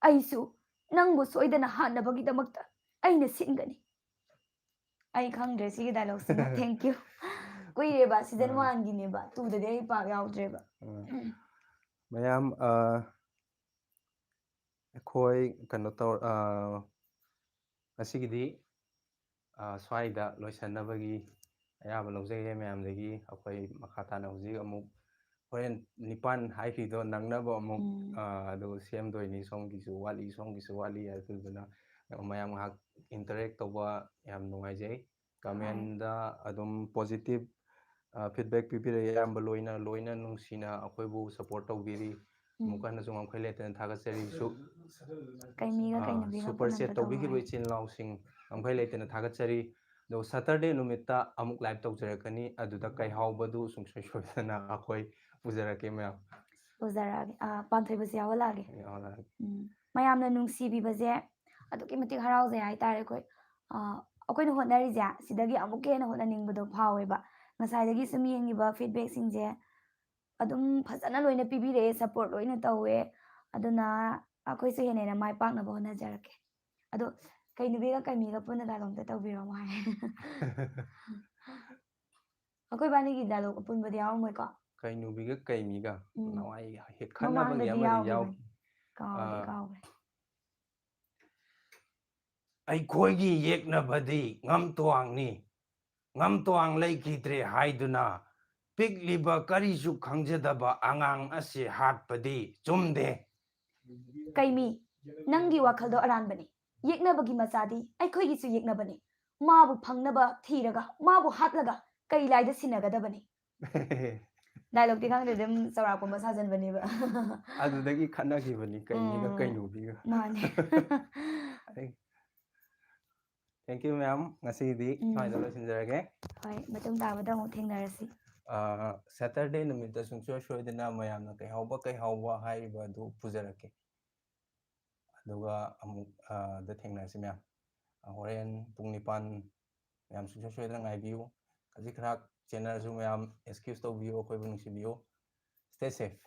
ꯑꯩꯁꯨ ꯅꯪꯕꯨ ꯁꯣꯏꯗꯅ ꯍꯥꯠꯅꯕꯒꯤꯗꯃꯛꯇ ꯑꯩꯅ ꯁꯤꯟꯒꯅꯤ꯫ ꯑꯩ ꯈꯪꯗ꯭ꯔꯦ ꯁꯤꯒꯤ ꯗꯥꯏꯂꯣꯛꯁꯤꯃ꯫ Thank you꯫ ꯀꯨꯏꯔꯦꯕ, ꯁꯤꯖꯟ ꯑꯥ꯫ ꯋꯥꯟꯒꯤꯅꯦꯕ, ꯇꯨꯗꯗꯤ ꯑꯩ ꯄꯥꯛ ꯌꯥꯎꯗ꯭ꯔꯦꯕ꯫ ꯑꯥ꯫ ꯃꯌꯥꯝ, ꯑ, ꯑꯩꯈꯣꯏ ꯀꯩꯅꯣ ꯇꯧ-, ꯑ, ꯉꯁꯤꯒꯤꯗꯤ, ꯑ, ꯁ꯭ꯋꯥꯏꯗ ꯂꯣꯏꯁꯟꯅꯕꯒꯤ ꯑꯌꯥꯕ ꯂꯧꯖꯒꯦ ꯃꯌꯥꯝꯗꯒꯤ꯫ ꯑꯩꯈꯣꯏ ꯃꯈꯥ ꯇꯥꯅ ꯍꯧꯖꯤꯛ ꯑꯃꯨꯛ ꯍꯣꯔꯦꯟ ꯅꯤꯄꯥꯟ ꯍꯥꯏꯈꯤꯗꯣ ꯅꯪꯅꯕ ꯑꯃꯨꯛ, ꯎꯝ꯫ ꯑ, ꯑꯗꯨ ꯁꯦꯝꯗꯣꯏꯅꯤ, ꯁꯣꯝꯒꯤꯁꯨ ꯋꯥꯠꯂꯤ, ꯁꯣꯝꯒꯤꯁꯨ ꯋꯥꯠꯂꯤ꯫ ꯑꯗꯨꯗꯨꯅ ꯃꯌꯥꯝ ꯉꯥꯏꯍꯥꯛ interact ꯇꯧꯕ ꯌꯥꯝ ꯅꯨꯡꯉꯥꯏꯖꯩ꯫ Comment-ꯗ ꯑꯗꯨꯝ positive, ꯑ, feedback ꯄꯤꯕꯤꯔꯛꯑꯦ꯫ ꯑꯌꯥꯝꯕ ꯂꯣꯏꯅ, ꯂꯣꯏꯅ ꯅꯨꯡꯁꯤꯅ ꯑꯩꯈꯣꯏꯕꯨ support ꯇꯧꯕꯤꯔꯤ꯫ ꯎꯝ꯫ ꯑꯃꯨꯛ ꯍꯟꯅꯁꯨ ꯉꯝꯈꯩ ꯂꯩꯇꯅ ꯊꯥꯒꯠꯆꯔꯤ꯫ ꯁꯨ-, ꯀꯩ ꯃꯤꯒ ꯑ, ꯀꯩ ꯅꯨꯄꯤꯒ super chat ꯀꯃꯦꯟꯇ ꯇꯧꯕꯤꯈꯤꯕ ꯇꯧꯍꯧꯔꯦ꯫ ꯏꯆꯤꯜ ꯏꯅꯥꯎꯁꯤꯡ ꯉꯝꯈꯩ ꯂꯩꯇꯅ ꯊꯥꯒꯠꯆꯔꯤ꯫ ꯑꯗꯣ Saturday ꯅꯨꯃꯤꯠꯇ ꯑꯃꯨꯛ live ꯇꯧꯖꯔꯛꯀꯅꯤ꯫ ꯑꯗꯨꯗ ꯀꯩ ꯍꯥꯎꯕꯗꯨ ꯁꯨꯡꯁꯣꯏ ꯁꯣꯏꯗꯅ ꯑꯩꯈꯣꯏ ꯄꯨꯖꯔꯛꯀꯦ ꯃꯌꯥꯝ꯫ ꯄꯨꯖꯔꯛꯑꯒꯦ꯫ ꯑ, ꯄꯥꯟꯊꯣꯏꯕꯁꯦ ꯌꯥꯎꯍꯜꯂꯛꯑꯒꯦ꯫ ꯌꯥꯎꯍꯜꯂꯛꯑꯒꯦ꯫ ꯎꯝ꯫ ꯃꯌꯥꯝꯅ ꯅꯨꯡꯁꯤꯕꯤꯕꯁꯦ ꯑꯗꯨꯛꯀꯤ ꯃꯇꯤꯛ ꯍꯔꯥꯎꯖꯩ ꯍꯥꯏꯇꯥꯔꯦ꯫ ꯑꯩꯈꯣꯏ, ꯑ, ꯑꯩꯈꯣꯏꯅ ꯍꯣꯠꯅꯔꯤꯁꯦ ꯁꯤꯗꯒꯤ ꯑꯃꯨꯛꯀ ꯍꯦꯟꯅ ꯍꯣꯠꯅꯅꯤꯡꯕꯗꯣ ꯐꯥꯎꯋꯦꯕ꯫ ꯉꯁꯥꯏꯗꯒꯤ ꯁꯨꯝ ꯌꯦꯡꯉꯤꯕ feedback-ꯁꯤꯡꯁꯦ ꯑꯗꯨꯝ ꯐꯖꯅ ꯂꯣꯏꯅ ꯄꯤꯕꯤꯔꯛꯑꯦ, support ꯂꯣꯏꯅ ꯇꯧꯋꯦ꯫ ꯑꯗꯨꯅ ꯑꯩꯈꯣꯏꯁꯨ ꯍꯦꯟꯅ ꯍꯦꯟꯅ ꯃꯥꯏ ꯄꯥꯛꯅꯕ ꯍꯣꯠꯅꯖꯔꯛꯀꯦ꯫ ꯑꯗꯣ ꯀꯩ ꯅꯨꯄꯤꯒ ꯀꯩ ꯃꯤꯒ ꯄꯨꯟꯅ dialogue ꯑꯝꯇ ꯇꯧꯕꯤꯔꯝꯃꯣ ꯍꯥꯏ꯫ ꯑꯩꯈꯣꯏ ꯏꯕꯥꯅꯤꯒꯤ dialogue ꯑꯄꯨꯟꯕꯗꯤ ꯌꯥꯎꯔꯝꯃꯣꯏꯀꯣ? ꯀꯩ ꯅꯨꯄꯤꯒ ꯀꯩ ꯃꯤꯒ ꯎꯝ. ꯅꯋꯥꯏ ꯍꯦꯛ ꯈꯟꯅꯕꯒꯤ ꯃꯃꯥꯡꯗꯗꯤ ꯑꯃꯗꯤ ꯌꯥꯎꯈꯤꯕꯅꯤ. ꯌꯥꯎꯈꯤ. ꯀꯥꯎꯗꯤ ꯑꯥ. ꯀꯥꯎꯈ꯭ꯔꯦ. ꯑꯩꯈꯣꯏꯒꯤ ꯌꯦꯛꯅꯕꯗꯤ ꯉꯝꯇ꯭ꯋꯥꯡꯅꯤ, ꯉꯝꯇ꯭ꯋꯥꯡ ꯂꯩꯈꯤꯗ꯭ꯔꯦ ꯍꯥꯏꯗꯨꯅ ꯄꯤꯛꯂꯤꯕ ꯀꯔꯤꯁꯨ ꯈꯪꯖꯗꯕ ꯑꯉꯥꯡ ꯑꯁꯤ ꯍꯥꯠꯄꯗꯤ ꯆꯨꯝꯗꯦ. ꯀꯩꯃꯤ, ꯅꯪꯒꯤ ꯋꯥꯈꯜꯗꯣ ꯑꯔꯥꯟꯕꯅꯤ. ꯌꯦꯛꯅꯕꯒꯤ ꯃꯆꯥꯗꯤ ꯑꯩꯈꯣꯏꯒꯤꯁꯨ ꯌꯦꯛꯅꯕꯅꯤ. ꯃꯥꯕꯨ ꯐꯪꯅꯕ ꯊꯤꯔꯒ, ꯃꯥꯕꯨ ꯍꯥꯠꯂꯒ ꯀꯩ ꯂꯥꯏꯗ ꯁꯤꯟꯅꯒꯗꯕꯅꯤ? Dialogueꯇꯤ ꯈꯪꯗꯦ, ꯑꯗꯨꯝ ꯆꯥꯎꯔꯥꯛꯄ ꯑꯃ ꯁꯥꯖꯟꯕꯅꯦꯕ. ꯑꯗꯨꯗꯒꯤ ꯈꯠꯅꯈꯤꯕꯅꯤ ꯀꯩꯃꯤꯒ ꯎꯝ. ꯀꯩꯅꯨꯕꯤꯒ. ꯃꯥꯅꯦ. Thank you, ma'am. ꯉꯁꯤꯒꯤꯗꯤ ꯎꯝ. ꯁ꯭ꯋꯥꯏꯗ ꯂꯣꯏꯁꯤꯟꯖꯔꯒꯦ. ꯍꯣꯏ, ꯃꯇꯨꯡ ꯇꯥꯕꯗ ꯑꯃꯨꯛ ꯊꯦꯡꯅꯔꯁꯤ. ꯑ, Saturday ꯅꯨꯃꯤꯠꯇ ꯁꯨꯡꯁꯣꯏ ꯁꯣꯏꯗꯅ ꯃꯌꯥꯝꯅ ꯀꯩꯍꯧꯕ ꯀꯩꯍꯧꯕ ꯍꯥꯏꯔꯤꯕ ꯑꯗꯨ ꯄꯨꯖꯔꯛꯀꯦ. ꯑꯗꯨꯒ ꯑꯃꯨꯛ, ꯑ, ꯗ ꯊꯦꯡꯅꯔꯁꯤ ꯃꯌꯥꯝ. ꯑ, ꯍꯣꯔꯦꯟ ꯄꯨꯡ ꯅꯤꯄꯥꯟ ꯃꯌꯥꯝ ꯁꯨꯡꯁꯣꯏ ꯁꯣꯏꯗꯅ ꯉꯥꯏꯕꯤꯌꯨ. ꯈꯖꯤꯛ ꯈꯔꯥꯛ ꯆꯦꯟꯅꯔꯁꯨ ꯃꯌꯥꯝ excuse ꯇꯧꯕꯤꯌꯨ, ꯑꯩꯈꯣꯏꯕꯨ ꯅꯨꯡꯁꯤꯕꯤꯌꯨ. Stay safe.